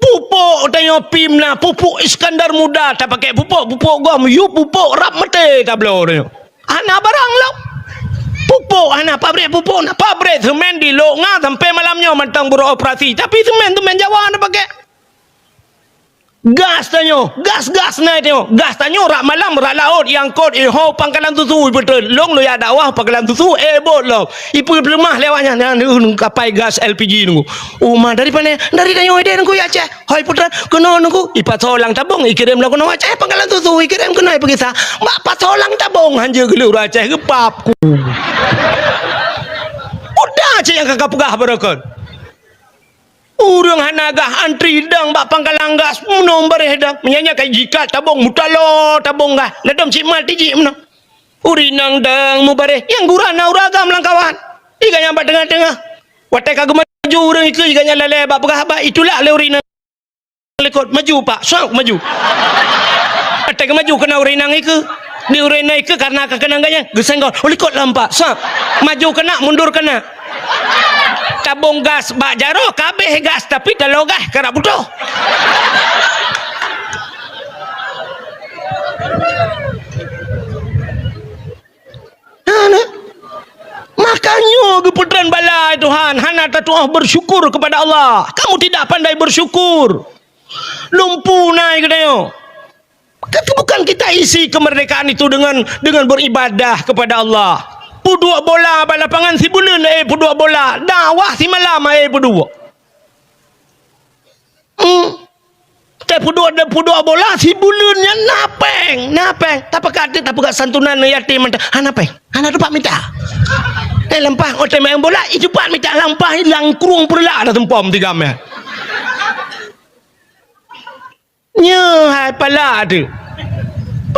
Pupuk tanyoe pim na, pupuk Iskandar Muda tapakai pupuk, pupuk gom, yue pupuk rab maté tabloe tanyoe. Hana barang lom. Pupuk hana, pabrik pupuk na, pabrik semen di Lok Nga sampai malam nyoe mantong beroperasi. Tapi semen, semen Jawa na pakai. Gas tanyoe, gas-gas na tanyoe. Gas tanyoe rak malam, rak laôt, iangkot, iho pangkalan susu, ipeutreun. Lôn lôn jak dakwah pangkalan susu, eh, bot lom. Ipeuleumah lewat nyan, nyan, uh, kapai gas L P G nunggu. Uma dari pane? Dari tanyoe ideh nunggu ya Aceh. Hoi putra, keunoe nunggu. Ipasoe lam tabong, ikirém lom keunoe Aceh, pangkalan susu, ikirém keunoe ipeugisa. Bak pasoe lam tabong, hanjeuet geuleuh ureuëng Aceh, geupap ku. Udah cit nyang ka kapeugah barokon. Ureuëng hana gah antri dang bak pangkalan gas, meunoe bareh dang. Meunyan nyan ka jikat tabong, mutaloe tabong gah. Ladom cit mat tijik meunoe. Ureuëng inong dang mubareh, nyang gura na ureuëng agam lam kawan. Iga nyang bak teungoh-teungoh. Watée ka geumaju ureuëng ikeue, iga nyang lalée bak peugah haba, itulak lé ureuëng inong likot, "Maju, Pak!" Swab, maju. Watée geumaju keunan ureuëng inong ikeue. Di ureuëng inong ikeue kareuna ka keunong ganyang, geusenggol, "Oh, likot lom, Pak!" Swab. Maju keunan, mundur keunan. Tabong gas bak jaroe ka abéh gas, tapi taloe gas karap putôh. Hana. Makanya geupeutreun bala Tuhan, hana tatuoh bersyukur kepada Allah. Kamu tidak pandai bersyukur. Lumpu nai geutanyoe. Kata bukan kita isi kemerdekaan itu dengan, dengan beribadah kepada Allah. Peuduek bola bak lapangan sibuleuen, eh, peuduek bola. Dakwah simalam, eh, peuduek. Hmm. Teu peuduek, teu peuduek bola sibuleuen nyan na péng, na péng. Tapakat teu tapeugah santunan yatim mantong. Hana péng. Hana teumpat mita. Eh, lampah, oh, teu main bola, i teumpat mita lampah, langkrueng peureulah dah seumpom tiga meh. Nyoe hai pala teuh.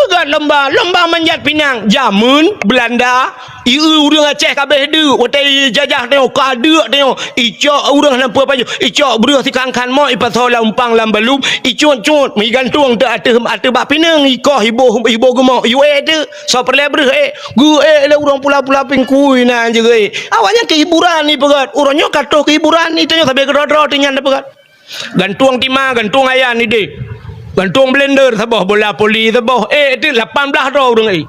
Peugah lomba, lomba manjat pinang. Jameun Beulanda, i ureuëng Aceh ka abéh deuk, watée jajah tanyoe, ka deuk tanyoe, icok ureuëng hana peue pajoh, icok breueh sikhan-khan mok, ipasoe lam umpang lam balum, icut-cut, meuigantung teuk ateueh, ateueh bak pineung, ikoh iboh, iboh geumok, iwée teuk, soe peureulée breueh ék, geuék lé ureuëng pula-pula pingkui na jeuet. Awaknyan keuhiburan ipeugét, uroe nyoe ka troh keuhiburan, i tanyoe sabe keudroe-droe teuh nyan tapeugét. Gantueng tima, gantueng ayan idéh. Gantueng blender saboh, bola voli saboh. Eh, itu lapan belas droe ureuëng ék.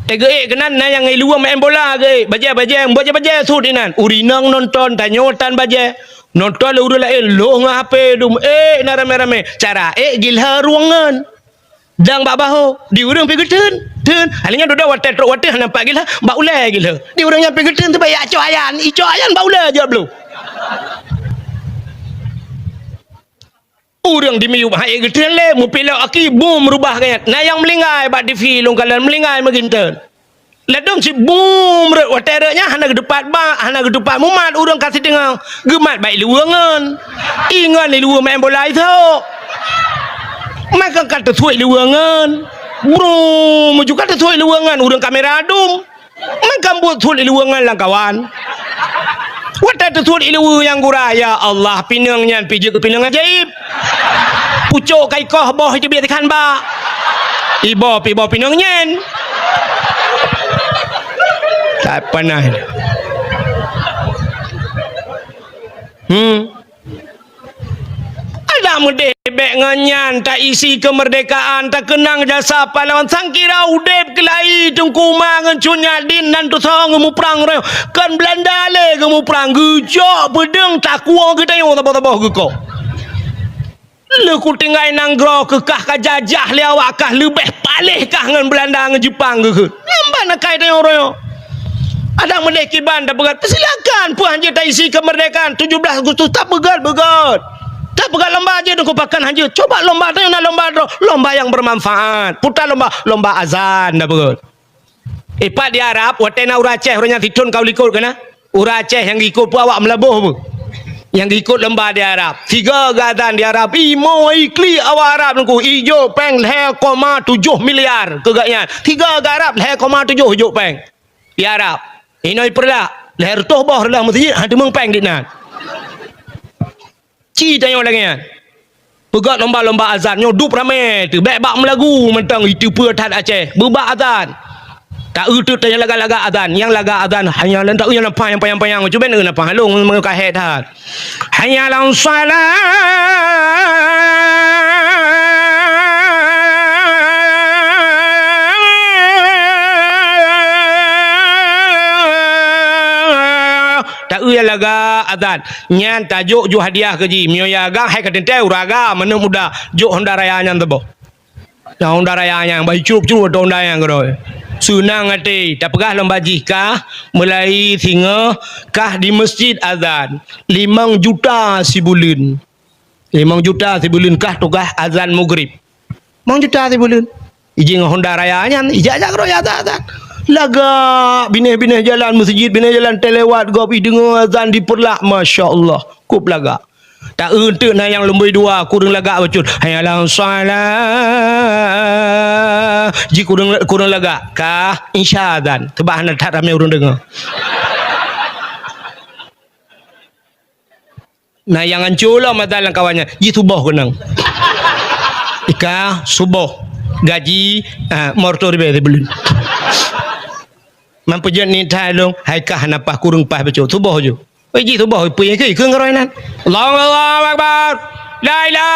Teuga ék keunan na nyang iluwa main bola geuék. Bajée-bajée, bajée-bajée sut inan. Ureuëng inong nonton, tanyoe tan bajée. Nonton lé ureuëng laén, lhôh ngon H P dum. Ék na ramé-ramé. Cara ék gilha ruangan. Dang bak bahô, di ureuëng pi geuteun, teun. Akhirnya dudoe watée trok watée hana nampak gila, bak ulée gila. Di ureuëng nyan pi geuteun teuba yak cok ayan, icok ayan bak ulée jaweueb bloe. Ureuëng di miyueb hai geuteun lé, mupilok aki bum rubah gét. Na nyang meulinggai bak T V lôn kalon meulinggai meuginteun. Ladôm cit bum rot watée rot nyan hana geutupat bak, hana geutupat mumat ureuëng ka sideungoe. Geumat bak iluwa ngon. Ingon iluwa main bola isok. Maka ka teusuet iluwa ngon. Brum, muju ka teusuet iluwa ngon ureuëng kamera dum. Maka buet suet iluwa ngon lam kawan. Watée teusuet iluwa nyang gura, ya Allah, pineung nyan pijeuet keu pineung ajaéb. Pucok ka ikoh boh itu biet ikan bak. Iboh pi boh pineung nyan. Tak pernah. Hmm. Ada meudeh bék ngon nyan, ta isi keumeurdekaan, ta keunang jasa pahlawan, sangkira udeb keulayi teungku ma ngon cut nyak din nan tusoe ngon muprang roh. Kon Beulanda lé ngon muprang, geujok peudeueng takuwoe geutanyoe saboh-saboh geukoh. Lheueh kutinggai nanggroe keu kah ka jajah lé awak kah leubeh paléh kah ngon Beulanda ngon Jeupang geukheun. Nyan ban akai tanyoe uroe nyoe. Ada meudeh kiban tapeugét, peusilakan, peue hanjeuet ta isi keumeurdekaan tujoh blaih Agustus tapeugét-beugét. Tapeugét lomba jeuet deungon pakon hanjeuet. Coba lomba tanyoe na lomba droe, lomba nyang bermanfaat. Puta lomba, lomba azan tapeugét. Ipat di Arab, watée na ureuëng Aceh, ureuëng nyan sithon ka u likot keunan. Ureuëng Aceh nyang ikot peue awak meulaboh peue? Nyang ikot lomba di Arab. Siga geuazan di Arab. Imo iklik awak Arab nungku. Ijok péng lhée koma tujoh miliar keu gobnyan. Siga geu Arab lhée koma tujoh ijok péng. Di Arab. Inoe ipeureulah. Lhée reutôh boh reulah meuseujid, han teumeung péng dinan. Ci tanyoe lagée nyan. Peugét lomba-lomba azan nyoe dup ramé teuh, bék bak meulagu mantong iteupeue that Aceh, beubak azan. Ta eu teuk tanyoe lagak-lagak azan, nyang lagak azan hanya lôn ta eu nyang panyang-panyang, cuba eu na pahalong meukahé that. Hayya 'alas shalah. Ta eu nyang lagak azan. Nyan tajok ju hadiah keu jih. Meunyoe ya agam hai ka teuntée ureuëng agam manök muda, jok honda raya nyan teuboh. Nah, honda raya nyan bai crup-crup atau honda nyang keudroe. Seunang até, tapeugah lom bajih kah meulai singoh kah di meuseujid azan limong juta sibuleuen. Limong juta sibuleuen kah tugaih azan mugrib. Mang juta sibuleuen. Iji ngon honda raya nyan, ijak-jak keudroe ya azan-azan. Lagak binéh-binéh jalan meuseujid, binéh jalan teulewat gob ideungoe azan dipeurlak, masya Allah. Kup lagak. Ta eu teuk na nyang lumboi dua, kureueng lagak bacut. Hayya 'alas shalah. Ji kureueng, kureueng lagak. Kah, insya azan. Teubak hana that ramé ureuëng deungoe. Na nyang anco lom azan lam kawan nyan, ji suboh keunong. Ika suboh, gaji, ah, mortor ribée sibuleuen. Mampu jeuet ni thai lôn, hai kah hana paih kureueng paih bacut, suboh ju. Oi, ji suboh, peue nyang keu, keu ngeuroi nan. Allahu, Allahu Akbar. La ilaha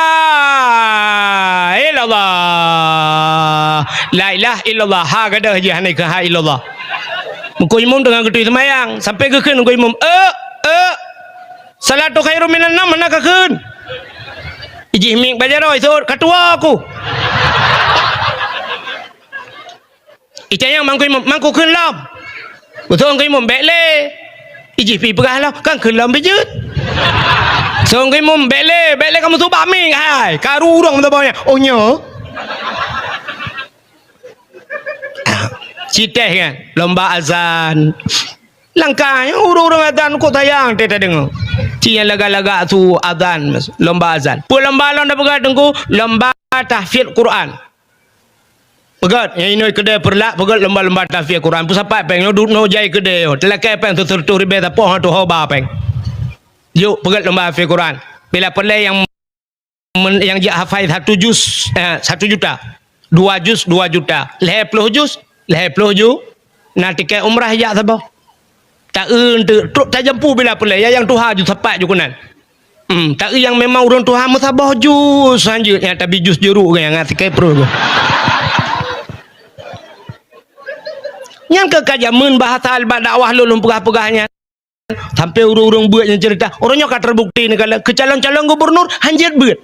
illallah. La ilaha illallah. Ha gadoh ji hana keu ha illallah. Meuko imum teungoh geutui seumayang, sampai geukheun meuko imum, "Eh, eh." Salatu khairum minan naum hana kakheun. Ijih mieng bak jaroe sot, ka tuwoe ku. Itanyong mangku imum, mangku kheun lom. Beutôi mangku imum, bék lé. Ijih pi peugah lom, kan kheun lom bijeuet. Song mangku imum, bék lé, bék lé kamoe subah mieng hai. Karu ureuëng meutabong nyan. Oh nyo. Citéh kan, lomba azan. Langkah nyoe ureuëng-ureuëng azan kok sayang teuh tadeungoe. Ci nyang lagak-lagak su azan, lomba azan. Peue lomba lom tapeugah teungku? Lomba tahfidz Quran. Peugét, nyang inong keudè Peureulak, peugét lomba-lomba tahfiz Quran. Peusapat péng, nyoe duek nyoe jai keudè nyoe. Teulakèe péng, teuseureutoh ribèe sapoh, nyoe tuho ba péng. Jok, peugét lomba tahfiz Quran. Bila peureulèe nyang men-, nyang jak hafai satu juz, eh, satu juta. Dua juz, dua juta. Lhèe ploh juz, lhèe ploh ju-, na tikét umrah jak saboh. Ta-eu teuk trok tajampu bila peureulèe, ya nyang tuha ju sapat ju keunan. Hmm, ta-eu nyang memang ureueng tuha meusaboh juz hanjeuet, nyang tabi juz jeuruk nyang ngat sikée pruet. Nyan keuh ka jameun bahasa bak dakwah lôn, lôn peugah-peugah nyan. Sampoe ureueng-ureueng beuet nyang ceurita, ureueng nyoe ka teubukti neukalon keu calon-calon gubernur hanjeuet beuet.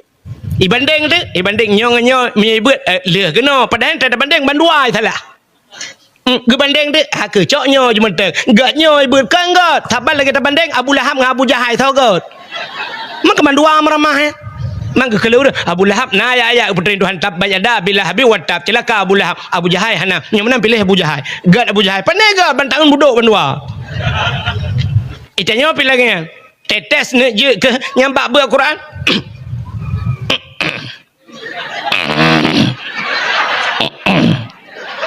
Ibandeng teuh, ibandeng nyoe ngon nyoe, meunyoe ibeuet, eh, lheueh keunoe, padahai tabandeng bandua salah. Hmm, geubandeng teuh, ha keuh cok nyoe jimeuteueng, gét nyoe ibeuet, kon gét. Saban lagèe tabandeng Abu Lahab ngon Abu Jahai, soe gét? Man keu mandua meuramah, eh. Man keu keuleue Abu Lahab na ayat-ayat geupeuteuntèe Tuhan, tabbat yada Abi Lahabin wa tab, ceulaka Abu Lahab. Abu Jahai hana, nyang meunan piléh Abu Jahai. Gét Abu Jahai, pane gét ban taeun budok bandua. Itanyoe pih lagèe nyan. Tetes neuk jeuet keu nyang bak beuet Quran.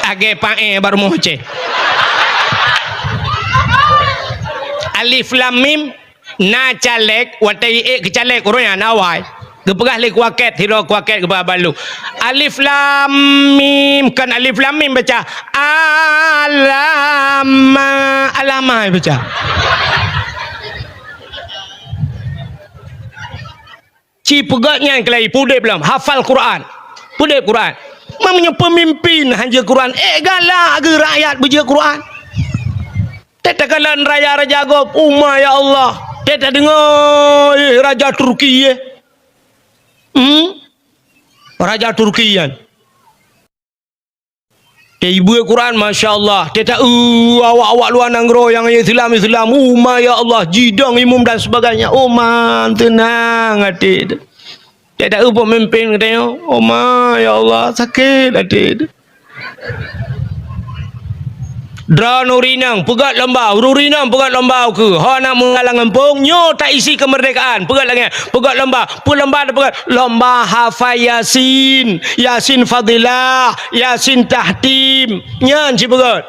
Lagèe paéh bak rumoh Aceh. Alif lam mim, na caleg, watèe iék keu caleg ureueng nyan awai. Geupeugah lé kuakét, sidroe kuakét geupeugah bak lôn. Alif lam mim, kon alif lam mim baca. Alama, alama baca. Ci peugét nyan keulai, peudeb lom, hafal Quran. Peudeb Quran. Meunyoe peumimpin hanjeuet Quran, ék galak geuh rakyat beujeuet Quran. Teuh takalon raja-raja gob, uma ya Allah. Teuh tadeungoe, eh, raja Turki, eh. Hmm? Raja Turki nyan. Teuh ibeuet Quran, masya Allah. Teuh ta-eu awak-awak luwa nanggroe nyang Islam-Islam. Uma ya Allah, jidong imum dan sebagainya. Uma, teunang até teuh. Teuh ta-eu peumimpin geutanyoe. Uma ya Allah, sakét até teuh. Droeneuh ureueng inong peugét lomba, ureueng inong peugét lomba ukeue. Ho na meuhala gampông, nyoe taisi keumeurdekaan. Peugét lagèe, peugét lomba, peue lomba tapeugét? Lomba hafai Yasin, Yasin Fadilah, Yasin Tahtim. Nyan ci peugét.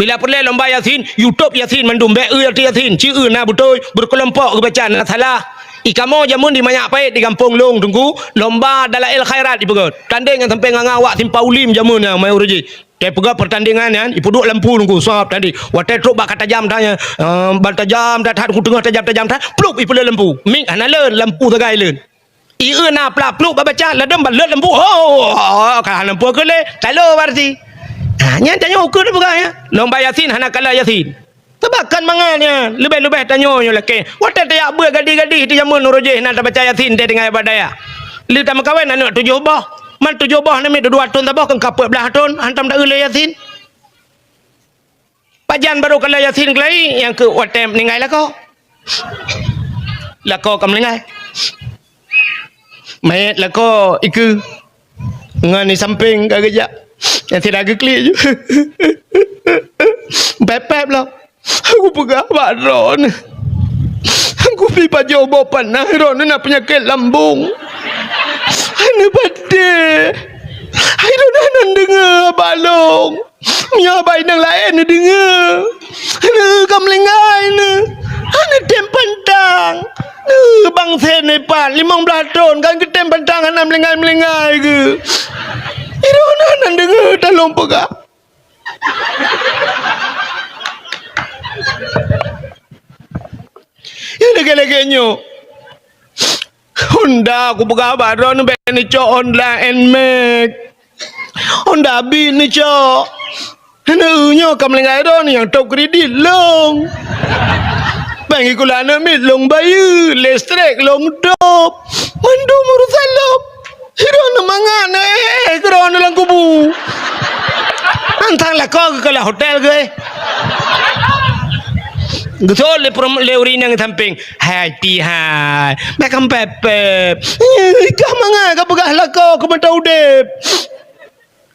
Bila peureulèe lomba Yasin, YouTube Yasin mandum, bèk eu arti Yasin, ci eu na beutôi, beukeulompok geubaca na salah. Ikamoe jameun di Manyak Payet di gampông lôn Teungku, lomba Dalail Khairat ipeugét. Tandeng nyang sampoe nganga awak Simpang Ulim jameun nyan, mai ureueng jih. Teuh peugét peurtandingan nyan, ipeuduek lampu Teungku, sab tadi. Watèe trok bak ka tajam that nyan, eh, ban tajam that, that, Teungku, teungoh tajam-tajam that, plup, ipeuleuet lampu. Mik hana leuet, lampu sagai leuet. Ieu na plak-plup babaca, ladôm ban leuet lampu. Oh, oh, oh, ka hana lampu keu lé, talo berarti. Ha, nyan tanyoe ukeue teupeugah nyan. Lomba Yasin hana kala Yasin. Teubakan mangat nyan, leubeh-leubeh tanyoe nyoe lakèe. Watèe tajak beuet gadih-gadih di jameun uroe jih na tabaca Yasin teuh tinggai bak dayah. Lheueh tameukawen aneuk tujoh boh. Man tujoh boh namiet dua thôn saboh, kon ka peuet blaih thôn, hantom ta-eu lé Yasin. Pajan barô kala Yasin keulai, nyang keu watèe meuninggai lakoe. Lakoe ka meuninggai. Manyét lakoe ikeue. Ngon di sampéng ka geujak. Nyang sira geuklik ju. Pép-pép lom. Aku peugah bak droeneuh. Aku pih pajoh boh panas, droeneuh na peunyakét lambông. Hana patéh. Hai droeneuh hana deungö haba lôn. Meunyoe haba inong laén neudeungö, hana ka meulinggai neuh, hana tem pantang. Neuh bangsa Nepal limong blaih thôn ka geutem pantang hana meulinggai-meulinggai geuh. Droeneuh hana deungö tan lôn peugah. Nyang lagèe-lagèe nyoe. Honda, kupeugah bak droeneuh bèk neucok Honda Nmax. Honda Beat neucok. Hana, nyoe ka meulinggai droeneuh nyang top kredit lôn. Péng sikula aneuk miet lôn bayeue, listrik lôn top. Mandum urusan lôn. Droeneuh mangat neuh, eh, eh, droeneuh lam kubu. Nyan sang lakoe geukalon hotel geuh, eh. Geusot lé peurum-, lé ureueng inong sampéng. Hai pihai. Bèk kampèp-pèp. Ka mangat ka peugah lakoe keu mata udép.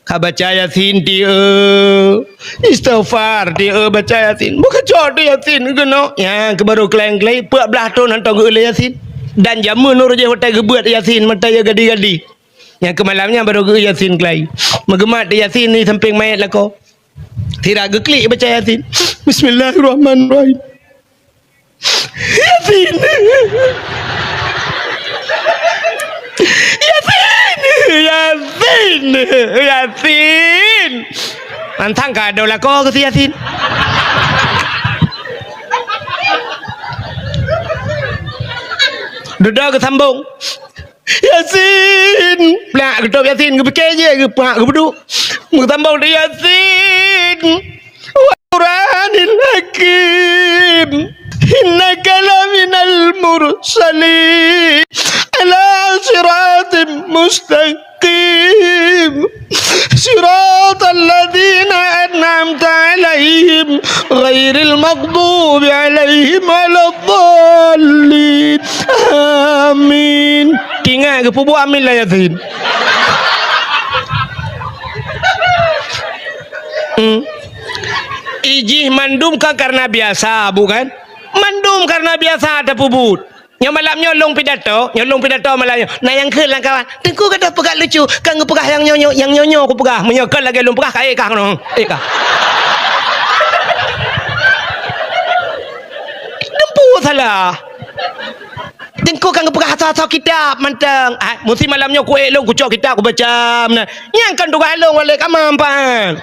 Ka baca Yasin tieu. Istighfar tieu baca Yasin. Bukon cok teuh Yasin keunoe. Nyan keuh barô keulai-keulai peuet blaih thôn hantom geu-eu lé Yasin. Dan jameun uroe jih watèe geubeuet Yasin, mata ya gadi-gadi. Nyang keu malam nyan barô geu Yasin keulai. Meugeumat di Yasin di sampéng manyét lakoe. Sira geuklik baca Yasin. Bismillahirrahmanirrahim. Yasin. Yasin. Yasin. Yasin. Mantang ka ada lakoe keu si Yasin. Dudoe geusambong. Yasin! Plak geutôb Yasin, geupike jih, geuplak geupeuduek. Meusambong di Yasin. Wal Qur'anil Hakim. Innaka laminal mursalin. Ala siratim mustaqim. Siratal ladzina an'amta 'alaihim ghairil maghdubi 'alaihim waladdallin. Amin. Ingat geupeubuet amin lam Yasin. Hmm. Ijih mandum kan karena biasa, bukan? Mandum karena biasa tapeubuet. Nyoe malam nyoe lôn pidato, nyoe lôn pidato malam nyoe. Na nyang kheun lam kawan, "Teungku gadoh peugah lucu, kan geupeugah nyang nyoe nyoe, nyang nyoe nyoe kupeugah. Meunyoe kon lagèe lôn peugah, ka ék kah keunoe. Ék kah." Teungku salah. Teungku kan geupeugah asoe-asoe kitab mantong. Ah, musti malam nyoe kuék lôn kucok kitab kubaca meunan. Nyan kan tugaih lôn walek kamam pan.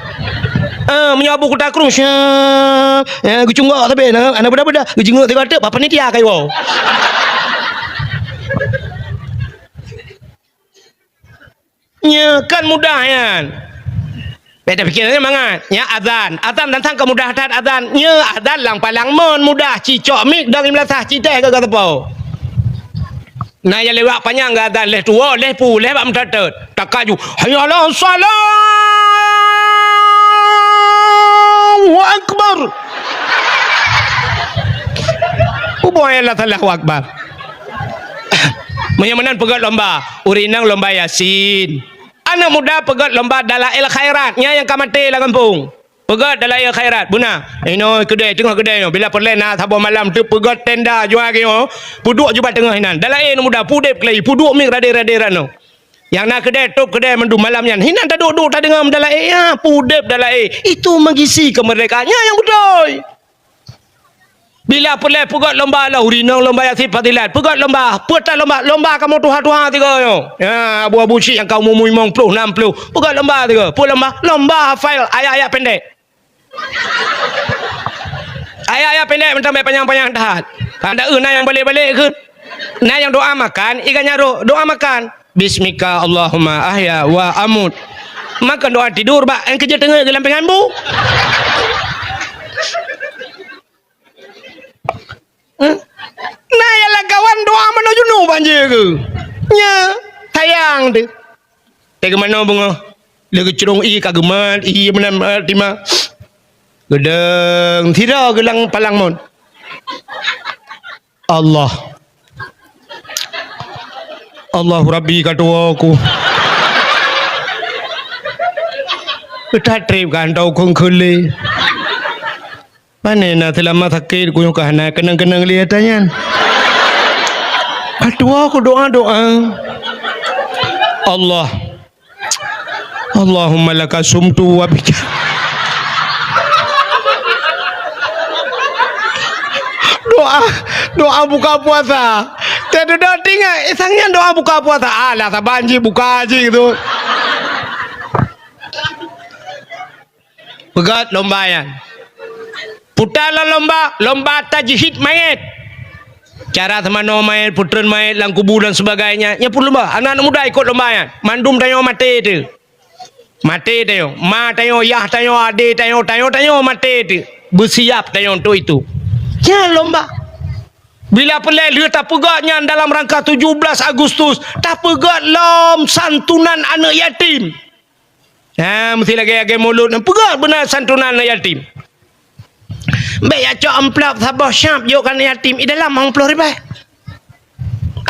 Ah, meunyoe Abu Kuta Krueng, syah, ya, geucunggok sabe na, ana beda-beda, geucunggok tiba teuk, bak panitia kayu. Nya kan mudah nyan. Beda pikir mangat. Nya azan. Azan tantang kemudah that azan. Nya azan lam palang mon mudah. Cicok mik dong imlasah cideh ke gateupeu. Na nyang lewat panyang geuazan, lheuh tuwoe, lheuh pu, lheuh bak meuteuteuet. Takaju, "Hayya 'alas shalah! Allahu akbar!" Ubah ya Allah, Allahu akbar. Meunyoe meunan peugöt lomba, ureueng inong lomba Yasin. Aneuk muda peugöt lomba dalail khairat, nyan nyang ka maté lam gampông. Peugöt dalail khairat, beuna. Inoe keudè, teungoh keudè nyoe. Bila peureulèe na saboh malam teupeugöt tenda jua geuh nyoe, peuduek jubah teungoh inan. Dalail muda, pudeb keulai, peuduek miek radé-radé ranoe. Nyang na keudè, tôb keudè mandum malam nyan. Hinan taduek-duek tadeungoe dalail, ya, pudeb dalail. Itu mengisi kemerdekaan. Nyan nyang beutôi. Bila peureulèe peugöt lomba lah, ureueng inong lomba Yasin fadilat. Peugöt lomba, peue that lomba, lomba kamoe tuha-tuha tiga nyoe. Ya, abu-abu syik nyang ka umu-umu limong ploh, nam ploh. Peugöt lomba tiga. Peue lomba? Lomba hafal ayat-ayat pendek. Ayat-ayat pendek mantong, bèk panyang-panyang that. Tanda eu na nyang balek-balek kheun. Na nyang doa makan, ié ka nyarok, doa makan. Bismika Allahumma ahya wa amut. Maka doa tidur bak nyang keujeuet teungoh geuh lam pingan bu. Eh? Na nyang lam kawan doa manoe junub banjir keuh. Nya, sayang teuh. Teuh geumanoe beungoh. Lé geucrông ié ka geumat, ié meunan, eh, tima. Geudong, sidroe geulang palang mon. Allah. Allahu Rabbi ka tuwoe ku. That trép gantô kheun kheulé. Pane na seulama sakét ku nyoe ka hana keunong-keunong lé ata nyan. Ka tuwoe ku doa-doa. Allah. Allahumma laka sumtu wa bika. Doa, doa buka puasa. Teuh dudoe tingat, eh, sang nyan doa buka puasa. Alah, saban jih buka jih tu. Peugöt lomba nyan. Puta lom lomba, lomba tajhid mayét. Cara seumanoe mayét, peutreun mayét lam kubu dan sebagainya. Nyan pun lomba. Aneuk-aneuk muda ikot lomba nyan. Mandum tanyoe maté teuh. Maté tanyoe. Ma tanyoe, yah tanyoe, adé tanyoe, tanyoe, tanyoe maté teuh. Beusiap tanyoe untuk itu. Nyan lomba. Bila peureulèe lheueh tapeugöt nyan dalam rangka tujuh belas Agustus, tapeugöt lom santunan aneuk yatim. Ha, meusti lagèe-lagèe mulod nyan peugah beuna santunan aneuk yatim. Bèk jak cok amplop saboh syap jok keu aneuk yatim, i dalam limong ploh ribèe.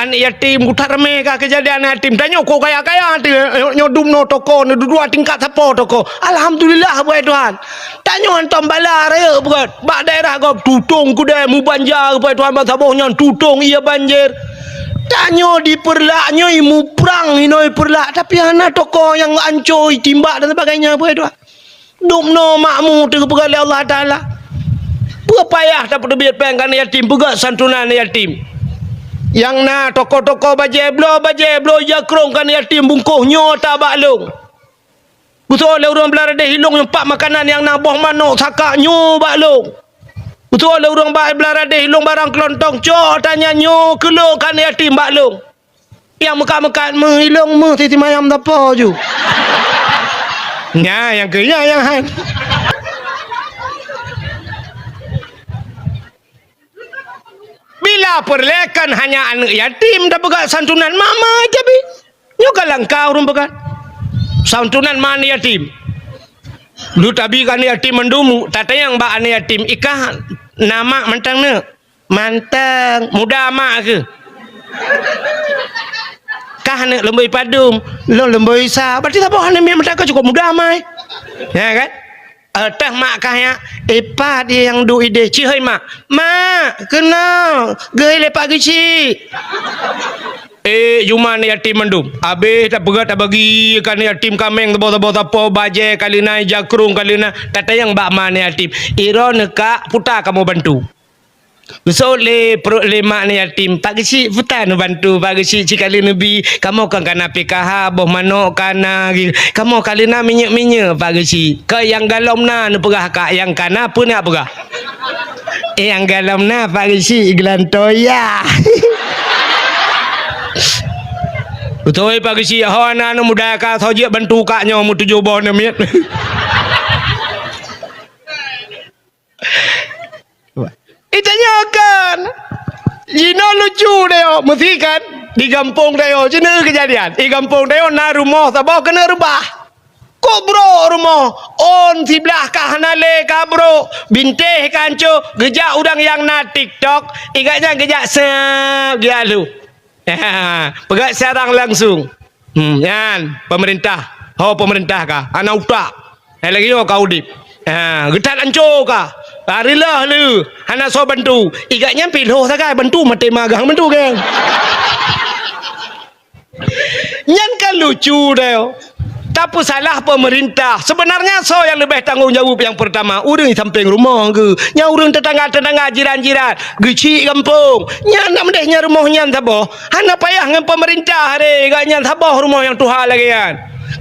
Aneuk yatim, ku that ramé ka keujadian aneuk yatim. Tanyoe kok kaya-kaya teuh, nyoe dumnoe toko, nyoe dua tingkat sapo toko. Alhamdulillah, buet Tuhan. Tanyoe hantom bala rayeuk beugöt. Bak daerah gob tutong keudè mubanja, buet Tuhan, ban saboh nyan tutong ié banjir. Tanyoe dipeurlak, nyoe muprang inoe peurlak, tapi hana toko nyang anco itimbak dan sebagainya, beutôi. Dum noe makmu teupeugah lé Allah Taala. Peue payah tapeuteubiet péng keu aneuk yatim, peugah santunan aneuk yatim. Nyang na toko-toko bajée bloe, bajée bloe jakrong keu aneuk yatim bungkôh nyoe ata bak lôn. Beutôi lé ureuëng Beuladeh ilong nyang pak makanan nyang na boh manok sakak nyoe bak lôn. Beutôi lé ureuëng ba-, Beuladeh ilong barang keulontong cok tanya nyoe keu lôn keu aneuk yatim bak lôn. Nyang meukat-meukat meuh ilong meuh siti mayam dapo ju. Nya nyang keu nya nyang han. Bila peureulée kan hanya aneuk yatim tapeugah santunan mama tapi. Nyoe ka langka ureuëng peugah. Santunan ma aneuk yatim. Lu tabi keu aneuk yatim mandum, tatanyong bak aneuk yatim, "Ikah na mak mantong neuk?" "Mantong." "Muda mak keuh?" "Kah neuk leumbôi padum?" "Lôn leumbôi sa." Berarti saboh aneuk miet mantong ka cukup muda mai. Ya kan? Eh, teuh mak kah nyak, "Ipat nyang duek ideh." "Cihôi mak." "Mak, keunoe, geuhôi lé Pak Geuchik." Eh, juma aneuk yatim mandum. Abéh tapeugah tabagi keu aneuk yatim kaméng saboh-saboh sapo, bajée ka leunan, jakrong ka leunan, tatanyong bak ma aneuk yatim. "Iroe neukak puta kamoe bantu." Geusot lé pruet lé mak aneuk yatim, "Pak Geuchik, puta neubantu, Pak Geuchik, cikali neubi, kamoe kan kana P K H, boh manok kana, kamoe ka leunan minyeuk-minyeuk, Pak Geuchik." Keu nyang galom na neupeugah kak, nyang kana peue neuk peugah? Eh, nyang galom na, Pak Geuchik, geulantoe ya. Beutôi, Pak Geuchik, ho na aneuk muda ka, soe jeuet bantu kak nyoe meutujoh boh aneuk miet. Itanyoe kan, jinoe lucu deh, oh, meusti kan? Di gampông deh, oh, jinoe keujadian. Di gampông deh, oh, na rumoh saboh keuneuk reubah. Kok brok rumoh, ôn siblah ka hana lé ka brok, bintéh ka ancô, geujak ureuëng nyang na TikTok, igat nyan geujak seup, geujak lhôh. Peugah siarang langsung. Hmm, nyan, pemerintah. Ho pemerintah ka, hana utak. Hai lagée nyoe ka udeb. Ha, geuthat ancô ka. Ha, rilah le, hana soe bantu. Igat nyan pih lhôh sagai bantu maté magang bantu kan. Nyan kan lucu deh. Tapeusalah pemerintah. Sebenarnya soe nyang leubeh tanggong jaweueb nyang pertama? Ureuëng di sampéng rumoh geuh. Nyang ureuëng tetangga-tetangga, jiran-jiran. Geuchik gampông. Nyan nak meudeh nyan rumoh nyan saboh. Hana payah ngon pemerintah re, gak nyan saboh rumoh nyang tuha lagée nyan.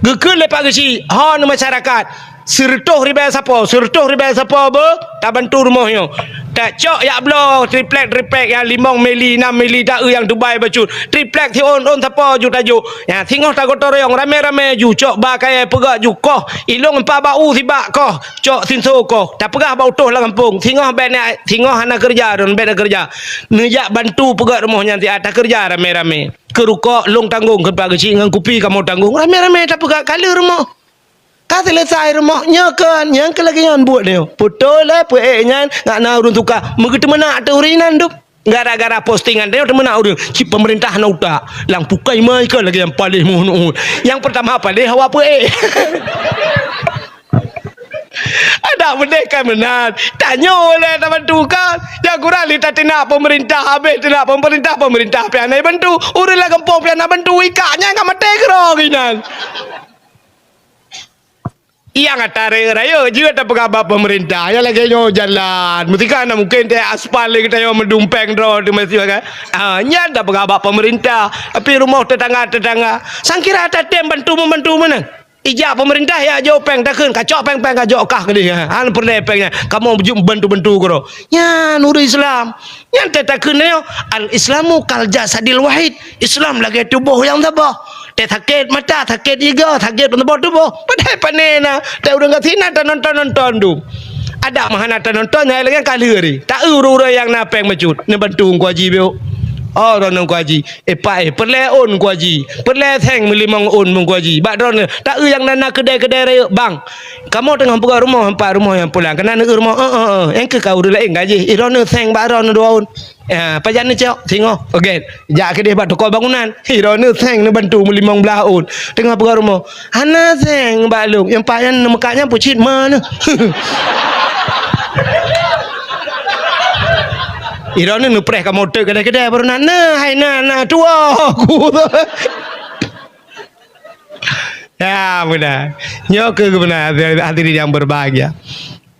Geukheun lé Pak Geuchik, ho neumasyarakat, sireutôh ribée sapo, sireutôh ribée sapo beu tabantu rumoh nyoe. Tacok jak bloe triplek-triplek nyang limong mili, nam mili, ta-eu nyang Dubai bacut. Triplek siôn-ôn sapo ju tajok. Nyan singoh tagotong royong ramé-ramé ju cok ba kayée peugah ju koh. Ilong empat bak u sibak koh, cok sinso koh. Tapeugah bak utôh lam gampông, singoh bék na, singoh hana keureuja, droen bék na keureuja. Neujak bantu peugét rumoh nyan siat, takeureuja ramé-ramé. Keu rukok lôn tanggong, keu Pak Geuchik ngon kupi kamoe tanggong. Ramé-ramé tapeugét ka le rumoh. Ka seuleusai rumoh nyoe kon, nyang keu lagée nyan buet nyoe. Putôh lé peuék nyan, ngat na ureuëng tuka. Meugeuteumeuna ateueh ureuëng inan dum. Gara-gara postingan nyoe teumeunak ureuëng. Cit pemerintah na utak. Lam pukai mai kon lagée nyang paléh muhun-uhun. Nyang pertama paléh awak peuék. Adak beudeh kan meunan. Tanyoe lé tabantu kan. Nyang kurang lé tateunak pemerintah, habéh teunak pemerintah, pemerintah pih hana bantu. Ureuëng lam gampông pih hana bantu, ikak nyan ka maté keudroe inan. Nyang ata rayeuk-rayeuk jeuet tapeugah bak pemerintah. Nyang lagée nyoe jalan. Meutika na mungken teuh aspal lé geutanyoe meudumpéng droe teuh meusiwa kan. Ah, nyan tapeugah bak pemerintah. Tapi rumoh tetangga-tetangga. Sangkira tatem bantu-membantu meunan. Ijak pemerintah ya jok péng takheun, kacok péng-péng kajok kah keudeh. Han peureulée péng nyan. Kamoe jeuet bantu-bantu keudroe. Nyan ureuëng Islam. Nyan teuh takheun nyoe, "Al-Islamu kal jasadil wahid." Islam lagée tuboh nyang saboh. Teuh sakét mata, sakét iga, sakét saboh tuboh. Padahai pane na, teuh ureuëng gasien na tanonton-nonton dum. Adak meuhana tanonton, hai lagée ka lheueh ri. Ta-eu ureuëng-ureuëng nyang na péng bacut. Neubantu Teungku Haji biôh. Oh, droeneuh Teungku Haji. Eh, Pak, eh, peureulée ôn Teungku Haji. Peureulée seng meulimong ôn Teungku Haji. Bak droeneuh, ta-eu nyang na, na keudée-keudée rayeuk bang. Kamoe teungoh peugah rumoh, empat rumoh nyang pulang. Keunan eu rumoh, eh, eh, eh. Nyang keu ka ureuëng laén gaji. Ih, droeneuh seng bak droeneuh dua ôn. Ya, pajan neucok, singoh. Oke, jak keudeh bak toko bangunan. Ih, droeneuh seng neubantu meulimong blaih ôn. Teungoh peugah rumoh. Hana seng bak lôn. Nyang pat nyan neumeukat nyan peucit ma neuh. Droeneuh neupreh kamoe teuk keudè-keudè baru na, "Nah, hai na, na tuwoe ku." Ya, beuna. Nyoe keuh beuna, hadirin yang berbahagia.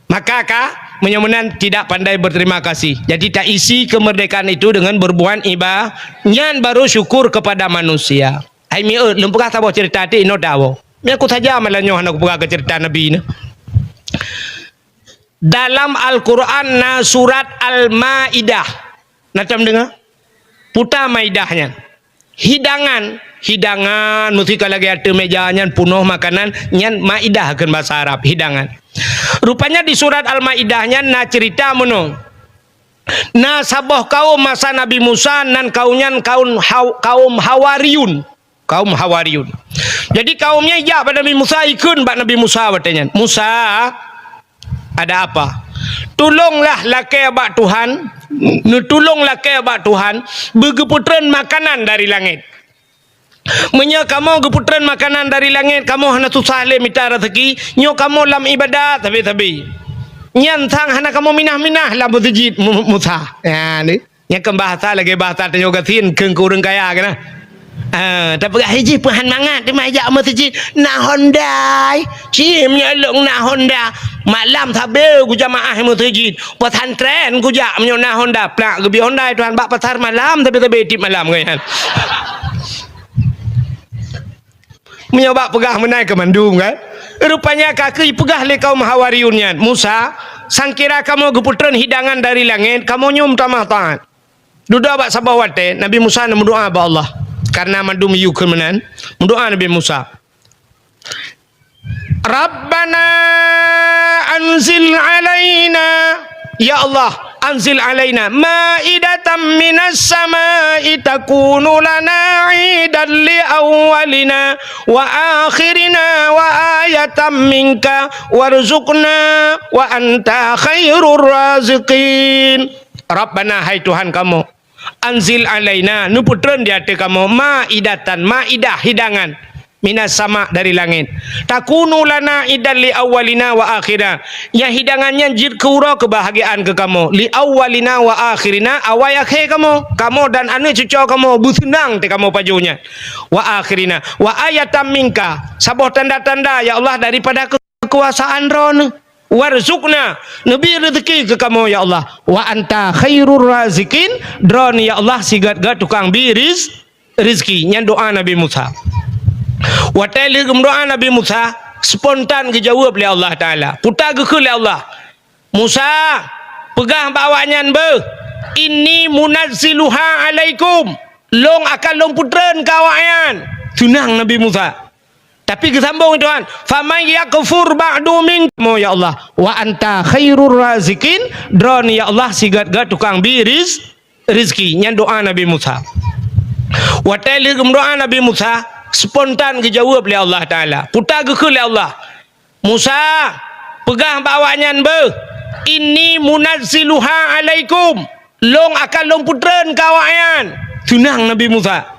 Maka ka, meunyoe meunan tidak pandai berterima kasih. Jadi, taisi kemerdekaan itu dengan berbuat iba-, nyan baru syukur kepada manusia. Hai miet, lôn peugah saboh cerita ti inoe dawoe. Nyan ku saja malam nyoe hana kupeugah keu cerita Nabi nyoe. Dalam Al-Quran na surat Al-Maidah. Na tom deungoe? Puta Maidah nyan. Hidangan, hidangan, meusika lagèe ateueh meja nyan punoh makanan, nyan maidah kheun basa Arab, hidangan. Rupanya di surat Al-Maidah nyan na cerita meunoe. Na saboh kaum masa Nabi Musa, nan kaum nyan kaum Haw-, kaum Hawariyun. Kaum Hawariyun. Jadi kaum nyan ijak bak Nabi Musa, ikheun bak Nabi Musa watèe nyan, "Musa, ada apa? Tulonglah lakèe bak Tuhan, neutulông lakèe bak Tuhan, beugeupeutrön makanan dari langèt. Meunyoe kamoe geupeutreun makanan dari langét, kamoe hana susah lé mita raseuki, nyoe kamoe lam iébadat sabe-sabe. Nyan sang hana kamoe minah-minah lam meuseujid Mu-, Musa. Nyan, nyan kan bahasa lagée bahasa tanyoe gasien keu ureuëng kaya keunan. Ah, tapeugah, "Hei jih peuhan mangat teuma jak meuseujid, na Honda." Ci meunyoe lôn na Honda, malam sabe kujamaah meuseujid, pesantren kujak meunyoe na Honda, plak geubri Honda tuhan bak pasar malam sabe-sabe tiep malam nyan. Meunyoe bak peugah meunan keu mandum kan? Rupanya ka keu ipeugah lé kaum Hawariyun nyan, "Musa, sangkira kamoe geupeutreun hidangan dari langét, kamoe nyoe meutamah taát." Dudoe bak saboh watée, Nabi Musa neumeudoá bak Allah. Karena mandum yue keu meunan, meudoá Nabi Musa. Rabbana anzil alaina, ya Allah, anzil alaina maidatan minas samai takunu lana idan li awwalina wa akhirina wa ayatan minka warzuqna wa anta khairur raziqin. Rabbana, hai Tuhan kamoe, anzil alaina, neupeutreun di ateueh kamoe, maidatan, maidah, hidangan, minas sama, dari langét. Takunu lana idan li awwalina wa akhirina. Nyang hidangan nyan jeuet keu uroe keubahgiaan keu kamoe, li awwalina wa akhirina, awai akhé kamoe. Kamoe dan aneuëk cucoe kamoe beuseunang teuh kamoe pajoh nyan. Wa akhirina, wa ayatan minka, saboh tanda-tanda, ya Allah, daripada keukuasaan Droeneuh. Warzuqna, neubi reuzeuki keu kamoe, ya Allah. Wa anta khairur raziqin, Droeneuh, ya Allah, sigét-gét tukang bi riz-, rizki. Nyan doá Nabi Musa. Watée lheueh geumeudoá Nabi Musa, spontan geujaweueb lé Allah Taala. Puta geukheun lé Allah, "Musa, peugah bak awaknyan beuh, inni munazziluha alaikum, lôn akan lôn peutreun keu awaknyan." Seunang Nabi Musa. Tapi geusambong Tuhan, "Faman yakfur ba'du minkum," ya Allah, "wa anta khairur raziqin," Droeneuh, ya Allah, sigét-gét tukang bi riz-, rizki. Nyan doá Nabi Musa. Watée lheueh geumeudoá Nabi Musa, spontan geujaweueb lé Allah Taala. Puta geukheun lé Allah, "Musa, peugah bak awaknyan beuh, inni munazziluha alaikum, lôn akan lôn peutreun keu awaknyan." Seunang Nabi Musa.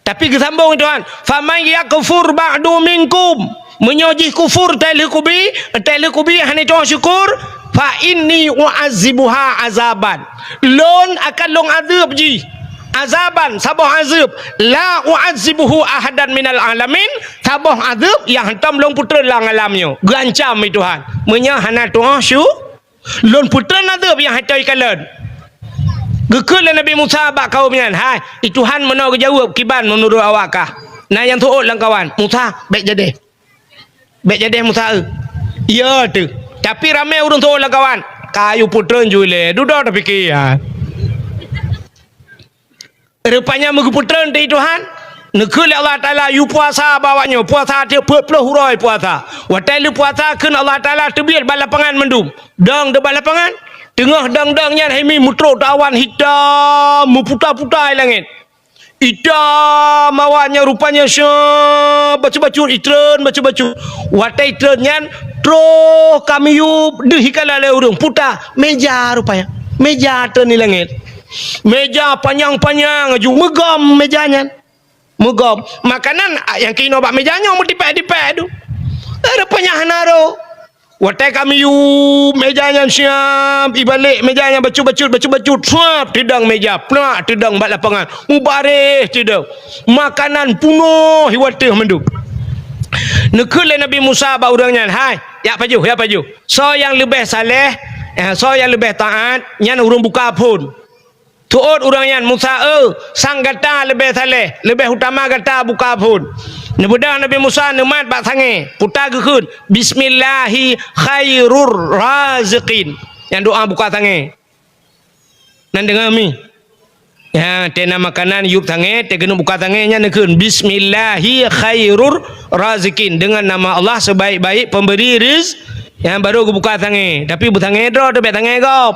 Tapi geusambong Tuhan, "Faman yakfur ba'du minkum," meunyoe jih kufur tée lheueh kubi, tée lheueh kubi hana tu'oh syukur, "fa inni u'azzibuha azaban," lôn akan lôn azeueb jih azaban, saboh azeueb, "la u'azzibuhu ahadan minal alamin," saboh azeueb nyang hantom lôn peutreun lam alam nyoe. Geuancam lé Tuhan, meunyoe hana tu'oh syu-, lôn peutreun azeueb nyang hana ikalon. Geukheun lé Nabi Musa bak kaum nyan, "Hai, i Tuhan meunoe geujaweueb kiban meunurot awak kah?" Na nyang seuôt lam kawan, "Musa, bék jadeh. Bék jadeh Musa, eu." "Iya teuh." Tapi ramé ureuëng seuôt lam kawan, "Ka yue peutreun ju ilée, dudoe tapike, ya." Rupanya meugeupeutreun teuh Tuhan, neukheun lé Allah Taala, "Yue puasa bak awaknyoe, puasa tiep peuet ploh uroe puasa." Watée lheueh puasa kheun Allah Taala teubiet bak lapangan mandum. Dong di bak lapangan, teungoh dong-dong nyan hai mi meutrok awan hitam meuputa-puta i langét. Hitam awan nyan rupanya syeh bacut-bacut, itreun bacut-bacut. Watée itreun nyan troh ka miyub deuh ikala lé ureuëng puta meja rupanya. Meja treun i langét. Meja panyang-panyang aju meugom meja nyan. Meugom. Makanan, ah, nyang keunoe bak meja nyoe meutipék-tipék tu. Eh, rupanya hana rôh. Watée ka miyueb méja nyan siab, ibalek méja nyan bacut-bacut, bacut-bacut, suab teudong méja, plak teudong bak lapangan, mubareh teudong. Makanan punoh i watée mandum. Neukheun lé Nabi Musa bak ureuëng nyan, "Hai, jak pajoh, jak pajoh. Soe nyang leubeh saleh, eh, soe nyang leubeh taát, nyan ureuëng buka phon." Teuôt ureuëng nyan, "Musa, eu, sang gata leubeh saleh, leubeh utama gata buka phon." Neubeudôh Nabi Musa neumat bak sangée, puta geukheun, "Bismillahi khairur raziqin." Nyang doá buka sangée. Nan deungoe mi. Ya, tena makanan yueb sangée, teugeuneuek buka sangée nyan neukheun, "Bismillahi khairur raziqin." Dengan nama Allah sebaik-baik pemberi riz-, yang baru geubuka sangée. Tapi beusangée droe teuh, bék sangée gob.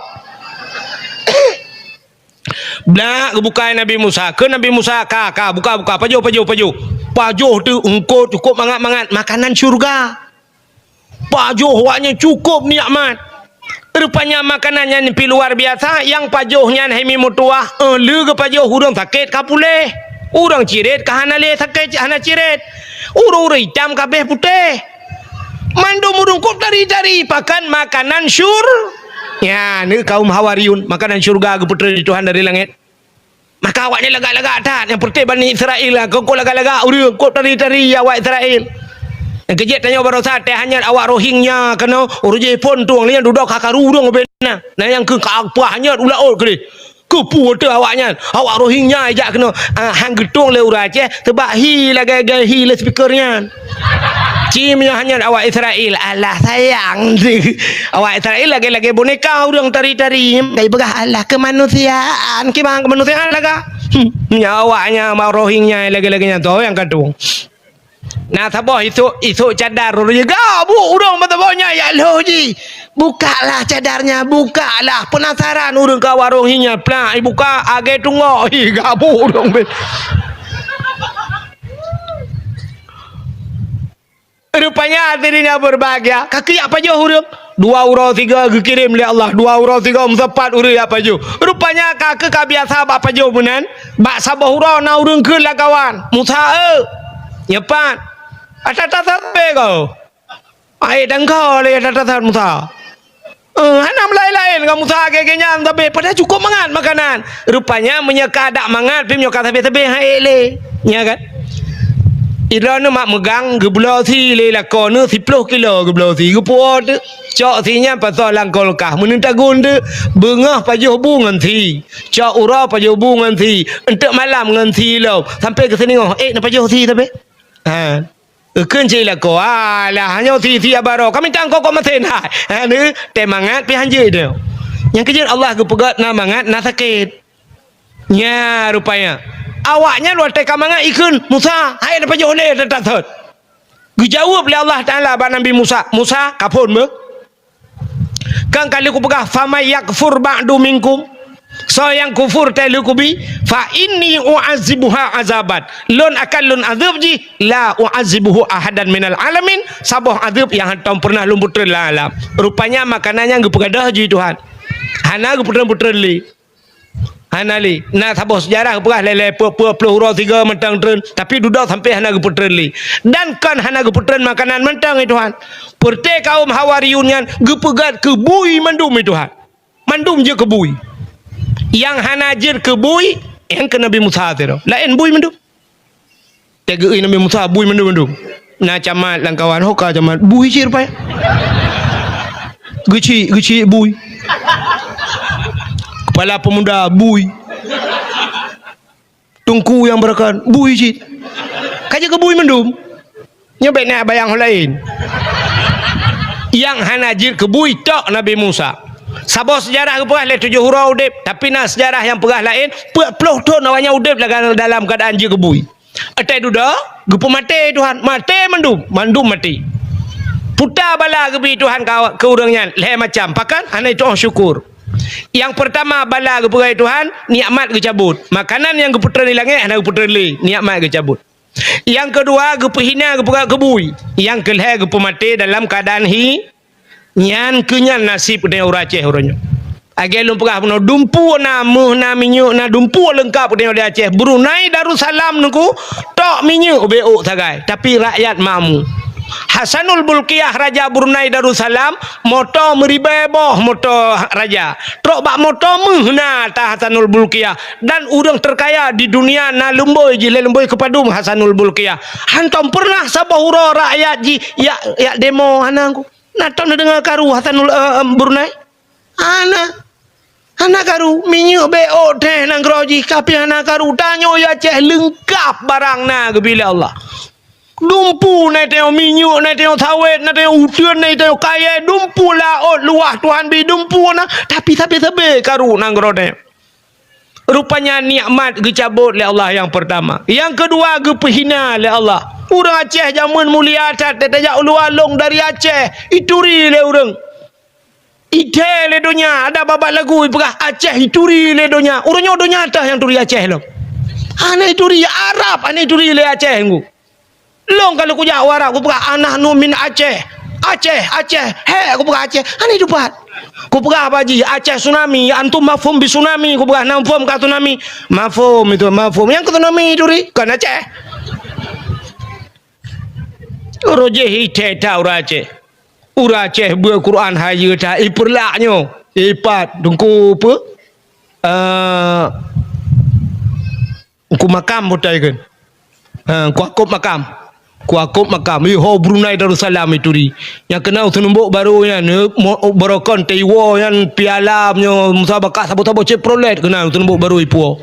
Blak geubuka Nabi Musa. Keu Nabi Musa, "Ka, ka, buka, buka. Pajoh, pajoh, pajoh." Pajoh teuh eungkôt cukôp mangat-mangat. Makanan syurga. Pajoh awaknyan cukôp nikmat. Rupanya makanan nyan pih luar biasa. Nyang pajoh nyan hai mi meutuwah. Eh, lé geupajoh ureuëng sakét ka puléh. Ureuëng cirét ka hana lé sakét, hana cirét. Ureuëng-ureuëng itam ka béh putéh. Mandum ureuëng kôb tari-tari pakan makanan syur-, ya, ni kaum Hawariyun, makanan syurga geupeutreun lé Tuhan dari langét. Maka awaknyan lagak-lagak that, nyang peureté Bani Israel lah, keu lagak-lagak ureuëng kôb tari-tari awak Israel. Nyang keujeuet tanyoe baroesa teuh hanyot awak Rohingya keunoe, ureuëng jih phon tueng lé nyan dudoe ka karu ureuëng ubé na. Na nyang keu ka pah hanyot u laôt keudeh. Keupeue teuh awaknyan? Awak Rohingya jak keunoe, ah, han geutueng lé ureuëng Aceh, teubak hi lagée-lagée hi lé speaker nyan. Ci meunyoe hanyot awak Israel, alah sayang. Awak Israel lagée-lagée boneka ureuëng tari-tari. Kai peugah alah keumanusiaan, kiban keumanusiaan laga. Hmm, nyan awaknyan ma Rohingya lagée-lagée nyan tu nyang ka tueng. Na saboh isok, isok cadar ureuëng gabu ureuëng meusaboh nyan yak lheueh jih. Bukaklah cadarnya, bukaklah. Penasaran ureuëng ka warong hi nyan, plak ibuka, agée tunggok. Hi, gabu ureuëng beh. Rupanya hadirin yang berbahagia, ka keuyak pajoh ureuëng. Dua uroe sigoe geukirém lé Allah, dua uroe sigoe meusapat ureuëng yak pajoh. Rupanya ka keu ka biasa bak pajoh meunan, bak saboh uroe na ureuëng kheun lam kawan, "Musa, eu, nyoe pat, ata-ata sabe kau." Ai dangka lé ata-ata Musa. Eh, hana meulaén-laén ngon Musa lagée nyan sabe, padahai cukôp mangat makanan. Rupanya meunyoe ka dak mangat, pih meunyoe ka sabe-sabe han ék lé. Nya kan? Idroeneuh mak meugang geubloe sie lé lakoe neuh siploh kilo geubloe sie, geupuwoe teuk. Cok sie nyan pasoe lam kulkas, meuneun tagun teuk, beungoh pajoh bu ngon sie. Cok uroe pajoh bu ngon sie, eunteuk malam ngon sie lom, sampoe keu seuningoh ék neupajoh sie sabe. Ha. Eukheun cit lakoe, "Alah, nyoe sie-sie baroe, kami tang kok-kok masen hai." Ha, ni, teumangat pih han jeuet nyoe. Nyang keujeuet Allah geupeugét na mangat, na sakét. Nya rupanya. Awaknyan watée ka mangat ikheun, "Musa, hai neupajoh lé that-that thot." Geujaweueb lé Allah Taala bak Nabi Musa, "Musa, ka phon beuh." Kan ka lheueh kupeugah, "Faman yakfur ba'du minkum." Soe nyang kufur teuh lheueh kubi, "Fa inni u'azibuha azaban." Lôn akan lôn azeueb jih, "La u'azibuhu ahadan minal alamin." Saboh azeueb nyang hántom peureunah lôn peutreun lam alam. Rupanya makanan nyan geupeugah deuh jih Tuhan. Hana geupeutreun-peutreun lé. Hana lé. Na saboh seujarah geupeugah lé-lé peuet ploh uroe sigoe mantong treun, tapi dudoe sampoe hana geupeutreun lé. Dan kon hana geupeutreun makanan mantong, ya Tuhan. Peureuté kaum Hawariyun nyan geupeugét keu bui mandum, ya Tuhan. Mandum jeuet keu bui. Nyang hana jeuet keu bui, nyang keu Nabi Musa sidroe. Laén bui mandum. Teugeui Nabi Musa bui mandum-mandum. Na camat lam kawan, "Ho ka camat, bui cit rupai." Geuchik, geuchik bui. Kepala pemuda bui. Teungku nyang beurakan bui cit. Ka jeuet keu bui mandum. Nyoe bék na bayang laén. Nyang hana jeuet keu bui tok Nabi Musa. Saboh seujarah geupeugah lé tujoh uroe udeb, tapi na seujarah nyang peugah laén, peuet ploh thon awaknyan udeb lam, dalam keuadaan jeuet keu bui. Watée dudoe, geupeumaté Tuhan, maté mandum, mandum maté. Puta bala geubi Tuhan ka, keu ureuëng nyan, lhée macam, pakon hana jitu'oh syukur. Nyang peurtama bala geupeugah Tuhan, nikmat geucabot. Makanan nyang geupeutreun di langét hana geupeutreun lé, nikmat geucabot. Nyang keudua geupeuhina geupeugah keu bui. Nyang keulhée geupeumaté dalam keuadaan hi, Nyan keuh nyan naseb geutanyoe ureuëng Aceh uroe nyoe. Lagée lôn peugah bunoe, dumpeue na, méuh na, minyeuk na, dumpeue leungkab geutanyoe di Aceh. Brunei Darussalam nungku tok minyeuk ubé ôk sagai, tapi rakyat makmu. Hasanul Bolkiah, raja Brunei Darussalam, moto meuribèe boh moto raja. Trok bak moto meuh na ata Hasanul Bolkiah, dan ureueng terkaya di dunia na lumbôi jih lé lumbôi keupadum Hasanul Bolkiah. Hantom peureunah saboh uroe rakyat jih jak, jak demo hana ku. Na tom neudeungoe karu Hasanul, eh, eh, Brunei? Hana. Hana karu, minyeuk bèk ôk teuh nanggroe jih, ka pih hana karu. Tanyoe Aceh leungkap barang na geubri lé Allah. Dumpeue na tanyoe, minyeuk na tanyoe, sawét na tanyoe, uteuen na tanyoe, kayèe dumpeue, laôt luwah Tuhan bri dumpeue na, tapi sabé-sabé karu nanggroe tanyoe. Rupanya nikmat geucabot lé Allah nyang peurtama. Nyang keudua geupeuhina lé Allah. Ureueng Aceh jameun mulia that, tajak u luwa lôn dari Aceh, ituri lé ureueng. Ithèe lé donya, ada babah lagu ipeugah Aceh ituri lé donya. Uroe nyoe donya teuh nyang turi Aceh lom. Hana ituri Arab, hana ituri lé Aceh ngku. Lôn ka lheueh kujak u Arab, kupeugah, "Ana nu min Aceh." "Aceh, Aceh." "Hé," kupeugah, "Aceh." Hana itupat. Kupeugah bak jih, "Aceh tsunami, antum mafhum bi tsunami?" Kupeugah, "Na mafhum ka tsunami?" "Mafhum itu, mafhum." Nyang ka tsunami ituri, kon Aceh. Uroe jih ithèe that ureueng Aceh. Ureueng Aceh beuet Quran hayeue that, ipeurlak nyoe. Ipat, Teungku peue? Eh, Teungku Makam butai kan? Ha, Teungku Yakub Makam. Teungku Yakub Makam. Ih, ho Brunei Darussalam ituri. Nyang keunong seunumbok barô nyan, eh, mo-, barokon teuiwoe nyan piala nyoe musabakah saboh-saboh Chevrolet keunong seunumbok barô ipuwoe.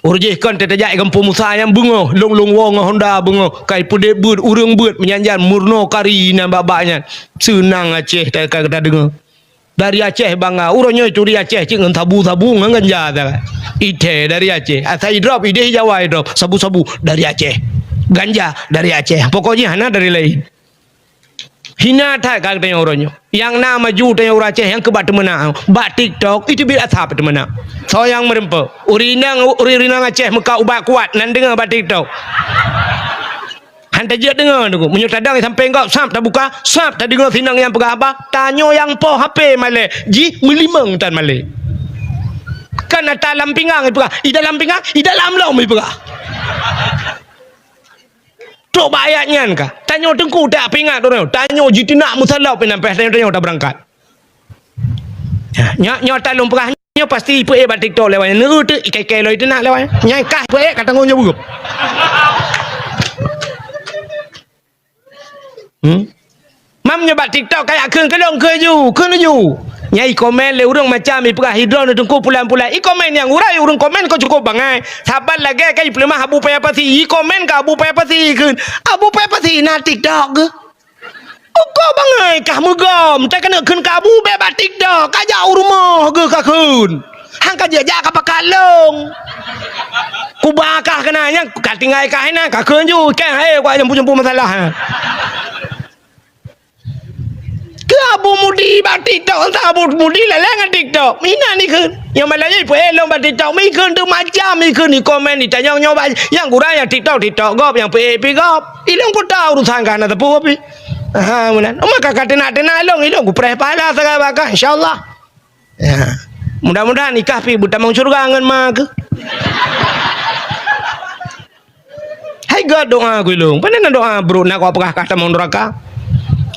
Uroe jih kon tajak i gampông Musa nyang beungoh, lôn-lôn woe ngon Honda beungoh, ka ipeudeh beuet, ureueng beuet, meujan-jan meurunoe kari inan bak-bak nyan. Seunang Aceh ta-, ka tadeungoe. Dari Aceh bangga, uroe nyoe ituri Aceh cit ngon sabu-sabu ngon ganja ta. Ithèe dari Aceh, asai idrop, ideh Jawa idrop, sabu-sabu dari Aceh. Ganja dari Aceh. Pokok jih hana dari laén. Hina that ka geutanyoe uroe nyoe. Nyang na maju tanyoe ureueng Aceh nyang keu bak teumeunak. Bak TikTok, iteubiet asab teumeunak. Soe nyang meureumpok? Ureueng inong, ureueng inong Aceh meukat ubat kuat, nan deungoe bak TikTok. Han tajeuet deungoe, Teungku. Meunyoe tadong sampéng gob, sab tabuka, sab tadeungoe sinong nyang peugah haba, tanyoe nyang po H P malèe, jih meulimong tan malèe. Kan ata lam pingang ipeugah, i dalam pingang, i dalam lom ipeugah. Trok bak ayat nyan ka. Tanyoe Teungku tak peuingat droeneuh. Tanyoe jiteunak meusalop inan pih tanyoe, tanyoe tabeurangkat. Ya, nyoe, nyoe ata lôn peugah nyoe pasti ipeuék bak TikTok lewat nyan. Neu teuk ikai-kai lom iteunak lewat nyan. Nyang kah ipeuék ka tanggong jaweueb. Hmm? Mam nyoe bak TikTok kajak kheun keu lôn, kheun ju, kheun ju. Nyan ikomen lé ureueng macam ipeugah, "Hidroe neuh Teungku pulan-pulan." Ikomen nyang urai ureueng komen kok cukôp bangai. Saban lagèe ka ipeuleumah Abu Paya Pasi, ikomen keu Abu Paya Pasi kheun. Abu Paya Pasi na TikTok geuh. Uko bangai kah meugom, takeuneuk kheun keu Abu bèk bak TikTok, kajak u rumoh geuh kakheun. Han kajak jak ka pakat lôn. Kuba kah keunan, nyang ka tinggai kah inan, kakheun ju, kèe hai, kuat jampu-jampu masalah. Keu Abu Mudi bak TikTok, entah Abu Mudi lalèe ngon TikTok. Inan ikheun. Nyang malam nyoe ipeuék lôn bak TikTok, ikheun teuk macam, ikheun ikomen, itanyong nyoe bak, nyang gura nyang TikTok, TikTok gob, nyang peuék pih gob. Ilôn peue ta urusan kah na teupeu pih. Aha, meunan. Maka ka teunak-teunak ilôn, ilôn kupreh pahala sagai bak kah, insya Allah. Ya. Mudah-mudahan ikah pih beutamong syeuruga ngon ma keuh. Hai gèt doa keu ilôn. Pane na doa brôk na kok peugah kah tamong nuraka.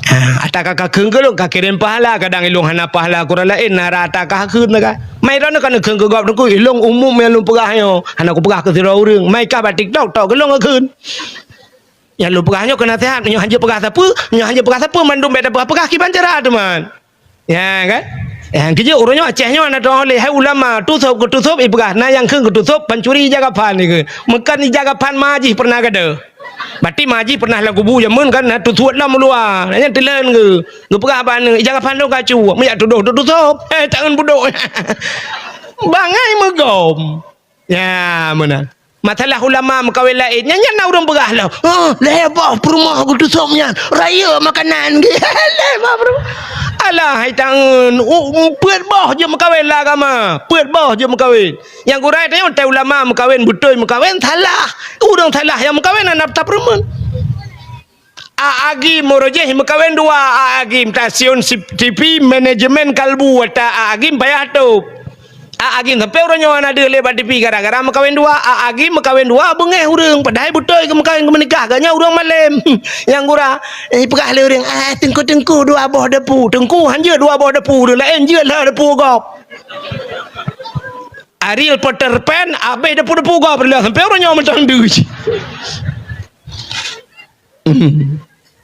Ha, ata ka kakheun keu lôn, kakirém pahala, kadang ilôn hana pahala keu ureueng laén, na rata kakheun ka. Mai droeneuh ka neukheun keu gob teungku, ilôn umum nyang lôn peugah nyoe, hana kupeugah keu sidroe ureueng. Mai kah bak TikTok, tok keu lôn kakheun. Nyang lôn peugah nyoe keu naseuhat, meunyoe hanjeuet peugah sapeue, meunyoe hanjeuet peugah sapeue, mandum bèk tapeugah-peugah kiban cara teuma. Ya kan? Ya, keujeuet uroe nyoe Aceh nyoe na tu'oh lé hai ulama, tusôb keu tusôb ipeugah, na nyang kheun keu tusôb pancuri ija gaphan ikheun. Meukan ija gaphan ma jih pernah gada. Berarti ma jih pernah lam kubu jameun kan na tusôb lam luwa. Na nyan teuleuen geu. Geupeugah bak aneuk, ija gaphan lôn ka cu. Meujak tudoh tu tusôb. Eh, tangan budok. Bangai meugom. Ya, meunan. Masalah ulama meukawen laén, nyan, nyan na ureueng peugah lom. "Oh, lhèe boh peurumoh geutusôb nyan, rayeuk makanan." Lhèe boh peurumoh. Alah, hai tangeun, u, peuet boh jeuet meukawen lam agama. Peuet boh jeuet meukawen. Nyang gura tanyoe tai ulama meukawen, beutôi meukawen, salah. Ureueng salah nyang meukawen hana tapeurumeun. A Agim uroe jih meukawen dua, A Agim, stasiun sip-, T V, manajemen kalbu, ata A Agim payah tôb. A Agim sampoe uroe nyoe na deuh lé bak T V gara-gara meukawen dua. A Agim meukawen dua beungéh ureuëng, padahai beutôi keu meukawen keu meunikah, geuhnyan ureuëng malém. Nyang gura, eh, peugah lé ureuëng, "Ah, teungku-teungku dua boh depu." Teungku han jeuet dua boh depu, ureuëng laén jeuet lheueh depu gob. Ariel Peter Pan habéh depu-depu gob, lheueh sampoe uroe nyoe mantong deuh.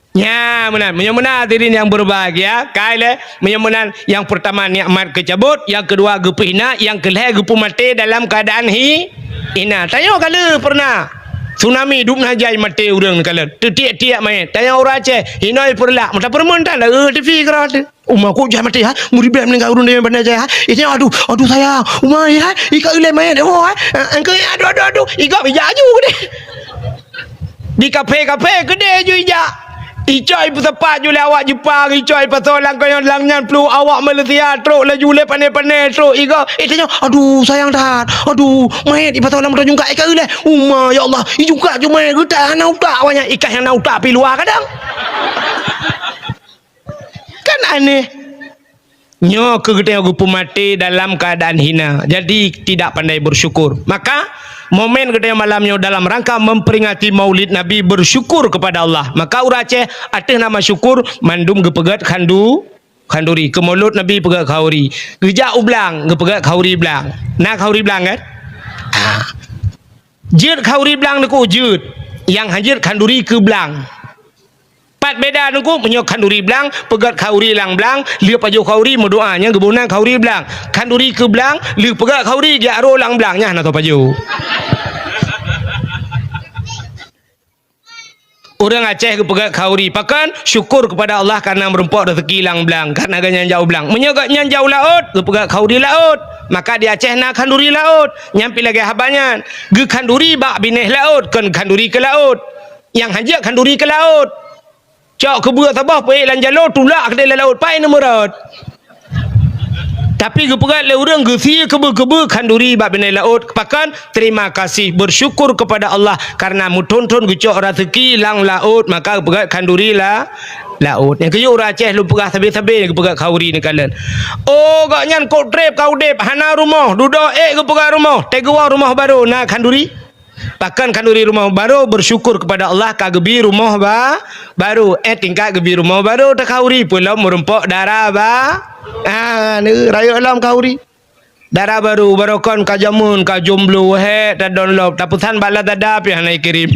Nya, meunan. Meunyoe meunan hadirin yang berbahagia, kai lé, meunyoe meunan yang pertama nikmat keucabot, yang kedua geupeuhina, yang keulhée geupeumaté dalam keadaan hi-, hina. Tanyoe ka lheueh pernah tsunami dub na jai maté ureuëng ka lheueh. Teutiek-tiek manyét. Tanyoe ureuëng Aceh, hinoe peureulak, meuta peureumeun tan, eh, T V keurah teuh. Uma kok jai maté, ha? Meuribée meuninggai ureuëng deungon bandai jai, ha? Ijak, aduh, aduh sayang. Uma, hai, ika ilée manyét, oh, hai. Eh, engkau, aduh, aduh, aduh. Igop ijak aju deh. Di kafe-kafe keudeh ju ijak. Icok ipeusapat ju lé awak Jepang, icok ipasoe lam kayong lam nyan pluek awak Malaysia trok laju lé pané-pané trok iga. Eh, tanyoe, aduh, sayang that. Aduh, manyét ipasoe lam moto jungkat, eh, ka ilée. Uma, ya Allah, ijungkat ju manyét geutak hana utak awaknyan, ikah nyang na utak pi luwa kadang. Kan aneh. Nyoe keuh geutanyoe geupeumaté dalam keadaan hina, jadi tidak pandai bersyukur. Maka, momen geutanyoe malam nyoe dalam rangka memperingati Maulid Nabi, bersyukur kepada Allah. Maka ureuëng Aceh ateueh nama syukur mandum geupeugét khandu-, khanduri. Keu Maulud Nabi peugét khauri. Geujak u blang, geupeugét khauri blang. Na khauri blang kan? Ha. Jeuet khauri blang Teungku, jeuet. Nyang han jeuet khanduri keu blang. Pat beda Teungku, meunyoe khanduri blang, peugét khauri lam blang, lheueh pajoh khauri meudoa, nyan geuboh nan khauri blang. Khanduri keu blang, lheueh peugét khauri, geujak rô lam blang, nyan hana soe pajoh. Ureuëng Aceh geupeugét khauri, pakon? Syukur kepada Allah karena meureumpok rezeki lam blang, karena gobnyan jak u blang. Meunyoe gobnyan jak u laôt, geupeugét khauri laôt, maka di Aceh na khanduri laôt. Nyan pih lagée haba nyan, geukhanduri bak binéh laôt, kon khanduri keu laôt. Nyang han jeuet khanduri keu laôt. Cok keubeue saboh peuék lam jaloe, tulak keudeh lam laôt, pai neumeurot. Tapi geupeugét lé ureuëng geusie keubeue-keubeue khanduri bak binéh laôt. Pakon? Terima kasih, bersyukur kepada Allah karena meuthon-thon geucok rezeki lam laôt, maka geupeugét khanduri la-, laôt. Nyang keuyue ureuëng Aceh lôn peugah sabe-sabe geupeugét khauri neukalon. Oh, gobnyan kok treb ka udeb, hana rumoh, dudoe ék geupeugah rumoh, teuguwoe rumoh barô, na khanduri? Pakon khanduri rumoh barô, bersyukur kepada Allah ka geubi rumoh ba-, barô. Eh, tingkat geubi rumoh barô, takhauri, peulom meureumpok dara ba-, ah, ni, rayeuk lom khauri. Dara barô, barokon ka jameun, ka jomblo, hék, tadon lom, tapeusan bak Lazada pih hana ikirém.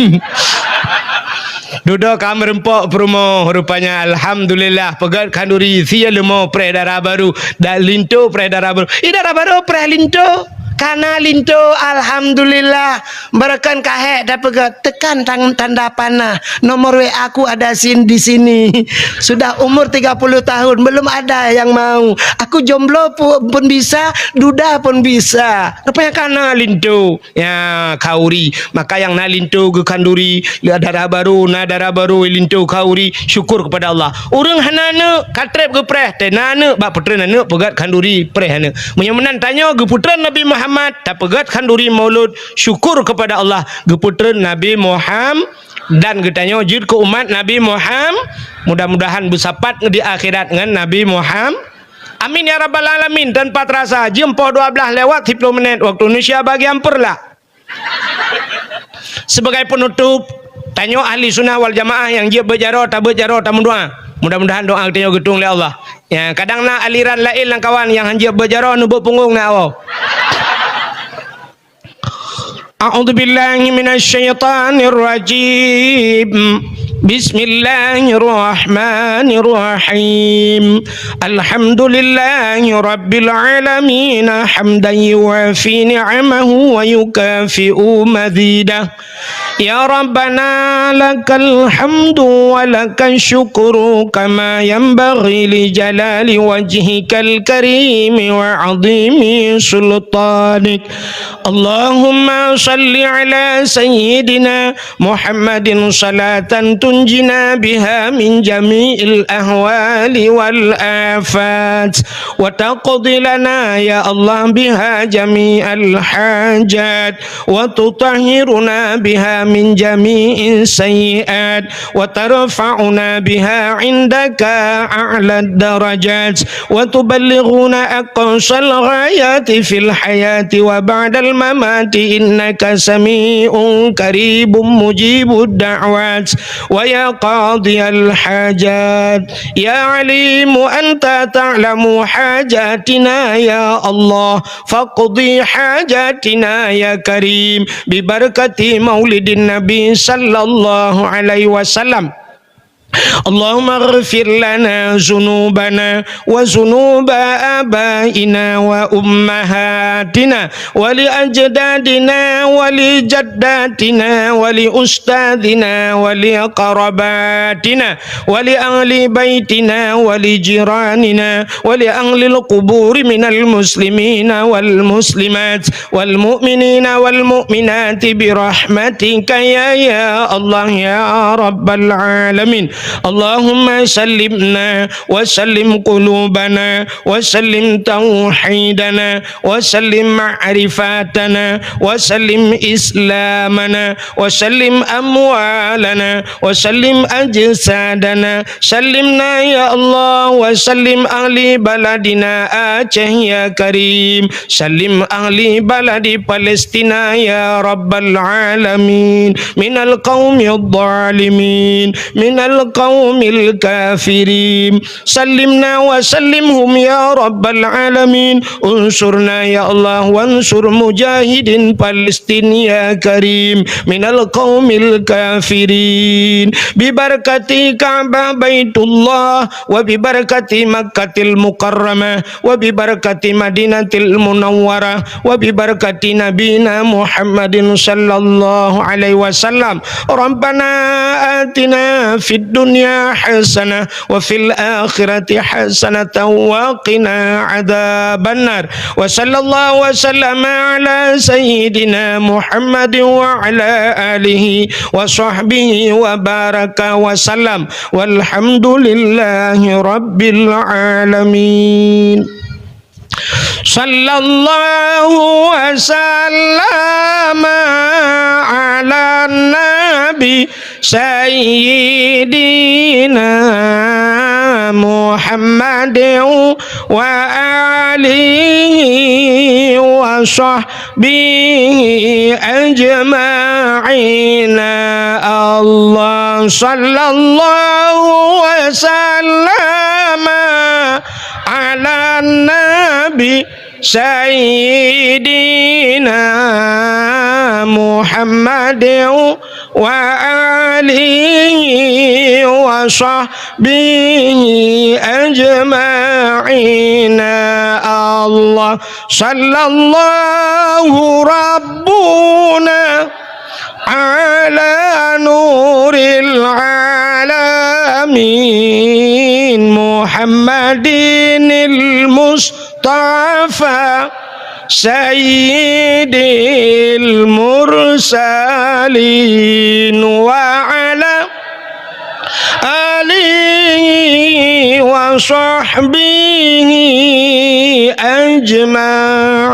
Dudoe ka meureumpok peurumoh, rupanya alhamdulillah, peugét khanduri, sie leumo preh dara barô, dan linto preh dara barô. Ih, dara barô preh linto. Kana linto, alhamdulillah. Barokon ka hék tapeugét, tekan tang-, tanda panah. Nomor W A ku ada sin-, di sini. Sudah umur tiga puluh tahun, belum ada yang mau. Aku jomblo pu-, pun bisa, duda pun bisa. Rupanya kana linto. Ya, khauri. Maka nyang na linto geukhanduri, dara barô, na dara barô linto khauri, syukur kepada Allah. Ureuëng hana aneuk, ka treb geupreh, teu na aneuk, bak peutreun aneuk peugét khanduri preh aneuk. Meunyoe meunan tanyoe geupeutreun Nabi Muhammad, tapeugét khanduri maulud, syukur kepada Allah, geupeutreun Nabi Muham-, dan geutanyoe jeuet keu umat Nabi Muham-, mudah-mudahan beusapat di akhirat ngon Nabi Muham-, amin ya rabbal alamin. Tanpa terasa, jeuem poh dua blaih lewat siploh menit waktu Indonesia bagian peureulak. Sebagai penutup, tanyoe ahli sunnah wal jamaah nyang jeuet beuet jaroe, tabeuet jaroe, tameudoa. Mudah-mudahan doa geutanyoe geutueng lé Allah. Ya, kadang na aliran laén lam kawan nyang han jeuet beuet jaroe, neubeuet punggong na awoe. A'udzubillahi minasyaitonirrajim. Bismillahirrahmanirrahim. Alhamdulillahi rabbil alamin, hamdan yuwafi ni'amahu wa yukafi'u mazidah. Ya Rabbana, lakal hamdu wa lakasy syukru kama yanbaghi li jalali wajhikal karimi wa 'azimi sultanik. Allahumma shalli ala sayyidina Muhammadin salatan tunjina biha min jami'il ahwali wal afat, wa taqdi lana, ya Allah, biha jami'al hajat, wa tutahhiruna biha من جميع السيئات، وترفعنا بها عندك أعلى الدرجات، وتبلغنا أقصى الغايات في الحياة وبعد الممات، إنك سميع قريب مجيب الدعوات، ويا قاضي الحاجات، يا عليم أنت تعلم حاجاتنا يا الله، فاقض حاجاتنا يا كريم، ببركة مولد النبي صلى الله عليه وسلم. اللهم اغفر لنا ذنوبنا وذنوب آبائنا وأمهاتنا ولأجدادنا ولجداتنا ولأستاذنا ولأقربائنا ولأهل بيتنا ولجيراننا ولأهل القبور من المسلمين والمسلمات والمؤمنين والمؤمنات برحمتك يا، يا الله يا رب العالمين. اللهم سلمنا وسلم قلوبنا وسلم توحيدنا وسلم معرفتنا وسلم إسلامنا وسلم أموالنا وسلم أجسادنا. سلمنا يا الله وسلم أهل بلدنا آچه يا كريم. سلم أهل بلد فلسطين يا رب العالمين من القوم الظالمين، من القوم الكافرين. سلمنا وسلمهم يا رب العالمين. انصرنا يا الله وانصر مجاهدين فلسطين يا كريم من القوم الكافرين. ببركة كعبة بيت الله وببركة مكة المكرمة وببركة مدينة المنورة وببركة نبينا محمد صلى الله عليه وسلم. ربنا آتنا في الدنيا حسنة وفي الآخرة حسنة وقنا عذاب النار. وصلى الله وسلم على سيدنا محمد وعلى آله وصحبه وبارك وسلم. والحمد لله رب العالمين. صلى الله وسلم على النبي سيدنا محمد وآله وصحبه أجمعين. الله صلى الله وسلم على النبي سيدنا محمد وآله وصحبه أجمعين. الله صلى الله ربنا على نور العالمين محمد المصطفى سيد المرسلين وعلى آله وصحبه أجمعين.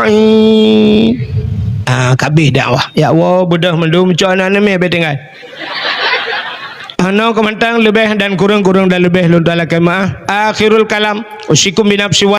Ah, kabeh dakwah. Ya Allah, beudôh mandum cok aneuk mé beutinggai. Hana keumantang leubeh dan kureueng, kureueng dan leubeh lôn talakée meu'ah. Akhirul kalam, usikum binafsi wa